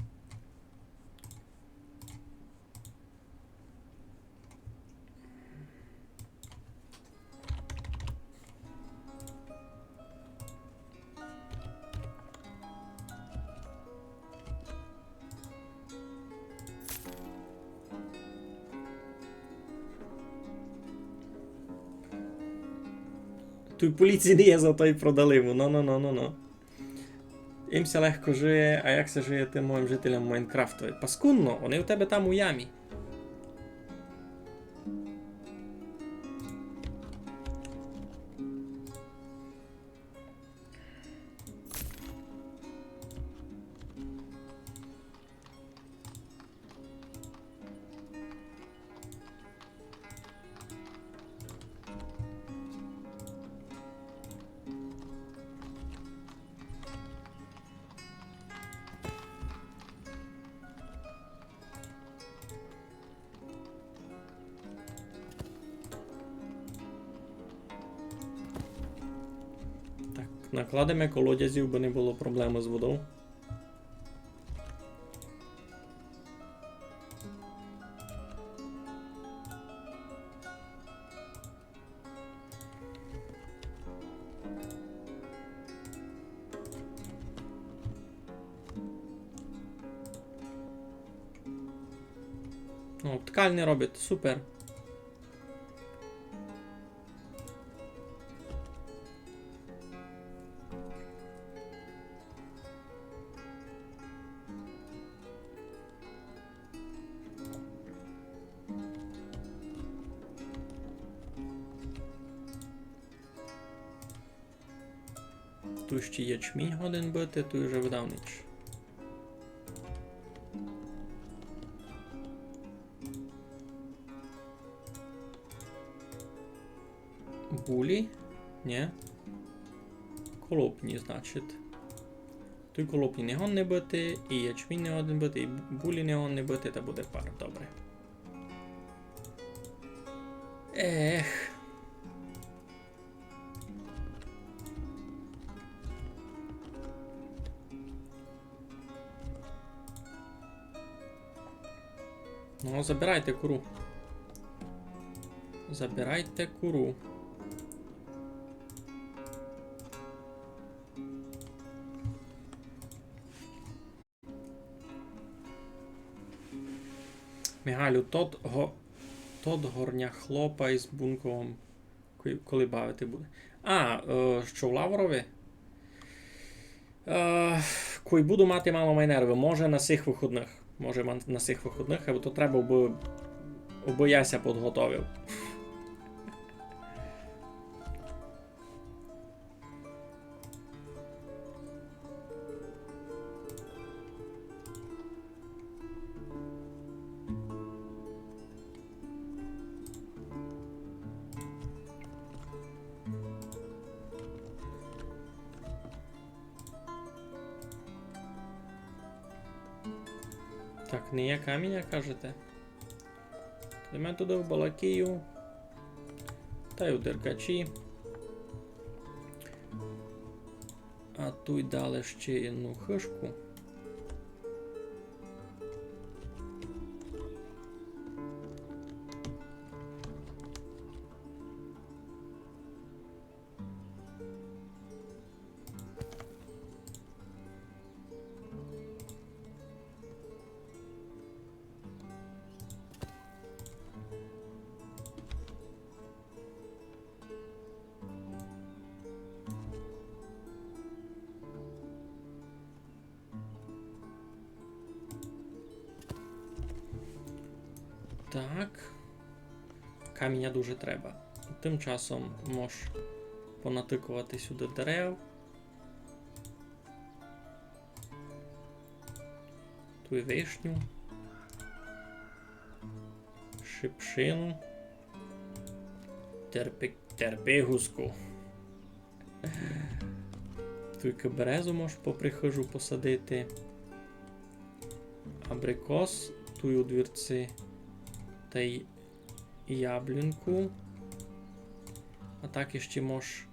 Туй поліції не є, зато й продали му. Но, но, но, но, но. Їм ся легко жиє, а як ся жиє тым моїм жителям Майнкрафтові? Паскудно, они в тебе там у ямі. Так, накладеме колодязів, бы не было проблемы з водов. О, ткальня робить, супер. Туй ще ячмінь годен быти, туй уже видав ніч. Булі? Нї. Колопні, значить. Туй колопні не годни быти, і ячмінь не годен быти, і булі не годни быти, та буде пар, добре. Ех. Ну, забирайте куру. Забирайте куру. Мигалю, тот го-, тот горня хлопа из бунковом ко-, коли бавити буде. А, е, што в Лаврови? Е, кой буду мати мало май нерви, може на сих выходных. Може ман-, на сих выходных, або то треба, абы, абы я ся подготовив. Так, не є каміня, кажете? Йдеме туды в балакію. Тай у деркачі. А туй дали ще єдну хыжку. Так. Каміня дуже треба. Тым часом мож понатыковати сюды дерев. Туй вишню. Шипшину. Терпи-, терпигуску. Туйка березу мож попри хыжу посадити. Абрикос, туй у двірци. Тай яблуньку. А так іщи мож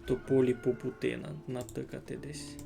тополі по пути на-, натыкати десь.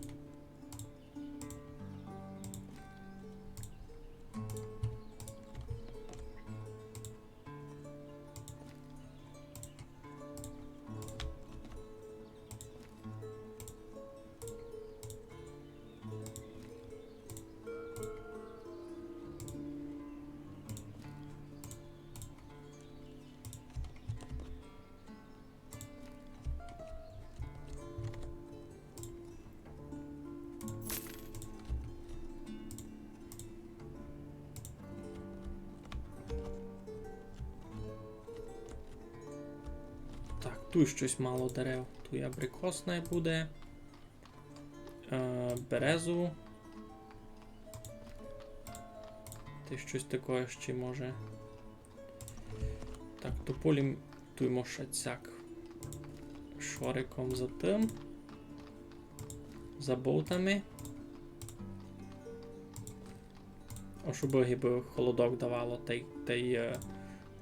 Так, туй штось мало дерев. Туй абрикос най буде. Е, березу. Тай штось такоє ще може. Так, тополі м-, туй мож сяк шориком за тым. За болтами. О, щоб гибы холодок давало, тай, тай, е,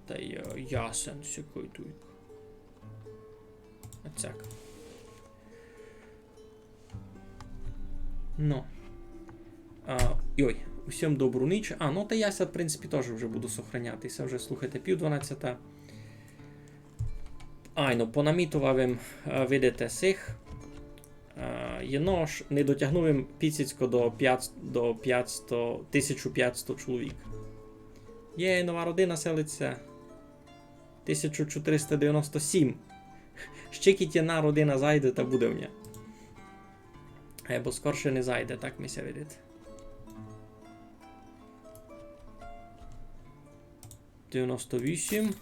тай, е, ясен сякый туй. Оцяк. Ну. А, йой, усім добру ніч. А, ну, та я ся, в принципі, тоже вже буду сохраняти. Се вже, слухайте, пів дванадцята. Айно, понамітовав им, е, видите, сих. Е, єно ж не дотягнув им піціцько до пять, до пятсто, тисячу пятсто чоловік. Є, нова родина селиться. Тисяча чотириста девяносто сім. Ще кідь єдна родина зайде, та буде в ня. Е, бо скорше не зайде, так ми ся видить. Девяносто вісім.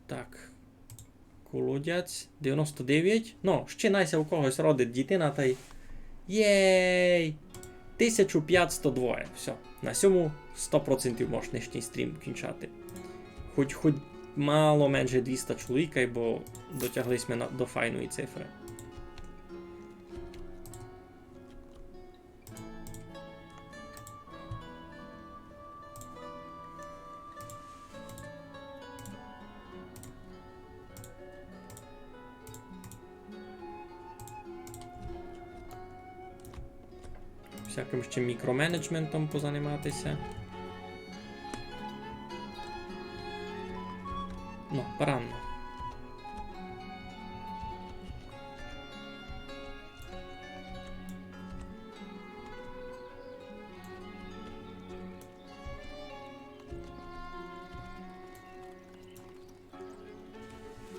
Так. Колодязь. Девяносто девять. Ну, ще най ся у когось родить дітина, тай. Єй! Тисячу пятсто двоє. Всьо. На сьому сто процентів мож нынішній стрім кінчати. Хоть, хоть мало менше двіста чоловік, бо дотягли сьме на, до файної цифры. Всякым ще мікроменеджментом позанимати ся. Ну, парадно.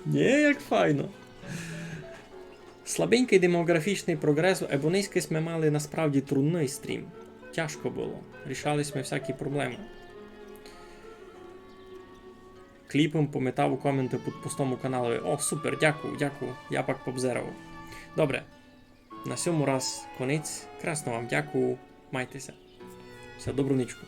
Нє, як файно. Слабенькый демоґрафічный проґрес, бо нынька сьме мали насправді трудный стрім. Тяжко было. Рішали сьме всякі проблемы. Кліпом пометав у коменты під постом у каналови. О, супер, дякую, дякую. Я пак побзерав. Добре. На сьому раз конець. Красно вам дякую. Майте ся. Всьо, добру нічку.